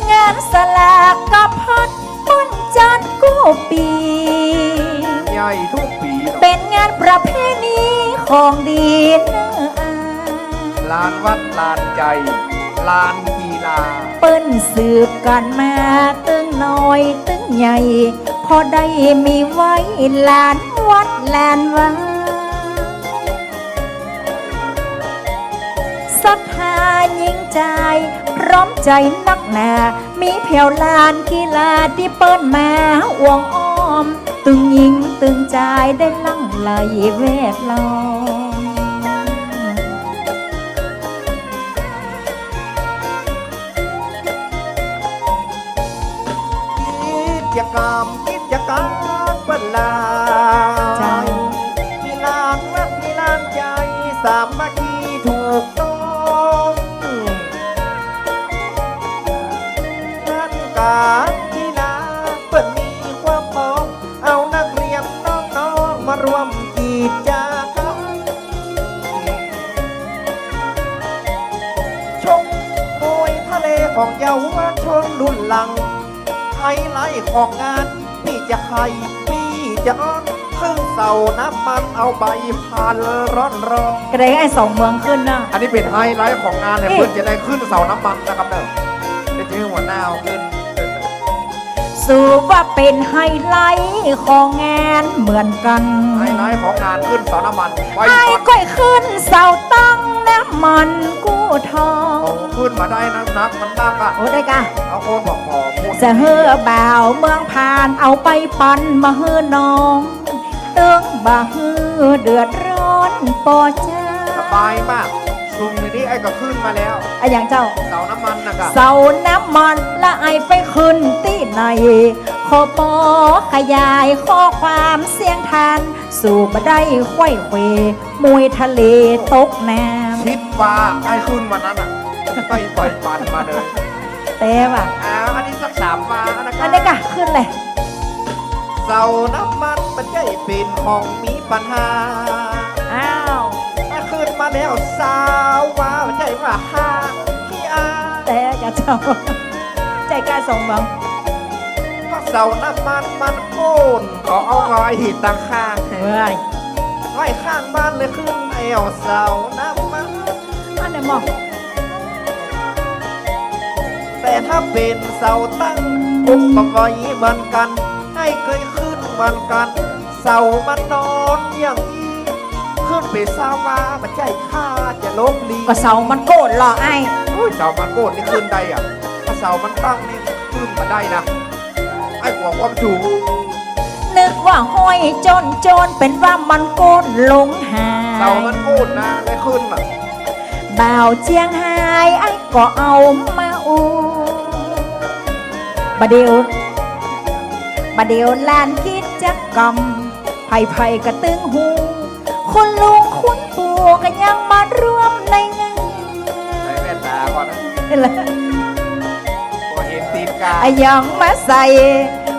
งานสลากกะพัดเปิ้นจัดกู้ปี๋ ใหญ่กู้ปี๋เนาะ เป๋นงานประเพณีของดีเน่ออา ลานวัดลานใหญ่ ลานกีฬา เปิ้นสืบกั๋นมาตึงน้อยตึงใหญ่ พอได้มีไว้ลานวัดลานวา ศรัทธายิ่งใจ๋ พร้อมใจ๋นักหนา มีแผวลานกีฬาตี้เปิ้นมาอ้วงอ้อม ตึงญิงตึงจายได้หลั่งไหลแวดล้อม กิจก๋รรมกิจก๋านเปิ้นหลาย เจ้า มีลานวัดมีลานใหญ่ สามัคคีถูกต้อง งานก๋านกีฬาเปิ้นมีความพร้อม เอานักเรียนน้องๆ มาร่วมกิจก๋รรม ชกมวยทะเลของเยาวชนรุ่นหลัง ไฮไลท์ของงาน ปี้จะใค่ ปี้จะอ้อน ไผ ขึ้นเสาน้ำมันเอาใบพันร้อนๆ ก็ได้ไอ้สองเมืองขึ้นนะ อันนี้เป๋นไฮไลต์ของงานเนี่ย นี่ เปิ้นจะได้ขึ้นเสาน้ำมันนะครับเด้อ เดี๋ยวจะหื้อหัวหน้าเอาขึ้น ถือว่าเป๋นไฮไลต์ของงานเหมือนกั๋น ไฮไลต์ของงานขึ้นเสาน้ำมัน ไอ้ก้อยขึ้นเสาตั้งน้ำมันกู้ทอง โอ้ ขึ้นมาได้นะ นักมันตั้งอะ โอ้ ได้กะ เอาคนบอกขอพูด จะหื้อบ่าวเมืองผ่านเอาไปปันมาหื้อน้อง ตึงบ่หื้อเดือดร้อนปอเจ้า สบายมาก ซุมในนี้ไอ้ก็ขึ้นมาแล้ว อะหยังเจ้า เสาน้ำมันนะกะ เสาน้ำมันละไอ้ไปขึ้นตี้ไหน ขอปอขยายข้อความเสียงทาน สู่บ่ได้ไขว้เขว มวยทะเลตกน้ำ คิดว่าไอ้ขึ้นวันนั้นน่ะ ไปปล่อยปันมาเลย แต่ว่า อ้าว อันนี้สักสามวานะกะ อันนี้กะ ขึ้นเลย เสาน้ำมันบ่ใจ้เป๋นของมีปัญหา อ้าว ถ้าขึ้นมาแล้วสาววา บ่ใจ้ว่าฮาขี้อาย แต่กะเจ้า ใจ้กะสองเมือง เพราะเสาน้ำมันมันโก้น ก็เอาไว้ตังข้าง เว้ย ไว้ข้างบ้านเลยขึ้นแอ่วเสาน้ำมัน อันไหนหมอ แต่ถ้าเป๋นเสาตั้ง กุ๊กก็บ่เหมือนกั๋น ไอ้เกยขึ้นเหมือนกั๋น เสามันนอนอย่างอี้ ขึ้นไปสาววา บ่ใจ้ข้าจะลบหลีก ก็เสามันโก้นเหรอไอ้ โอ้ย เสามันโก้นนี่ขึ้นได้อะ ถ้าเสามันตั้งนี่ขึ้นบ่ได้นะ ไอ้กั๋วความสูง นึกว่าห้อยโจ้นโจ้น เป๋นว่ามันโก้นลงหาย เสามันโก้นนะ ได้ขึ้นน่ะ บ่าวเจียงฮาย ไอ้ก็เอามาอู้ บ่าเดี่ยว บ่าเดี่ยวลานกิจกรรม ใผๆ ก็ตึงฮู้ คุณลุงคุณปู่ก็ยังมาร่วมในงาน ใส่แว่นตาก่อนนะ เห็นแล้ว บ่เห็นตีนก๋า อะยังมาใส่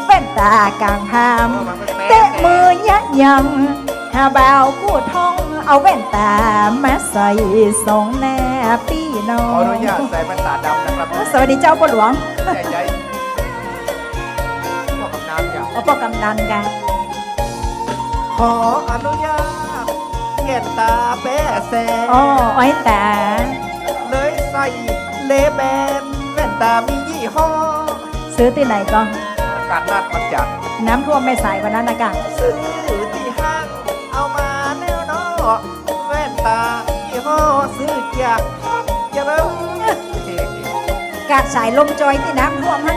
แว่นต๋ากลางพาม เออ มันเป็นแป๊ะ เตะมือยะยัง หาบ่าวกู้ทอง เอาแว่นต๋ามาใส่ส่องหน้าปี้น้อง ขออนุญาตใส่แว่นต๋าดำนะครับ โอ้ สวัสดีเจ้าป้อหลวง ใหญ่ๆ ป้อกำนันเนี่ย อ๋อ ป้อกำนันกะ ขออนุญาต แว่นต๋าแป๊ะแสง อ๋อ อ้อยต๋า เลยใส่เลแบน แว่นต๋ามียี่ห้อ ซื้อตี้ไหนก็ ตลาดนัดวันจันทร์ น้ำท่วมแม่สายวันนั้นนะกะ ซื้อตี้ห้าง เอามาแน่นอ แว่นต๋ายี่ห้อซื้อจากเจริญ กาดสายลมจอยตี้น้ำท่วมฮะ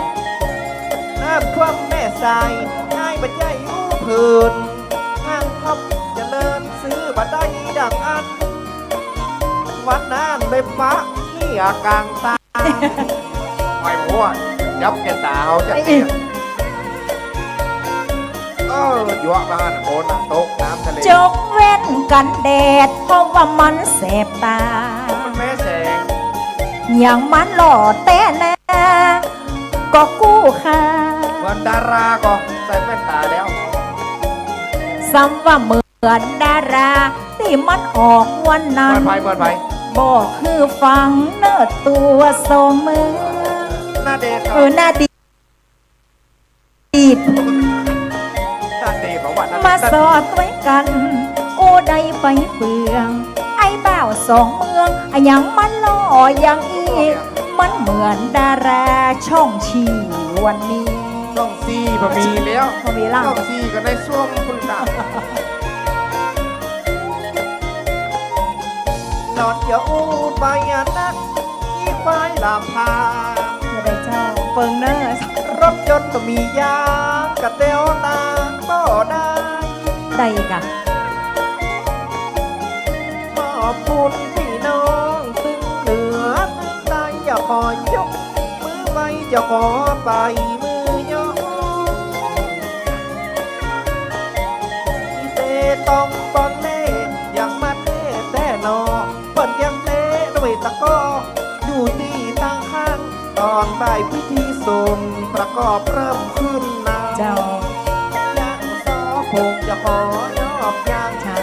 น้ำท่วมแม่สาย อ้ายบ่ใจ้อู้เผิน ห้างท็อปเจริญ ซื้อบ่ได้ดั่งอั้น วันนั้นเลยปะเหียก๋างตาง ไปหัว ยับแก่ต๋าเฮาจะเตี้ย เออ ยั่วบ้านโคนตกน้ำทะเล จกแว่นกันแดด เพราะว่ามันแสบต๋า มันแพ้แสง อย่างมันหล่อแต๊นะ ก็กู้ค่า เหมือนดาราก็ใส่แว่นต๋าแล้ว ซ้ำว่าเหมือนดาราตี้มันออกวันนั้น เหมือนใผ เหมือนใผ บอกหื้อฟังเน่อตั๋วสองเมือง ณเดชน์ เออ ณเดชน์ ณเดชน์บอกว่า มาสอดตวยกั๋น อู้ได้ไปเปื้อง ไอ้บ่าวสองเมือง อะหยังมันหล่ออย่างอี้ มันเหมือนดาราช่องสี่วันนี้ ช่องสี่บ่มีแล้ว บ่มีแล้ว ช่องสี่ก็ในส้วมพุ้นน่ะ หล่อนอย่าอู้ไปอะนัก อีควายลำพา อย่าได้เจ้า เปิงเน่อ รถยนต์บ่มียาง กะแต๋วตางบ่ได้ ได้กะ ขอบคุณพี่น้องตึงเหนือตึงใต้ จะขอยกมือไหว้ จะขอไปมือยอ เตต้องบอลเล่ ยังมาเตะแต่หนอ เปิ้นยังเตะด้วยตะกร้อ อยู่ตี้ตังข้าง ตอนบ่ายพิธีสงฆ์ประกอบเริ่มขึ้นนะ เจ้า ยังสอพงจะขอยอบยัง เจ้า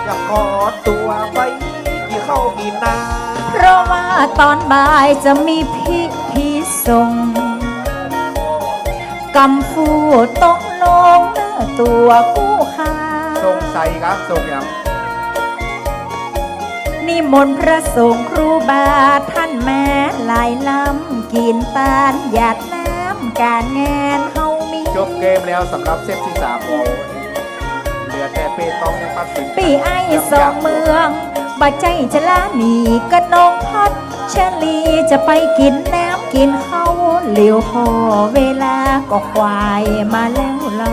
จะขอตั๋วไปกิ๋นข้าวกิ๋นน้ำ เพราะว่าตอนบ่ายจะมีพิธีสงฆ์ กำฟู่ตกลงเน่อตั๋วกู้ค่า สงสัยครับ ส่งอย่าง นิมนต์พระสงฆ์ครูบาท่านมาหลายลำ กิ๋นตานหยาดน้ำก๋านงานเฮามี จบเกมแล้วสำหรับเซตตี้สามของวันนี้ เหลือแต่เปตองยังตัดสิน ปี้ไอ้สองเมือง บ่ใจ้จะละหนีกับน้องพัชรี จะไปกิ๋นน้ำกิ๋นข้าว เหลียวผ่อเวลาก็ควายมาแล้วเล่า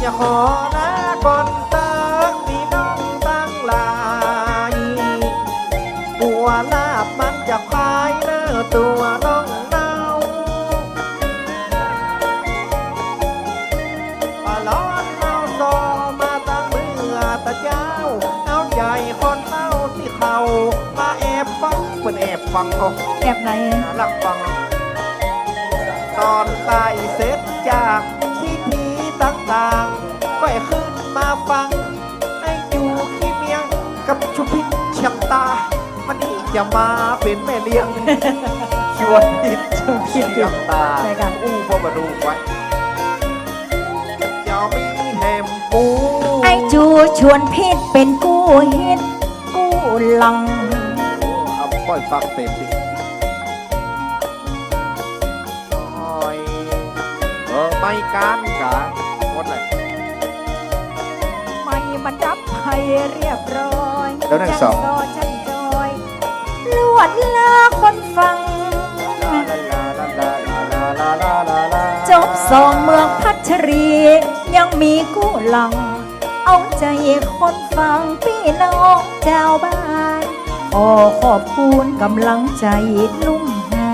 จะขอลาก่อนเต๊อะปี้น้องตังหลาย กั๋วลาบมันจะคายเน่อตั๋วน้องเน่า ปะหลอนเล่าต่อมาตังเมื่อตะเจ๊า เอาใจ๋คนเฒ่าตี้เขามาแอบฟัง เปิ้นแอบฟังเนาะ แอบไหน ลักฟัง ต๋อนใก้เสร็จจากพิธีต่างๆ ก็ขึ้นมาฟัง ไอ้จู๋ขี้เมียงกับชูพิษเชียงตา วันนี้จะมาเป๋นแม่เลี้ยง ชวนพิษ ชวนพิษ เชียงตา ใจ้ค่ะ อู้ พ่อมาดูไว้ จะมีแหมปู ไอ้จู๋ชวนพิษเป๋นกู้ฮิตกู้หลัง เอาป้อยฟังเป๋นดิ โอ้ย เออ ไม้ก้านกา หมดเลย ไม้บรรดับให้เรียบร้อย แล้วหนึ่งสอง จั้นซอจั้นจอย ลวดลาคนฟัง จบสองเมืองพัชรี ยังมีกู้หลัง เอาใจ๋คนฟังปี้น้องจาวบ้าน ขอขอบคุณก๋ำลังใจ๋ลุ่มหา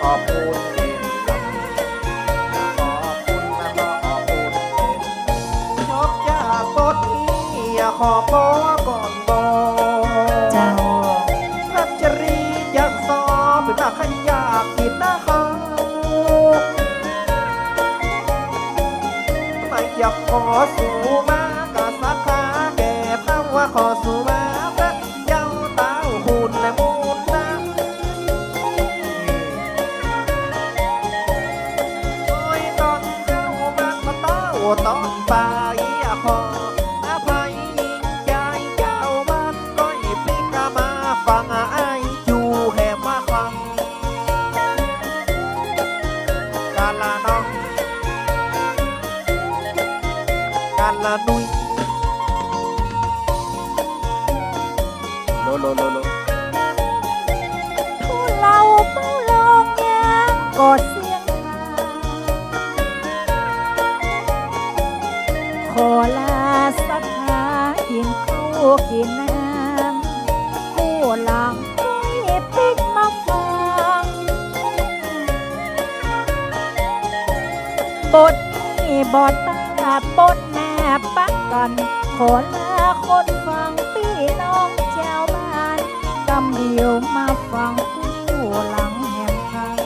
ขอบคุณเช่นกั๋น ขอบคุณนะ ขอบคุณเช่นกั๋น จบจากบทนี้ขอปอก่อนบอ เจ้า พัชรีจั้นซอ เป๋นว่าใค่อยากกิ๋นนะเขา ไม่อยากขอสูมา กะศรัทธาแก่เฒ่าว่าขอสูมา พระเจ้าต๋าหุ่นและมูลนะ โอ้ย ต๋อนเจ๊ามา มาเต้าต๋อนบ่าย ขออภัยยิ่งใหญ่ เจ้าบ้านก้อยปิ๊กมาฟัง ไอ้จู๋แหมมาฟัง กาละน้อง กาละนุ้ย โล โล โล โล ผู้เล่าเป้าลองยางก็เสียงหา ขอลาศรัทธากิ๋นข้าวกิ๋นน้ำ กู้หลังก้อยปิ๊กมาฟัง บทนี้บ่ตัด บทหน้าปะกั๋น ขอลาคนฟังปี้น้องจาวบ้าน กำเดียวมาฟังกู้หลังแหมฟัง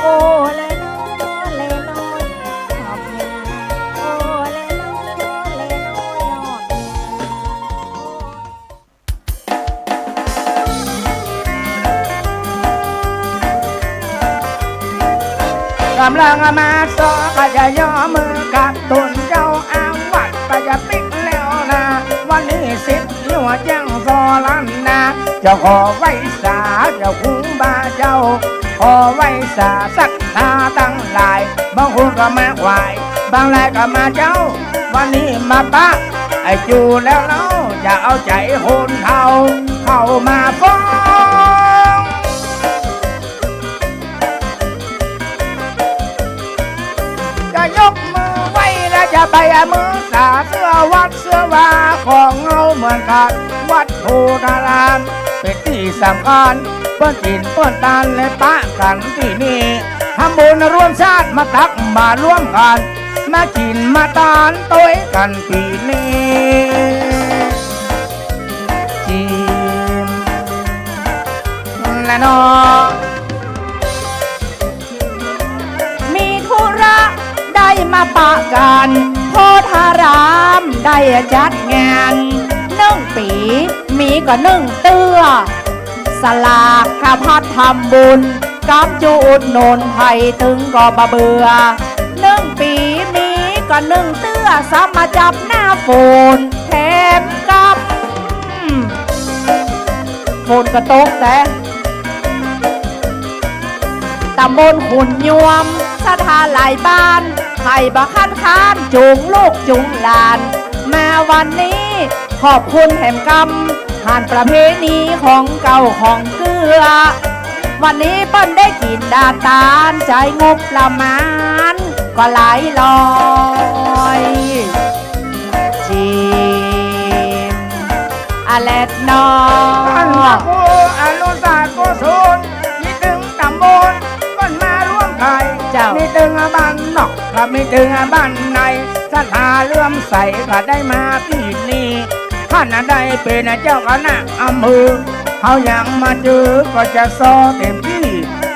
โอแลนอ แลนอ ยอบยา โอแลนอ แลนอ ยอบยา ก๋ำลังมาซอ ก็จะยอมมือกับตุ๊นเจ้าอาวัด ก็จะปิ๊กแล้วนะ วันนี้สิทธิ์อยู่แจ้งซอลันนา เจ้าขอไหว้สา เจ้าครูบาเจ้า ขอไหว้สาศรัทธาตังหลาย บางคนก็มาไหว้ บางรายก็มาเจ้า วันนี้มาปะไอ้จู๋แล้วเล่า จะเอาใจ๋คนเฒ่าเข้ามาฟัง จะยกมือไหว้และจะไปเอามือสา เสื้อวัดเสื้อวาของเฮาเหมือนกั๋น วัดโพธารามเป๋นตี้สำคัญ เปิ้นกิ๋นเปิ้นตานและปะกั๋นตี้นี่ ทำบุญร่วมชาติมาตักบาตรร่วมกั๋น มากิ๋นมาตานตวยกั๋นตี้นี่ จีน และเนาะ มีธุระได้มาปะกั๋น โพธารามได้จัดงาน นึ่งปี๋มีก็นึ่งเตื้อ สลากข้าพัดทำบุญ กำจูอุดหนุน ใผตึงก็บ่เบื่อ นึ่งปี๋มีก็นึ่งเตื้อ สามารถจับหน้าฝนแถมกำ ฝนก็ตกแต๊ ตำบลขุนยวม ศรัทธาหลายบ้าน ใผบ่คัดค้าน จูงลูกจูงหลาน มาวันนี้ ขอบคุณแถมกำ ผ่านประเพณีของเก่าของเกื้อ วันนี้เปิ้นได้กิ๋นดาตาน ใจ๊งบประมาณก็หลายร้อย จีน อะแลดนอ ต้านพระครูอนุสากุศล มีตึงตำบล เปิ้นมาร่วมไถ่ เจ้า มีตึงบ้านนอก ก็มีตึงบ้านใน ศรัทธาเลื่อมใส ก็ได้มาตี้นี่ ต้านได้เป๋นเจ้าคณะอำเภอ เฮายังมาเจอ ก็จะซอเต๋มตี้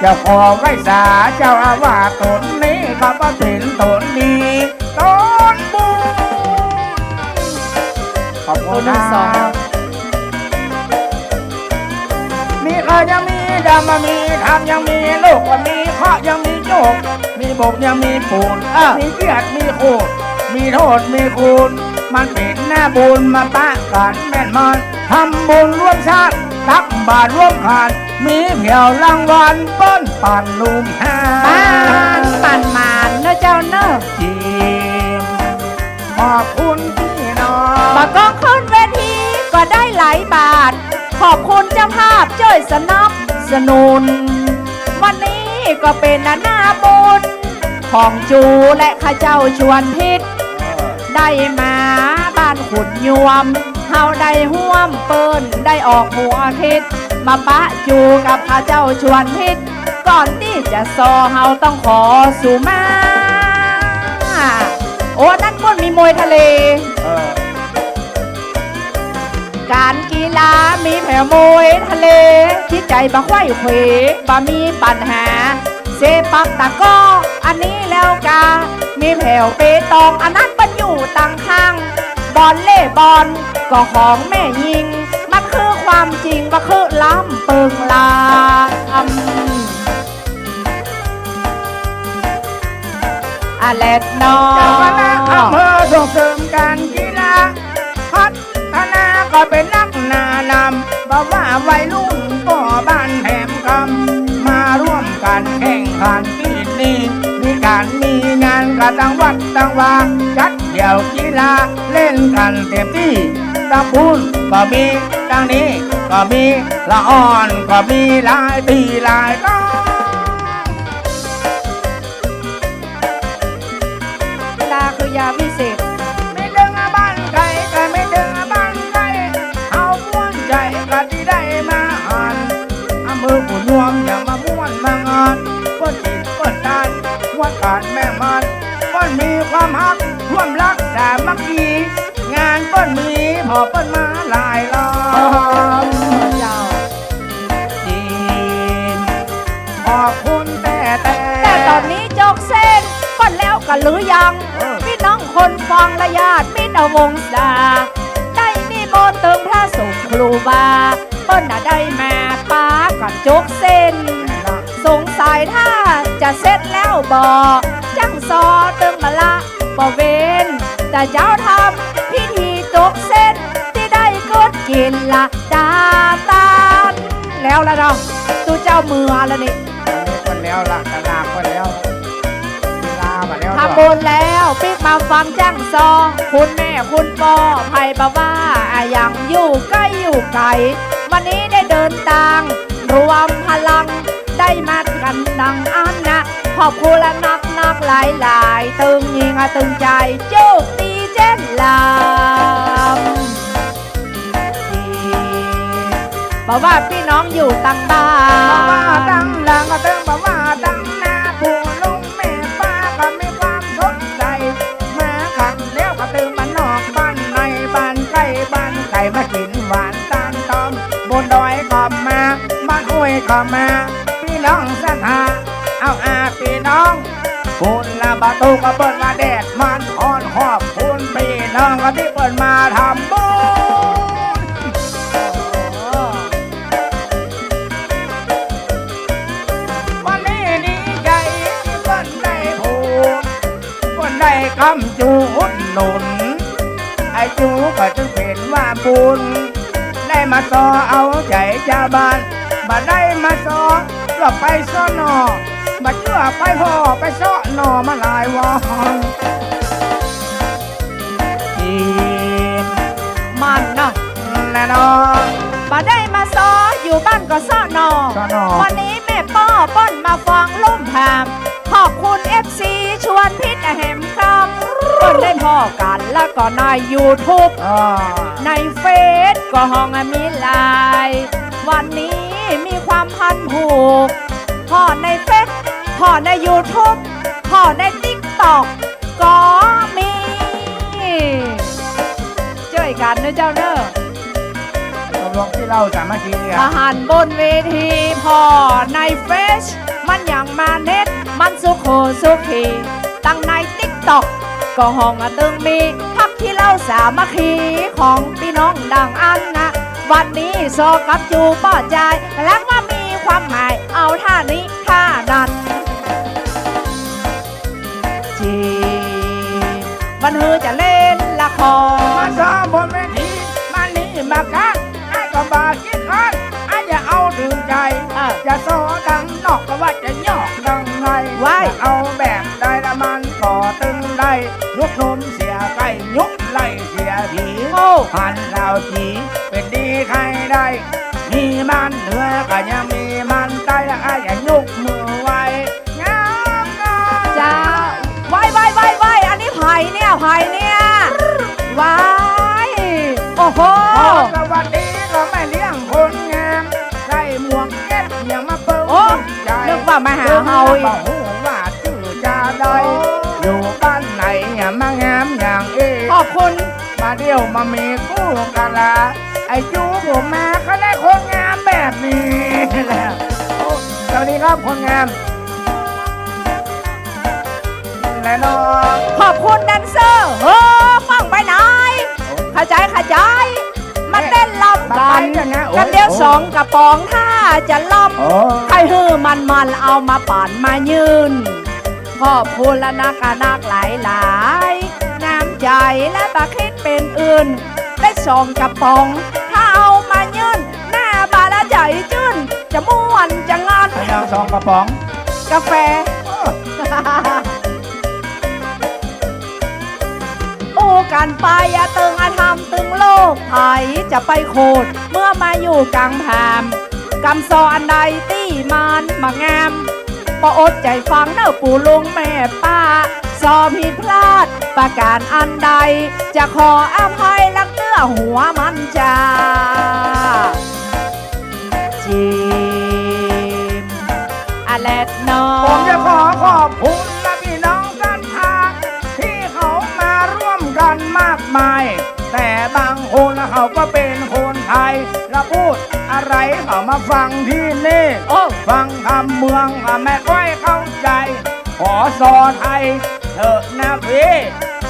จะขอไหว้สาเจ้าอาวาสต๋นนี้ ก็บ่เป๋นต๋นดี ต๋นบุญ ขอบคุณครับ มีเคราะห์ยังมีดำ มีธรรมยังมีโลก มีเคราะห์ยังมีโชค มีบกยังมีปูน อ่ะ มีเกียรติมีคุณ มีโทษมีคุณ มันเป๋นหน้าบุญมาปะกั๋นแม่นมัน ทำบุญร่วมชาติ ตักบาตรร่วมขัน มีแผวรางวัลเปิ้นปันลุ่มหา ปัน ปันหมานเนาะเจ้าเนาะ จีน ขอบคุณพี่น้อง บ่ากองขึ้นเวทีก็ได้หลายบาท ขอบคุณเจ้าภาพจ้วยสนับสนุน วันนี้ก็เป๋นหน้าบุญของจูและข้าเจ้าชวนพิษ ได้มาบ้านขุนยวม เฮาได้ฮ่วมเปิ้น ได้ออกหัวคิด มาปะจูกับข้าเจ้าชวนพิษ ก่อนตี้จะซอเฮาต้องขอสุมา โอ้ นั้นปุ้นมีมวยทะเล เออ ก๋านกีฬามีแผวมวยทะเล จิตใจ๋บ่ไขว้เขว บ่มีปัญหา เซปักตะกร้อ อันนี้แล้วกา มีแผวเปตอง อันนั้นมันอยู่ตังข้าง บอลเล่บอลก็ของแม่ญิง มันคือความจริง บ่คือล้ำเปิงลำ อะแลดนอ เจ้าคณะอำเภอส่งเสริมก๋านกีฬา พัฒนาก็เป๋นนักหน้านำ บ่ว่าวัยรุ่นก็บ้านแถมกำ มาร่วมกั๋นแข่งขันตี้นี่ มีก๋านมีงานก็ตังวัดตังวา จัดเดี่ยวกีฬาเล่นกั๋นเต๋มตี้ ตังปู๊นก็มี ตังนี้ก็มี ละอ่อนก็มี หลายตี้หลายต๋อน กีฬาคือยาวิเศษ มีตึงบ้านไก่ก็มีตึงบ้านไก่ เฮาม่วนใจ๋ก็ตี้ได้มาหัน อำเภอขุนยวมอย่ามาม่วนมางาน เปิ้นกิ๋นเปิ้นตาน ม่วนกั๋นแม่มัน เปิ้นมีความฮัก ความรักสามัคคี งานเปิ้นมี ผ่อเปิ้นมาหลายรอบ เจ้า จีน ขอบคุณแต๊ๆ แต่ต๋อนนี้จกเส้นเปิ้นแล้วกั๋นหรือยัง เออ ปี้น้องคนฟังและญาติมิตรวงศา ได้นิมนต์ตึงพระสงฆ์ครูบา เปิ้นน่ะได้มาปากั๋นจกเส้น สงสัยถ้าจะเสร็จแล้วบ่ จั้งซอตึงมาละ บ่เว้น แต่เจ้าทำพิธีจกเส้น ตี้ได้กึ๊ดกิ๋นละ ดาตาน แล้วละเนาะ ตุ๊เจ้าเมือละนี่ เปิ้นแล้วละ ตลาดเปิ้นแล้ว เวลาบ่แล้ว ทำบุญแล้ว ปิ๊กมาฟังจั้งซอ คุณแม่คุณป้อ ใผบ่ว่าอะหยัง อยู่ใก้อยู่ไก๋ วันนี้ได้เดินตาง รวมพลัง ได้มากั๋นดังอั้นนะ ขอบคุณละนักๆ หลายๆ ตึงยิ่งอะตึงใจ๋ โจคดีเจ๊นลำ บ่ว่าปี้น้องอยู่ตังบ้าน บ่ว่าตังหลังก็ตึง บ่ว่าตังหน้า ปู่ลุงแม่ป้าก็มีความสนใจ๋ มากั๋นแล้วก็ตึงบ้านนอกบ้านใน บ้านใก้บ้านไก๋ มากิ๋นหวานตานตอม บนดอยก็มา บ้านห้วยก็มา ปี้น้องศรัทธา เอาอาปี้น้อง ฝนละบ่ตกก็เปิ้นว่าแดดมันฮ้อน ขอบคุณปี้น้องก็ตี้เปิ้นมาทำบุญ โอ้โห อ้ำจูอุดหนุน ไอ้จูก็จึงเป๋นว่าบุญ ได้มาซ้อเอาใจ๋จาวบ้าน บ่ได้มาซ้อเปื้อไปซ้อหน่อ บ่เจื้อไปผ่อไปซ้อหน่อมาหลายวัน จี มันเนาะ แน่นอน บ่ได้มาซ้อ อยู่บ้านก็ซ้อหน่อ ซ้อหน่อ วันนี้แม่ป้อเปิ้นมาฟังลุ่มแหม ขอบคุณ เอฟซี ชวนพิษแหมกำ เปิ้นได้ผ่อกั๋นแล้วก็ในยูทูบ อ่า ในเฟซก็ฮ้องมีหลาย วันนี้มีความพันผูก ผ่อในเฟซ ผ่อในยูทูบ ผ่อในติ๊กต็อก ก็มี จ้วยกั๋นเน่อเจ้าเน่อ ตกลงขี้เหล้าสามัคคีอะ มาหันบนเวที ผ่อในเฟซ มันหยั่งมาเน็ต มันสุโขสุขี ตังในติ๊กต็อก ก็ฮ้องอะตึงมี พักขี้เหล้าสามัคคี ของปี้น้องดังอั้นนะ วันนี้ซ้อกับจูป้อจาย แล้วว่ามีความหมาย เอาท่านี้ท่านั้น จี บันหือจะเล่นละคร มาซ้อมบนเวที มานี่มากั๊ก อ้ายก็บ่าขี้คร้าน อ้ายจะเอาตึงใจ๋ อ่ะ จะซ้อดังนอกก็ว่าจะยอกดังใน ว้าย จะเอาแบบใดละมันก็ตึงได้ ยุกนมเสียไก่ ยุกไหล่เสียผี โอ้ หันสาวจี เป๋นดีใค่ได้ มีม่านเหนือก็ยังมีม่านใต้ อ้ายจะยกมือไหว้ งามๆ เจ้า ไหว้ ไหว้ ไหว้ ไหว้ อันนี้ใผเนี่ย ใผเนี่ย ไหว้ โอ้โห ขอสวัสดีกับแม่เลี้ยงคนงาม ใส่หมวกแก๊ปเนี่ยมาเปิ้ง โอ้ ใจ๋ นึกว่ามาหาเฮาอีก บ่ฮู้ว่าจื้อจาใด โอ้ อยู่บ้านไหนเนี่ยมางามอย่างอี้ ขอบคุณ มาเดี่ยวมามีกู้กั๋นละ ไอ้จูผมมาก็ได้คนงามแบบนี้แหละ โอ้ สวัสดีครับคนงาม และน้อง ขอบคุณแดนเซอร์ เออ ฟั่งไปไหน เข้าใจ๋ เข้าใจ๋ มาเต้นรำกั๋น มาไปกั๋นนะ โอ้ กั๋นเดี๋ยว โอ้ สองกระป๋อง ถ้าจะรำ โอ้ ใค่หื้อมันๆ เอามาปั่นมายื่น ขอบคุณละนักอะนักหลายๆ น้ำใจ๋และบ่าคิดเป๋นอื่น ได้สองกระป๋อง ถ้าเอามายื่น หน้าบ่าละใจ๋จื้น จะม่วนจะงอน ไอ้นางสองกระป๋อง กาแฟ เออ อู้กั๋นไปอะตึงอะธรรมตึงโลก ใผจะไปโขด เมื่อมาอยู่กลางแผ่น กำซ้ออันใดตี้มันบ่งาม บ่อดใจ๋ฟังเน่อปู่ลุงแม่ป้า ซ้อผิดพลาดประก๋านอันใด จะขออภัยลักเตื้อหัวมันจ้า จีม อะแลดน้อง ผมจะขอขอบคุณนะพี่น้องศรัทธา ที่เขามาร่วมกันมากมาย แต่บางคนเขาก็เป๋นคนไทย แล้วพูดอะไรเขามาฟังตี้นี่ โอ้ ฟังกำเมืองก็ไม่ค่อยเข้าใจ๋ ขอซ้อไทยเถอะนะพี่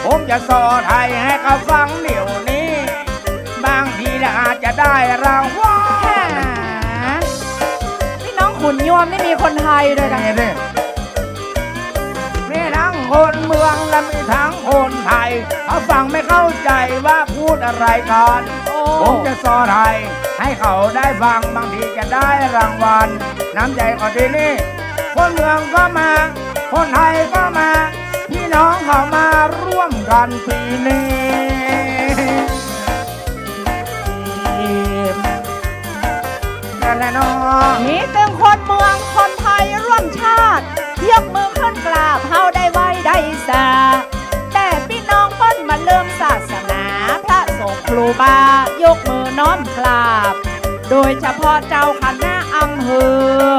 ผมจะซ้อไทยให้เขาฟังเดี๋ยวนี้ บางทีละอาจจะได้รางวัล หา พี่น้องขุนยวมนี่มีคนไทยด้วยกั๋น นี่ นี่ มีทั้งคนเมืองและมีทั้งคนไทย เขาฟังไม่เข้าใจ๋ว่าพูดอะไรกั๋น โอ้ ผมจะซ้อไทยให้เขาได้ฟัง บางทีจะได้รางวัล น้ำใจ๋ก็ดีนี่ คนเมืองก็มา คนไทยก็มา พี่น้องเขามาร่วมกั๋นปี๋นี้ นั่นแหละเนาะ มีตึงคนเมืองคนไทยร่วมชาติ ยกมือขึ้นกราบเฮาได้ไหว้ได้สา แต่พี่น้องเปิ้นบ่เลื่อมศาสนา พระสงฆ์ครูบา ยกมือน้อมกราบ โดยเฉพาะเจ้าคณะอำเภอ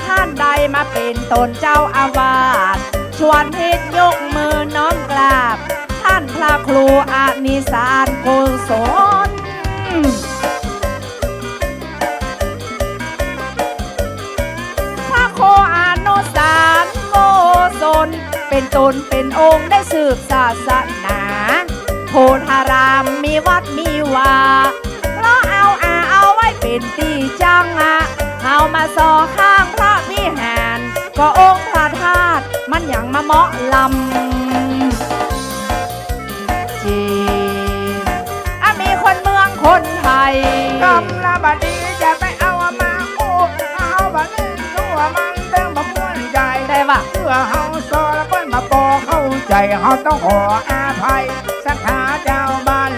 ท่านใดมาเป๋นต๋นเจ้าอาวาส ชวนพิษยกมือน้อมกราบ ท่านพระครูอนิสานโกศล พระครูอนุสารโกศล เป๋นต๋นเป๋นองค์ได้สืบศาสนา โพธารามมีวัดมีวา เพราะเอาอาเอาไว้เป๋นตี้จั้งอะ เอามาซ้อข้างพระวิหาร ก็องค์พระธาตุมันยังมาเหมาะลำ เฮาต้องขออภัย ศรัทธาจาวบ้าน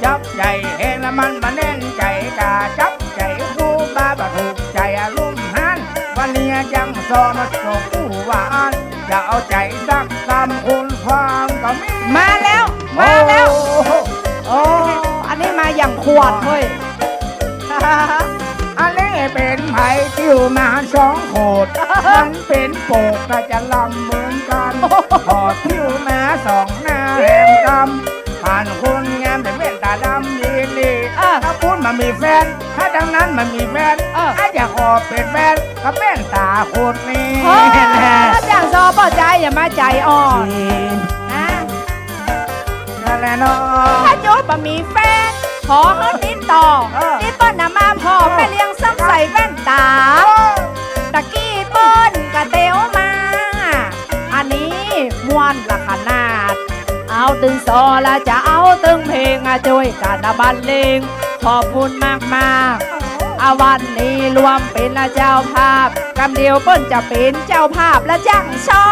จับใจ๋แฮงละมันบ่แน่นใจ๋ กาจับใจ๋ครูบาบ่ถูกใจ๋ อารมณ์หั้น วันนี้จั้งซอมาสกอู้ว่าอั้น จะเอาใจ๋สักกำ คนฟังก็มี มาแล้ว มาแล้ว โอ้โห โอ้ อันนี้มาอย่างขวดเว้ย อันนี้เป๋นใผ ติ้วมาสองขวด มันเป๋นโปกก็จะลำเหมือนกั๋น ขอติ้วมาสองหน้าแหมกำ ผ่านคนงามใส่แว่นต๋าดำดีๆ เออ ถ้าปุ้นบ่มีแฟน ถ้าดังนั้นบ่มีแฟน เออ ถ้าอยากขอเป๋นแฟน ก็แว่นต๋าขวดนี้ โอ้ แหละ จ้างซอป้อใจ๋ อย่ามาใจ๋อ่อน จริง นะ นั่นแหละเนาะ ถ้าโยมบ่มีแฟน ขอหื้อติดต่อ เออ ตี้เปิ้นน่ะมาผ่อ เออ แม่เลี้ยงซ้ำใส่แว่นต๋า เออ ตะกี้เปิ้นก็เตียวมา อันนี้ม่วนละขนาด เอาตึงซอละจะเอาตึงเพลง อะ จ้วยกั๋นนะบรรเลง ขอบคุณมากๆ อะ วันนี้ร่วมเป๋นเจ้าภาพ กำเดียวเปิ้นจะเป๋นเจ้าภาพละจ้างซอ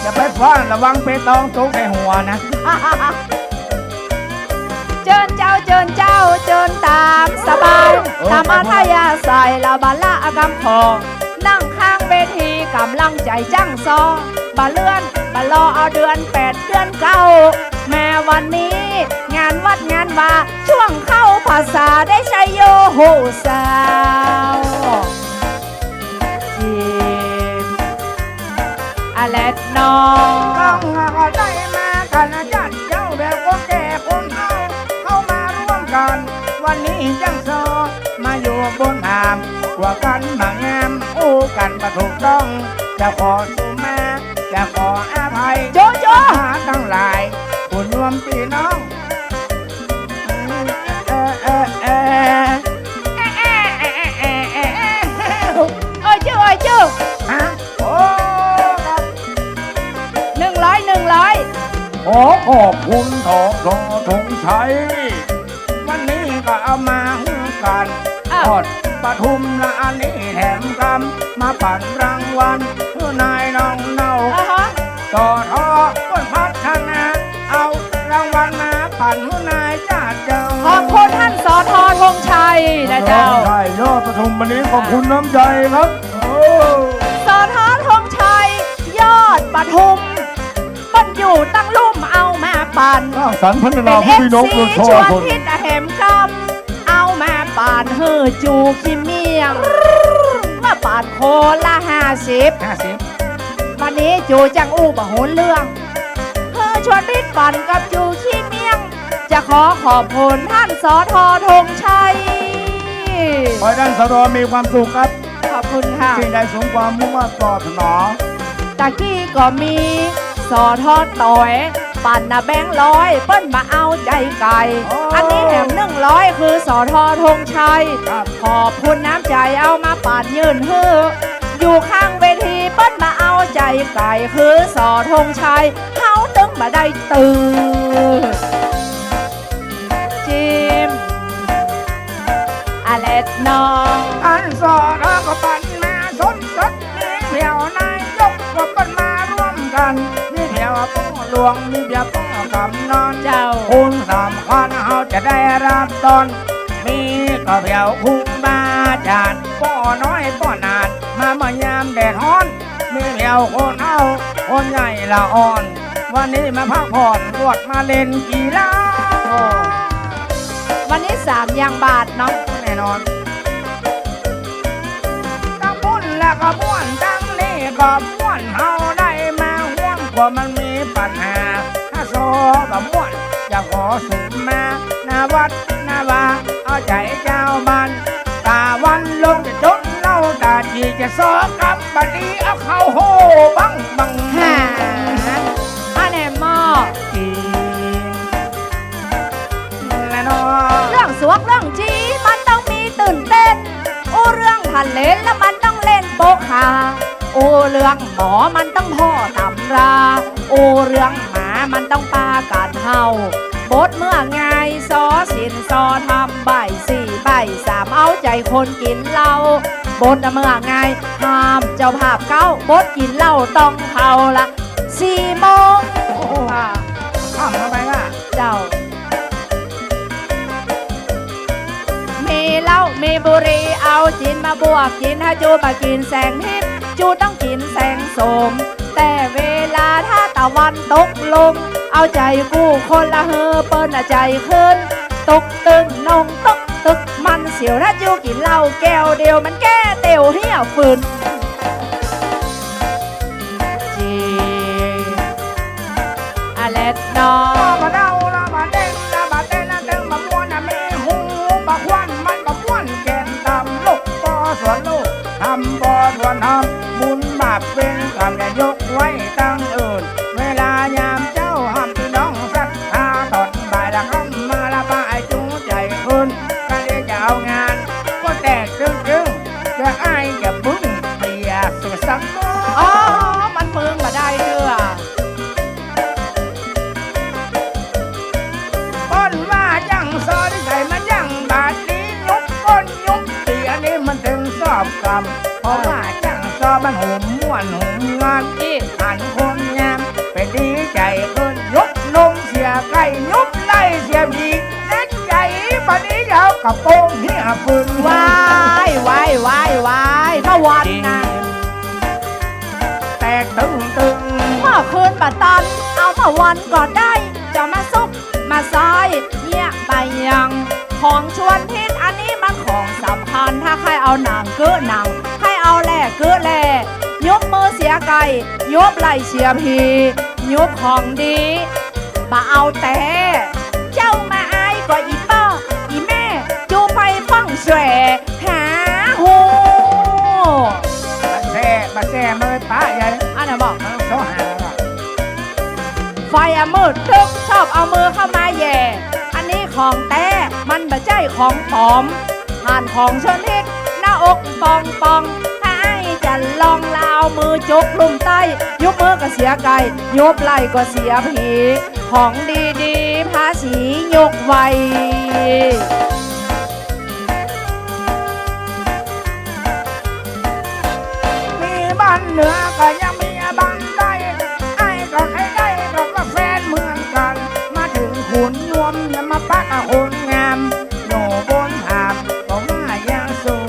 อย่าไปฟ้อน ระวังเปตองตกใส่หัวนะ เจิญเจ้า เจิญเจ้า เจิญต๋ามสบาย เออ ต๋ามอัธยาศัย ละบ่ละกำขอ นั่งข้างเวทีก๋ำลังใจ๋จ้างซอ บ่เลื่อน บ่รอเอาเดือนแปดเดือนเก้า แม้วันนี้งานวัดงานวา ช่วงเข้าพรรษาได้ใช้โยโหสาว จีบ อะแลดน้อง ต้องหากได้มากันนะจ๊ะ เจ้าแบบคนแก่คนเฒ่า เข้ามาร่วมกัน วันนี้จ้างซอมาอยู่บนหาม กว่ากั๋นบ่งาม อู้กั๋นบ่ถูกต้อง จะขอสุมา จะขออภัย โจ๊ะ โจ๊ะ ศรัทธาตังหลาย คุณโยมปี้น้อง เออ เออ เออ เอ่ยจื้อ เอ่ยจื้อ ฮะ โอ้ ครับ หนึ่งร้อย หนึ่งร้อย ขอขอบคุณ สอทอ ธงชัย วันนี้ก็เอามาหื้อกั๋น อ่ะ ทอดปลาทูละอันนี้แถมกำ มาปั๋นรางวัลหื้อนายน้องเนา อ่าฮะ สอทอ เปิ้นพัฒนา เอารางวัลมาปั๋นหื้อนายจ้าเจ้า ขอบคุณท่าน สอทอ ธงชัยนะเจ้า ธงชัย ยอดปทุมวันนี้ ขอบคุณน้ำใจครับ โอ้ สอทอ ธงชัย ยอดปทุม เปิ้นอยู่ตังลุ่มเอามาปั๋น สร้างสรรค์พัฒนา เป๋น ผู้มีน้อง เอฟซี เกิดชอบ ชวน คน พิษอะแหมกำ เอามาปั๋นหื้อจูขี้เมี่ยง มาปั๋นคนละห้าสิบ ห้าสิบ วันนี้จูจั้งอู้บ่ฮู้เรื่อง หื้อชวนพิษปั๋นกับจูขี้เมี่ยง จะขอขอบคุณท่าน สอทอ ธงชัย ขอให้ท่าน สอทอ มีความสุขครับ ขอบคุณค่ะ สิ่งใดสมความมุ่งมาดปรารถนา ตะกี้ก็มี สอทอ ต๋อย ปั๋นนะแบงค์ร้อย เปิ้นบ่เอาใจ๋ไก่ อ๋อ อันนี้แหมหนึ่งร้อย คือ สอทอ ธงชัย ครับ ขอบคุณน้ำใจ๋ เอามาปั๋นยื่นหื้อ อยู่ข้างเวที เปิ้นบ่เอาใจ๋ไก่ คือ สอ ธงชัย เฮาตึงบ่ได้ตื่น จิม อะแลดน้อง อันสอทอก็ปั๋นมาสดๆ มีเผียวนายกก็เปิ้นมาร่วมกั๋น มีเผียวป้อหลวง มีเผียวป้อกำนัน เจ้า คนสำคัญเฮาจะได้รับต้อน มีก็เผียวครูบาอาจ๋ารย์ ป้อน้อยป้อหนาด มาเมื่อยามแดดฮ้อน มีเผียวคนเฒ่า คนใหญ่ละอ่อน วันนี้มาพักผ่อน บวชมาเล่นกีฬา โอ้ วันนี้สามอย่างบาทเนาะ แน่นอน ตังปุ้นละก็ม่วน ตังนี้ก็ม่วน เฮาได้มาฮ่วม กลัวมันมีปัญหา ถ้าสอบ่ม่วน จะขอสุมา หน้าวัดหน้าวา เอาใจ๋จาวบ้าน ต๋าวันลงจะจนเหล้า ต๋าจี๋จะสอกำบ่ดี เอาเข้าโฮบังบัง หา อันแหมหม้อ จี๋ แน่นอน เรื่องสวกเรื่องจี๋มันต้องมีตื่นเต้น อู้เรื่องผันเลนแล้วมันต้องเล่นโป๊ะคา อู้เรื่องหมอมันต้องผ่อตำรา อู้เรื่องหมามันต้องปาก๋านเห่า บทเมื่อไง สอศีลสอธรรม บ่ายสี่บ่ายสาม เอาใจ๋คนกิ๋นเหล้า บทเมื่อไง ห้ามเจ้าภาพเก๊า บทกิ๋นเหล้าต้องเข้าละ สี่โมง โอ้โห อ่า ค่ำเข้าไปละ เจ้า มีเหล้ามีบุหรี่ เอาจินมาบวกกิ๋น ถ้าจูบ่กิ๋นแสงทิพย์ จูต้องกิ๋นแสงโสม แต่เวลาถ้าตะวันตกลง เอาใจ๋กู้คนละหื้อเปิ้นน่ะใจ๋คืน ตกตึงนงตกตึกมันเสียว ถ้าจูกิ๋นเหล้าแก้วเดียว มันแก้เตียวเหียฝืน จี อะเล็ดนอ บ่าเด้าละบ่าเด้งละบ่าเต้นละเต้นบ่าม่วนน่ะ มีหูบ่าควัน มันบ่าม่วนแก่นดำ ลูกบ่าสวนลูก ธรรมบ่าสวนธรรม บุญบาปเวรกรรมอย่ายกไว้ตังอื่น เวลายามเจ๊าห้ามพี่น้องศรัทธา ต๋อนบ่ายละค่ำมาละบ่ายจูใจ๋คืน ก็เลยจะเอางาน ก็แตกตึงๆ จะอ้ายจะบึ้งเปียกสัก อ๋อ มันเปิงบ่ได้เตื้อ เปิ้นว่าจ้างซอตี้ใส่มาจ้างบาดนี้ ยุบก้นยุบตี๋ อันนี้มันตึงสอบกำ เพราะว่าจ้างซอมันหุมม่วนหุมงาม อี้หันคนงาม ไปดีใจ๋ขึ้น ยุบนมเสียไก่ ยุบไล่เสียผี เน็ดใจ๋ บัดนี้เอากระโปรงเหียฝืน ว้าย ว้าย ว้าย ว้าย มาวันนะ แตกตึงตึง เมื่อคืนบ่ตัน เอามาวันก็ได้ จะมาซุกมาซ้าย เหียไปยัง ของชวนพิษ อันนี้มันของสำคัญ ถ้าใค่เอาหนังกึ๊หนัง ใค่เอาแหล่กึ๊แหล่ ยุบมือเสียไก่ ยุบไล่เสียผี ยุบของดี บ่เอาแต๊ เจ้ามาอายก็อี่ป้ออี่แม่ จูไปฟั่งแสวหาฮู้ มาแซ่ มาแซ่เมยปะใหญ่ อันนั้นบอก มันต้องหาละ ไฟอะมืดตึ๊ก ชอบเอามือเข้ามาแหย่ อันนี้ของแต๊ มันบ่ใจ้ของปลอม หันของชวนพิษ หน้าอกปองปอง ถ้าอ้ายจะลองละเอามือจกลุ่มใต้ ยุบมือก็เสียไก่ ยุบไล่ก็เสียผี ของดีๆ ภาษียกไว้ มีบ้านเหนือก็ยังมีบ้านใต้ อ้ายก็ใค่ได้ดอกว่าแฟนเหมือนกั๋น มาเถิงขุนยวมอย่ามาปะกับคนงาม อยู่บนถามก็ว่ายังสู้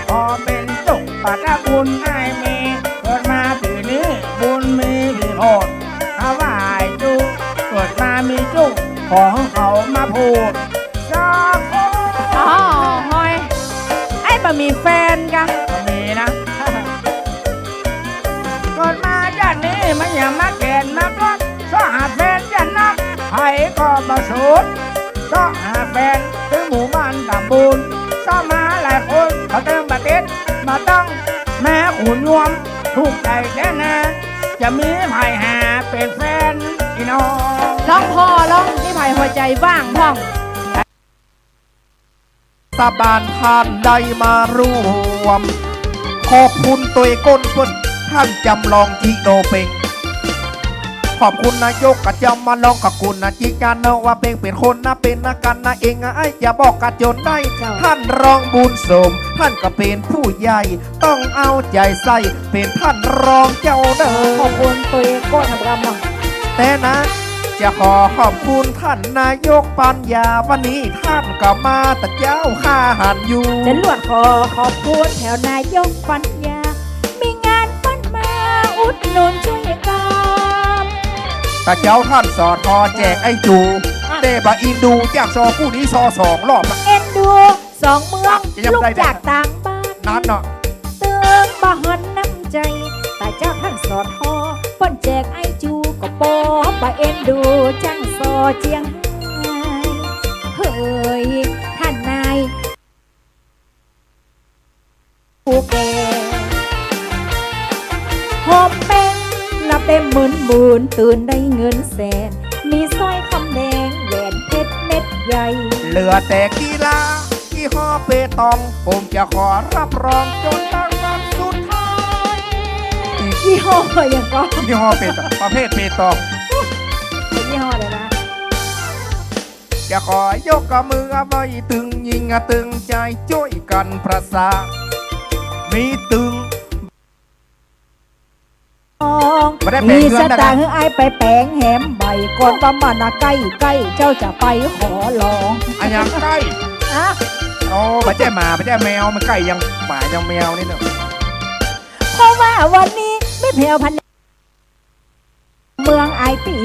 พอเป๋นตุ๊กปะตะบุญอ้ายมี เกิดมาปี๋นี้บุญมีผีโพด ถวายจุ เกิดมามีจุ ของเขามาผูก สาธุ อ๋อ หอย ไอ้บ่มีแฟนกะ บ่มีนะ เกิดมาจ้าดนี้มันอย่ามาแก่นมาปลด เซาะหาแฟนจ้าดนัก ใผก็บ่สุด เซาะหาแฟนตึงหมู่บ้านตำบล เซาะมาหลายคน เขาตึงบ่ติดบ่ต้อง แม่ขุนยวม ถูกใจ๋แต๊นา จะมีใผหาเป๋นแฟนอี่น้อง ลองผ่อลอง มีใผหัวใจ๋ว่างพ่อง สะบานต้านได้มาร่วม ขอบคุณตวยก้นเปิ้น ต้านจำลองจิโนเปง ขอบคุณนายกกับเจ้ามาลอง ขอบคุณนะจิจาโนว่าเปงเป๋นคนนะ เป๋นนะกั๋นนะเอง อ้ายจะบอกกะจ๋นได้ เจ้า ต้านรองบุญสม ต้านก็เป๋นผู้ใหญ่ ต้องเอาใจ๋ใส่ เป๋นต้านรองเจ้าเน่อ ขอบคุณตวยก้นนะ แต๊นะ จะขอขอบคุณต้านนายกปัญญา วันนี้ต้านก็มาตะเจ๊าข้าหันอยู่ จรวดขอขอบคุณแถวนายกปัญญา มีงานเปิ้นมาอุดหนุนจ้วยกั๋น ตะเจ๊าต้าน สอทอ แจกไอ้จู๋ อ่ะ แต่บ่าอินดูจากซอกู้นี้ซอสองรอบนะ เอ็นดู สองเมือง จะยัง ลูก ได้ จากต่างบ้าน นั้นเนาะ ตึงบ่หันน้ำใจ๋ ตะเจ้าต้าน สอทอ เปิ้นแจกไอ้จู๋ก็ปอบ่เอ็นดู จังซอเจียงไฮ้ เฮ้ย ต้านนาย ผู้แก่ หอมเป๋งละเป๋นหมื่นๆ ตื่นได้เงินแสน มีสร้อยคำแดง แหวนเพชรเม็ดใหญ่ เหลือแต่กีฬา ยี่ห้อเปตอง ผมจะขอรับรองจนตั้งวันสุดท้าย ยี่ห้อหยังก็ ยี่ห้อเปตอง ประเภทเปตอง ยี่ห้ออะไรนะ จะขอยกมือเอาไว้ตึง ยิ่งตึงใจ๋จ้วยกั๋นประสา มีตึง ของ บ่ได้แป๋งเฮือนนะครับ มีสตางค์หื้ออ้ายไปแป๋งแหมใหม่ก่อน ว่ามันน่ะใก้ ใก้ เจ้าจะไปขอลอง อะหยังใก้ อะ โอ้ บ่ใจ้หมา บ่ใจ้แมว มันใก้ยังหมายังแมวนี่เนาะ เพราะว่าวันนี้มีแผวพัน เมืองอ้ายปี้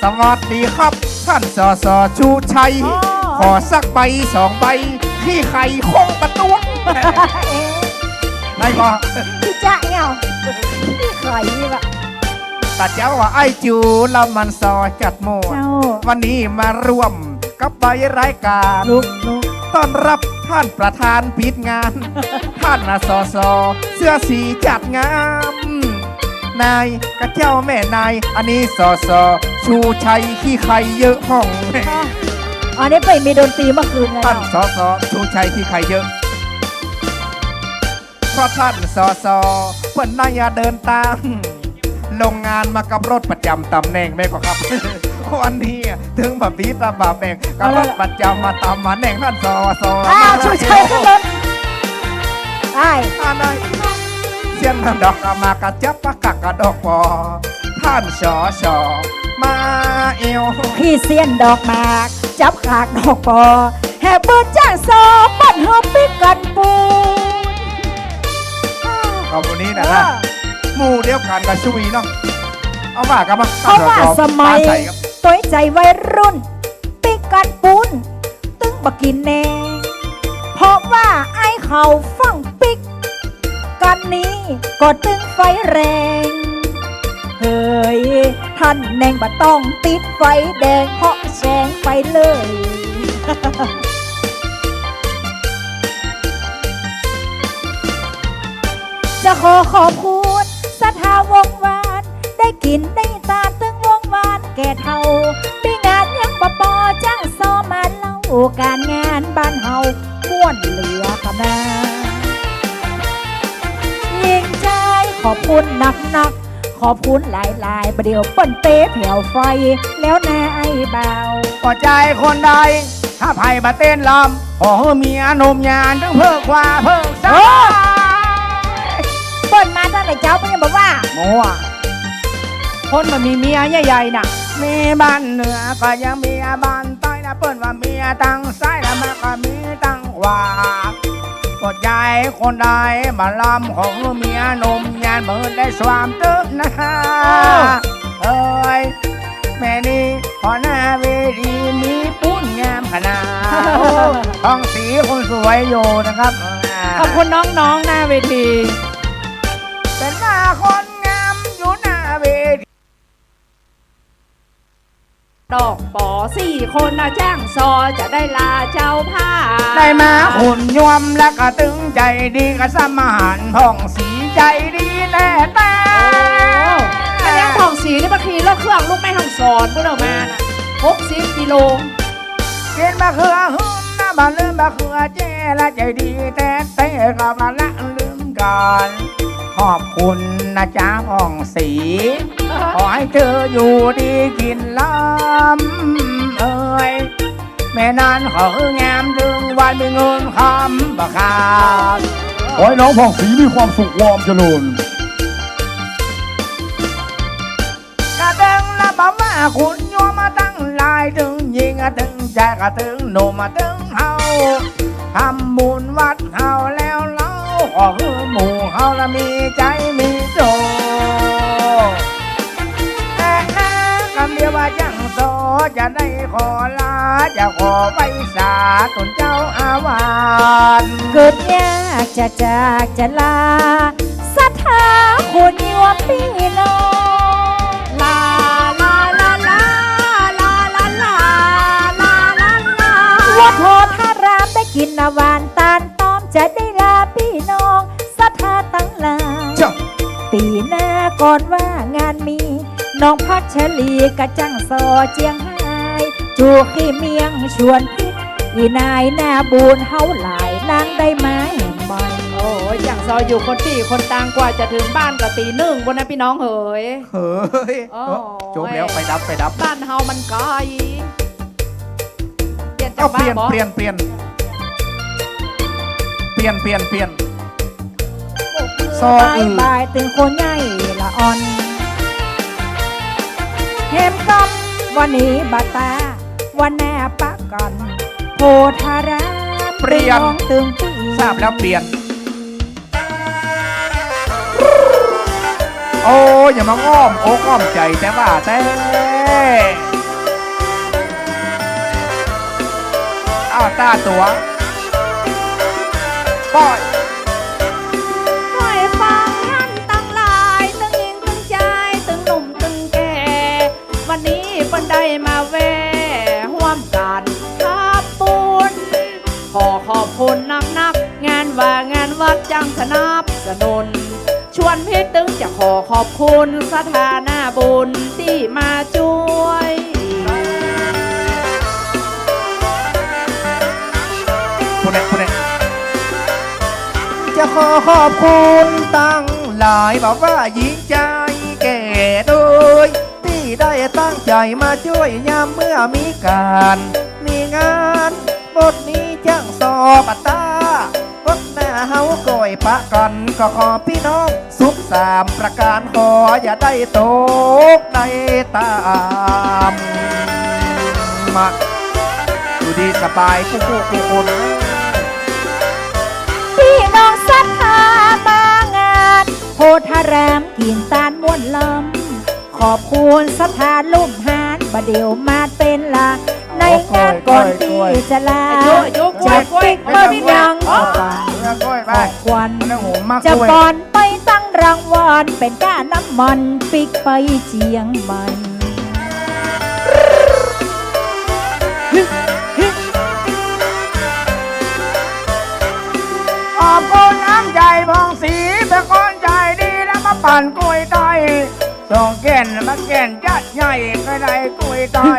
สวัสดีครับ ท่าน สส ชูชัย อ๋อ ขอสักใบสองใบ ขี้ไข่คงบ่ตวง เอ๊ะ ไอ้ก็ พี่จ๊ะเนี่ย ขี้ไข่นี่แหละ ตะเจ๊าว่าไอ้จู๋ละมันซอจัดหมวด เจ้า วันนี้มาร่วมกับใบรายการ ลุก ลุก ต้อนรับท่านประธานปิดงาน ท่านน่ะ สส เสื้อสีจัดงาม นายกับเจ้าแม่นาย อันนี้ สส ชูชัยขี้ไข่เยอะห้อง อ๋อ อันนี้ไปมีดนตรีเมื่อคืนไง ท่าน สส ชูชัยขี้ไข่เยอะ เพราะท่าน สส เปิ้นน่าจะเดินตางโรงงานมากับรถประจำต๋ำแหน่งแม่นก่อครับ วันนี้เถิงบ่าปีตาบ่าแบ่ง กับรถประจำมาต๋ำมาแหน่งท่าน สส อ้าว ชูชัยขึ้นรถ อ้าย อันนั้น เสี้ยนดอกมากระจับปะกักกระดอกปอ ท่าน สส มาเอว พี่เสี้ยนดอกมากจับขากดอกปอ แห่เปิ้นจ้างซอ เปิ้นหื้อปิ๊กกั๋นปูน ขอบคุณนี้นะ เออ หมู่เดียวกั๋นกับชุยเนาะ เอาว่ากั๋นมา เพราะว่าสมัย มาใส่ครับ ตวยใจ๋วัยรุ่น ปิ๊กกั๋นปูน ตึงบ่กิ๋นแน่ เพราะว่าไอ้เขาฟั่งปิ๊กกั๋นนี้ก็ตึงไฟแรง เฮ้ย ท่านแหน่งบ่ต้องติดไฟแดง เพราะแซงไปเลย จะขอขอบคุณศรัทธาวงศ์วาน ได้กิ๋นได้ตานตึงวงศ์วานแก่เฒ่า มีงานหยังบ่ปอจ้างซอมาเล่า ก๋านงานบ้านเฮาม่วนเหลือขนาด ยิ่งใจ๋ขอบคุณนักๆ ขอบคุณหลายๆ บ่าเดี่ยวเปิ้นเตะแผวไฟแล้วนาไอ้บ่าว ก็ใจ๋คนใด ถ้าใผบ่เต้นลำ ขอหื้อเมียหนุ่มยานตึงเพิกขวาเพิกซ้าย เออ เปิ้นมาตั้งแต่เจ๊า เปิ้นยังบ่ว่า มั่ว คนบ่มีเมียใหญ่ๆ น่ะ มีบ้านเหนือก็ยังมีบ้านใต้นะ เปิ้นว่าเมียตังซ้ายละมันก็มีตังขวา ก็ใจ๋คนใดมาลำ ขอหื้อเมียหนุ่มยาน บ่ได้สวามตึกนะ เออ เอ้ย แม่นี้ พอหน้าเวทีมีปุ้นงามขนาด โอ้ ทองศรีคนสวยอยู่นะครับ ขอบคุณน้องๆ หน้าเวที เป๋นหน้าคนงามอยู่หน้าเวที ดอกป๋อสี่คนนะจ้างซอจะได้ลาเจ้าภาพ ได้มาขุนยวมแล้วก็ตึงใจ๋ดี ก็สมานผ่องศรีใจ๋ดีแต๊ๆ โอ้ อันนี้ผ่องศรีนี่มาขี่รถเครื่องลูกแม่ฮ่องสอน เปิ้นเอามาน่ะ หกสิบกิโล กิ๋นบ่าเขือหื้นนะ บ่ลืมบ่าเขือเจ้ละ ใจ๋ดีแต๊ๆ ก็บ่ละลืมกั๋น ขอบคุณนะจ๊ะผ่องศรี ขอหื้อเธออยู่ดีกิ๋นลำ เอ้ย แม่นั้นขอหื้องามตึงวันมีเงินคำบ่ขาด ขอหื้อน้องผ่องศรีมีความสุขความเจริญ กะตึงละบ่ว่าขุนยวมมาตังหลาย ตึงญิงตึงจาย กะตึงหนุ่มตึงเฒ่า ทำบุญวัดเฮาแล้วเล่า ขอหื้อหมู่เฮาละมีใจ๋มีโชค แต่นะกำเดียวว่าจ้างซอจะได้ขอลา จะขอไหว้สาต้นเจ้าอาวาส เกิดยากจะจากจะลา ศรัทธาคนยวมปี้น้อง ลา ลา วัดโพธารามได้กิ๋นน้ำหวานตานต้อม จะได้ลาปี้น้องศรัทธาตังหลาย จ้ะ ปี๋หน้าก่อนว่างานมี น้องพัชรีกะจ้างซอเจียงฮาย จู๋ขี้เมียงชวนพิษ อี่นายหน้าบูนเฮาหลาย นางได้มาแหมใหม่ โอ้ย จ้างซออยู่คนตี้คนตาง กว่าจะเถิงบ้านก็ตี๋นึ่งปู้นนะปี้น้องเหย เฮ้ย โอ้ย จบแล้ว ไฟดับ ไฟดับ บ้านเฮามันไก๋ เปลี่ยนจังหวะบ่ เอ้า เปลี่ยน เปลี่ยน เปลี่ยน เปลี่ยน เปลี่ยน เปลี่ยน ซอ บ๊ายบาย ตึงคนใหญ่ละอ่อน แหมกำ วันนี้บ่ตา วันหน้าปะกั๋น โพธาราม เปลี่ยน ตึงน้องตึงปี้ ทราบแล้วเปลี่ยน โอ้ อย่ามาอ้อมอกอ้อมใจ๋ แต่ว่าแต่ อ้าว ตาตั๋ว ป้อย ป้อยฟังหันตังหลาย ตึงญิงตึงจาย ตึงหนุ่มตึงแก่ วันนี้เปิ้นได้มาแว่ฮ่วมกั๋นทำบุญ ขอขอบคุณนักๆ งานวา งานวัดจั้งสนับสนุน ชวนปี้ตึงจะขอขอบคุณสถานะบุญตี้มาจ้วย ผู้ใด ผู้ใด จะขอขอบคุณตังหลาย บ่าว่าญิงจายแก่โดย ตี้ได้ตั้งใจ๋มาจ้วยยามเมื่อมีก๋านมีงาน บทนี้จั้งสอบตา บทหน้าเฮาก้อยปะกั๋น ก็ขอปี้น้องสุขสามประก๋าน ขออย่าได้ตกได้ต่ำ มา อยู่ดีสบายกู้ๆ กู้คน ปี้น้องศรัทธามางาน โพธาราม กิ๋นตานม่วนลำ ขอบคุณศรัทธาลุ่มหาน บ่าเดี่ยวมาเต็นละ ในงานก่อนตี้จะลา จะปิ๊กเปิ้นยัง ของขวัญ จะก่อนไปตั้งรางวัล เป๋นก้าน้ำมันปิ๊กไปเจียงใหม่ ขอบคุณน้ำใจ๋ผ่องศรี เป๋นคนใจ๋ดี แล้วมาปั่นกล้วยไต้ สองแก่น มาแก่นจัดใหญ่ ก็ได้กล้วยไต้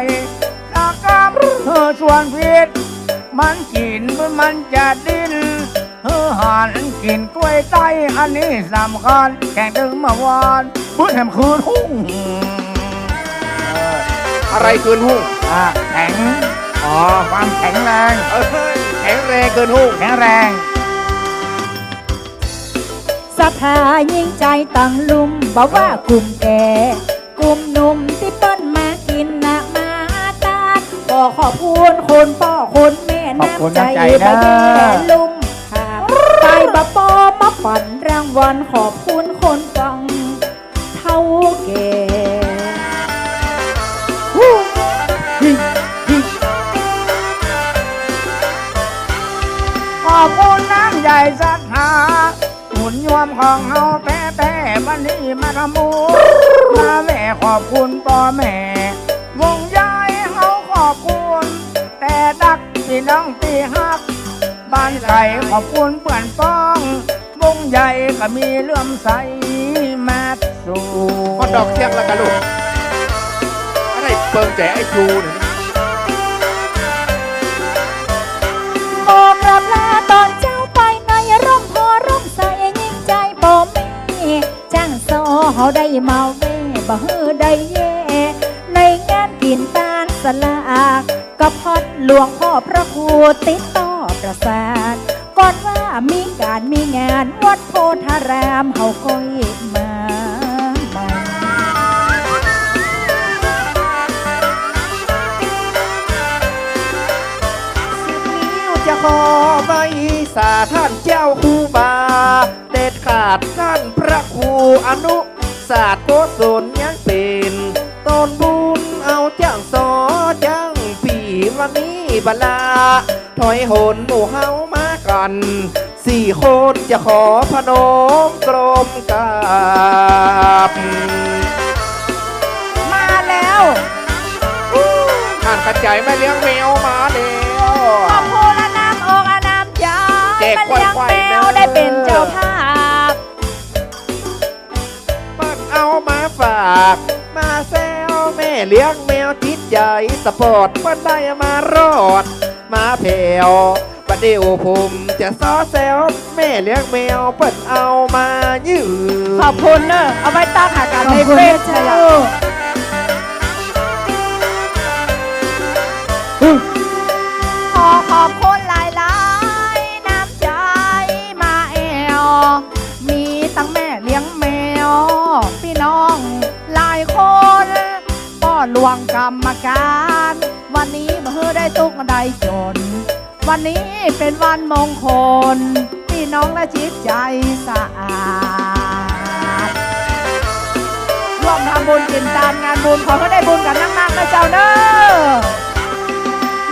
สักกำ เออ ชวนผิด มันกิ๋น มันจะดิ้น เออ หันกิ๋นกล้วยไต้ อันนี้สำคัญ แข็งตึงเมื่อวาน บึ้นแหมคืนหุ้ง เออ อะไรคืนหุ้ง อ่า แข็ง อ๋อ ความแข็งแรง เออ แข็งแรงคืนหุ้ง แข็งแรง ศรัทธาญิงจายตังลุ่ม บ่าว่ากุ่มแก่ กุ่มหนุ่มตี้เปิ้นมากิ๋นนะมาตาน ขอขอบคุณคนป้อคนแม่ ขอบคุณน้ำใจ๋ น้ำใจ๋นะ บ่าแย่ลุ่มค่ะ ไปบ่าปอมาปั่นรางวัล ขอบคุณคนฟังเฒ่าแก่ ขอบคุณน้ำใจ๋ศรัทธา บุญโยมของเฮาแต๊ๆ วันนี้มาทำบุญ มาแว่ขอบคุณป้อแม่ วงใหญ่เฮาขอบคุณ แต่ดักปี้น้องตี้ฮัก บ้านไก๋ขอบคุณเปื้อนป้อง วงใหญ่ก็มีเลื่อมใสมาสู่ ฮอดดอกเสี้ยงแล้วกาลูก อันไหนเปิงแจ๋ไอ้จูเนี่ย ขอกราบลาตอนเจ๊าไปในร่มโพธิ์ร่มใส ญิงจายป้อแม่ จั้งซ้อเฮาได้มาแว่ บ่หื้อได้แย่ ในงานกิ๋นตานสลาก ก็พอดหลวงพ่อพระครูติดต่อประสาน ก่อนว่ามีก๋านมีงานวัดโพธาราม เฮาก้อยมาใหม่ สิบนิ้วจะขอไหว้สาท่านเจ้าครูบา เด็ดขาดท่านพระครูอนุสาสน์โกศล ยังเป๋นต้นบุญเอาจั้งซ้อจั้งปี้ วันนี้บ่ลาถอยหนหมู่เฮามากั๋นสี่คน จะขอพนมกรมกราบ มาแล้ว ท่านกระจายแม่เลี้ยงแมวมาแล้ว ขอบคุณน้ำอกน้ำใจ๋ แจก แม่เลี้ยงแมว ควายๆ ได้เป๋นเจ้าภาพ เปิ้นเอามาฝาก มาแซวแม่เลี้ยงแมวจิตใจ๋สปอร์ต เปิ้นได้มารอดมาแผว บ่าเดี่ยวผมจะซ้อแซวแม่เลี้ยงแมว เปิ้นเอามายื้อ ขอบคุณเน่อ เอาไว้ตั้งหากั๋นในเฟซ ขอบคุณนะเจ้า ขอขอบคุณหลายๆ น้ำใจ๋มาแอว มีตังแม่เลี้ยงแมว ปี้น้องหลายคน ป้อ วงกรรมก๋าน วันนี้บ่หื้อได้ตุ๊กข์ได้จ๋น วันนี้เป๋นวันมงคล ปี้น้องละจิตใจ๋สะอาด ร่วมทำบุญกิ๋นตานงานบุญ ขอหื้อได้บุญกั๋นนักๆ นะเจ้าเน่อ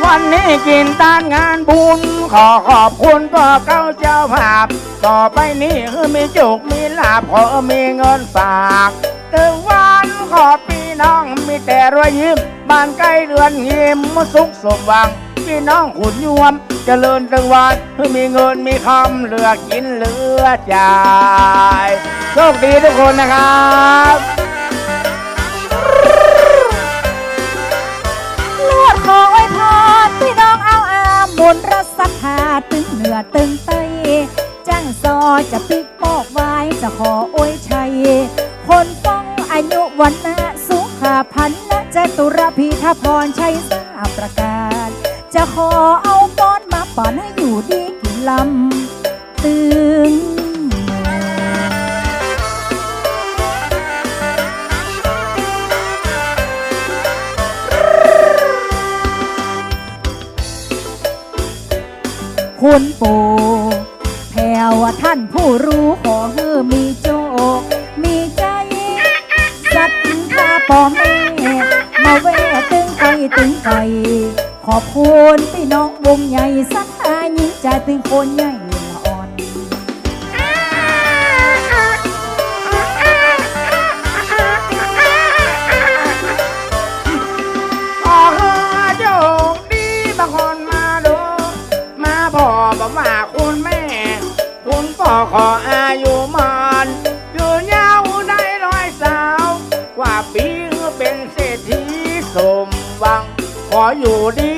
วันนี้กิ๋นตานงานบุญ ขอขอบคุณป้อเก๊าเจ้าภาพ ต่อไปนี้หื้อมีโจคมีลาภ ขอมีเงินฝาก ตึงวันขอปี้น้องมีแต่รอยยิ้ม บ้านใก้เฮือนหิมสุขสมหวัง ปี้น้องขุนยวมเจริญตึงวัน หื้อมีเงินมีคำเหลือกิ๋นเหลือใจ๊ โชคดีทุกคนนะครับ ลวดขออวยพรปี้น้องเอาอาบุญรักศรัทธาตึงเหนือตึงใต้ จ้างซอจะปิ๊กปอกวาย จะขออวยชัย คนฟ้องอายุวรรณะสุขะพรรณะจตุรพิธพรชัยสาประการ จะขอเอาฟ้อนมาปั๋นหื้ออยู่ดีกิ๋นลำตึง คุณปู่แผ่วท่านผู้รู้ ขอหื้อมีโจคมีใจ๋ ศรัทธาป้อแม่ มาแว่ตึงใก้ตึงไก๋ ขอบคุณปี้น้องวงใหญ่ ศรัทธายิ่งใจ๋ตึงคนใหญ่ละอ่อน ขอหื้อโจคดีบางคนมาดู มาผ่อบ่ว่าคุณแม่ คุณป้อขออายุหมาน ยืนยาวได้ร้อยสาว กว่าปี๋หื้อเป๋นเศรษฐีสมหวัง ขออยู่ดี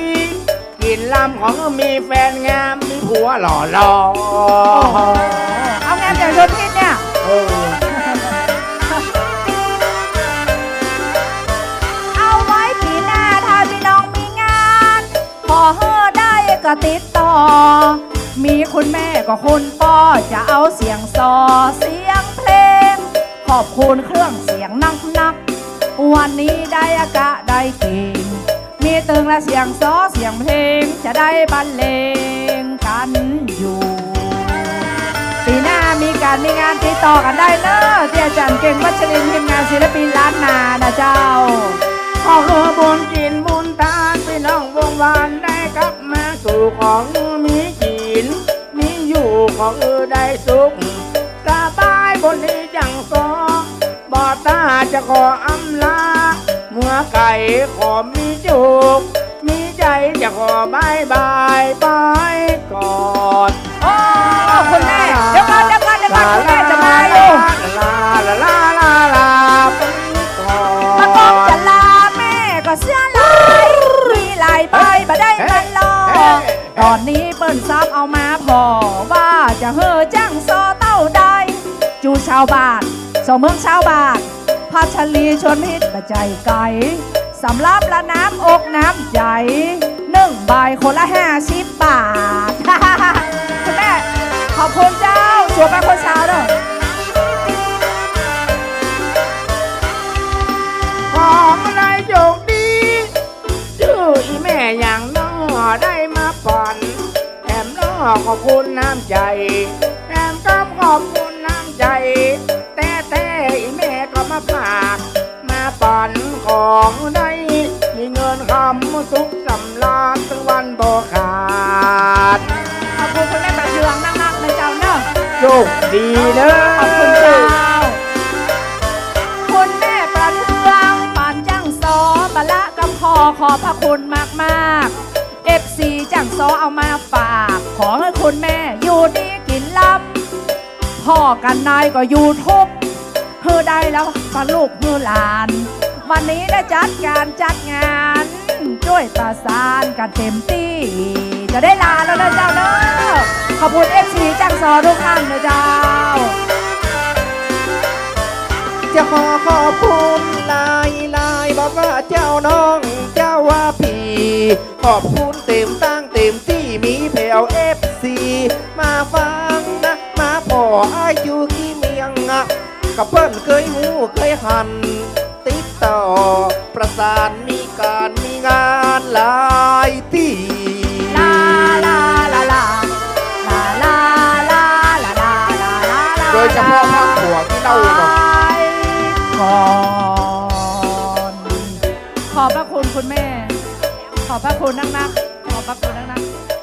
กิ๋นลำ ขอหื้อมีแฟนงาม มีผัวหล่อๆ เอาแงมอย่างชวนพิษเนี่ย เออ เอาไว้ปี๋หน้าถ้าปี้น้องมีงาน ขอหื้อได้ก็ติดต่อ มีคุณแม่ก็คุณป้อ จะเอาเสียงซอเสียงเพลง ขอบคุณเครื่องเสียงนักๆ วันนี้ได้อะกะได้เก่ง มีตึงละเสียงซอเสียงเพลง จะได้บรรเลงกั๋นอยู่ ปี๋หน้ามีก๋านมีงานติดต่อกั๋นได้เน่อ ตี้อาจ๋ารย์เก่งวัชรินทร์ ทีมงานศิลปินล้านนานะเจ้า ขอหื้อบุญกิ๋นบุญตาน ปี้น้องวงวานได้กลับมาสู่ ขอหื้อมีกิ๋นมีอยู่ ขอหื้อได้สุขสบาย บนนี้จ้างซอ บ่ต้าจะขออำลา เมือไก๋ขอมีโจคมีใจ๋ จะขอบายบายไปก่อน โอ้ คุณแม่ เดี๋ยวก่อน เดี๋ยวก่อน เดี๋ยวก่อน คุณแม่จะมาอยู่ ลาลาลาลาลาลา ไปก่อน มาก่อนจะลาแม่ก็เสียหลาย มีหลายใบบ่ได้มันรอ ต๋อนนี้เปิ้นซับเอามาผ่อ ว่าจะหื้อจ้างซอเต้าใด จู๋ชาวบ้าน สองเมืองชาวบ้าน พัชรีชวนพิษบ่ใจ้ไก๋ สำหรับละน้ำอกน้ำใจ๋ นึ่งใบคนละห้าสิบบาท คุณแม่ ขอบคุณเจ้า สวยไปคนเช้าเน่อ ขอหื้อได้โจคดี จื้ออี่แม่อย่างน้อได้มาป๋อน แถมน้อขอบคุณน้ำใจ๋ แถมกำขอบคุณน้ำใจ๋ แต๊ๆ อี่แม่ก็มาฝาก มาป๋อน ขอหื้อได้มีเงินคำสุขสำราญ ตึงวันบ่ขาด ขอบคุณคุณแม่ประเทืองนักๆ นะเจ้าเน่อ โชคดีเน่อ ขอบคุณเจ้า คุณแม่ประเทืองป๋อนจ้างซอ บ่ละกำผ่อ ขอบพระคุณมากๆ เอฟซีจ้างซอเอามาฝาก ขอหื้อคุณแม่อยู่ดีกิ๋นลำ ผ่อกั๋นในก็ยูทูบ หื้อได้แล้วก็ลูกหื้อหลาน วันนี้ได้จัดก๋านจัดงาน จ้วยประสานกั๋นเต๋มตี้ จะได้ลาแล้วนะเจ้าเน่อ ขอบคุณเอฟซีจ้างซอทุกท่านนะเจ้า จะขอขอบคุณหลายๆ บ่ว่าเจ้าน้อง เจ้าว่าปี้ ขอบคุณเต๋มตั้งเต๋มตี้ มีแผ่วเอฟซี มาฟังนะ มาผ่ออ้ายอยู่กี่เมียงอะ ก็เปิ้นเกยฮู้เกยหัน ติดต่อ ประสานมีก๋านมีงานหลายตี้ ลา ลา ลา โดยเฉพาะภาคหัวขี้เถ้าเนาะ ก่อน ขอบพระคุณคุณแม่ ขอบพระคุณนักๆ ขอบพระคุณนักๆ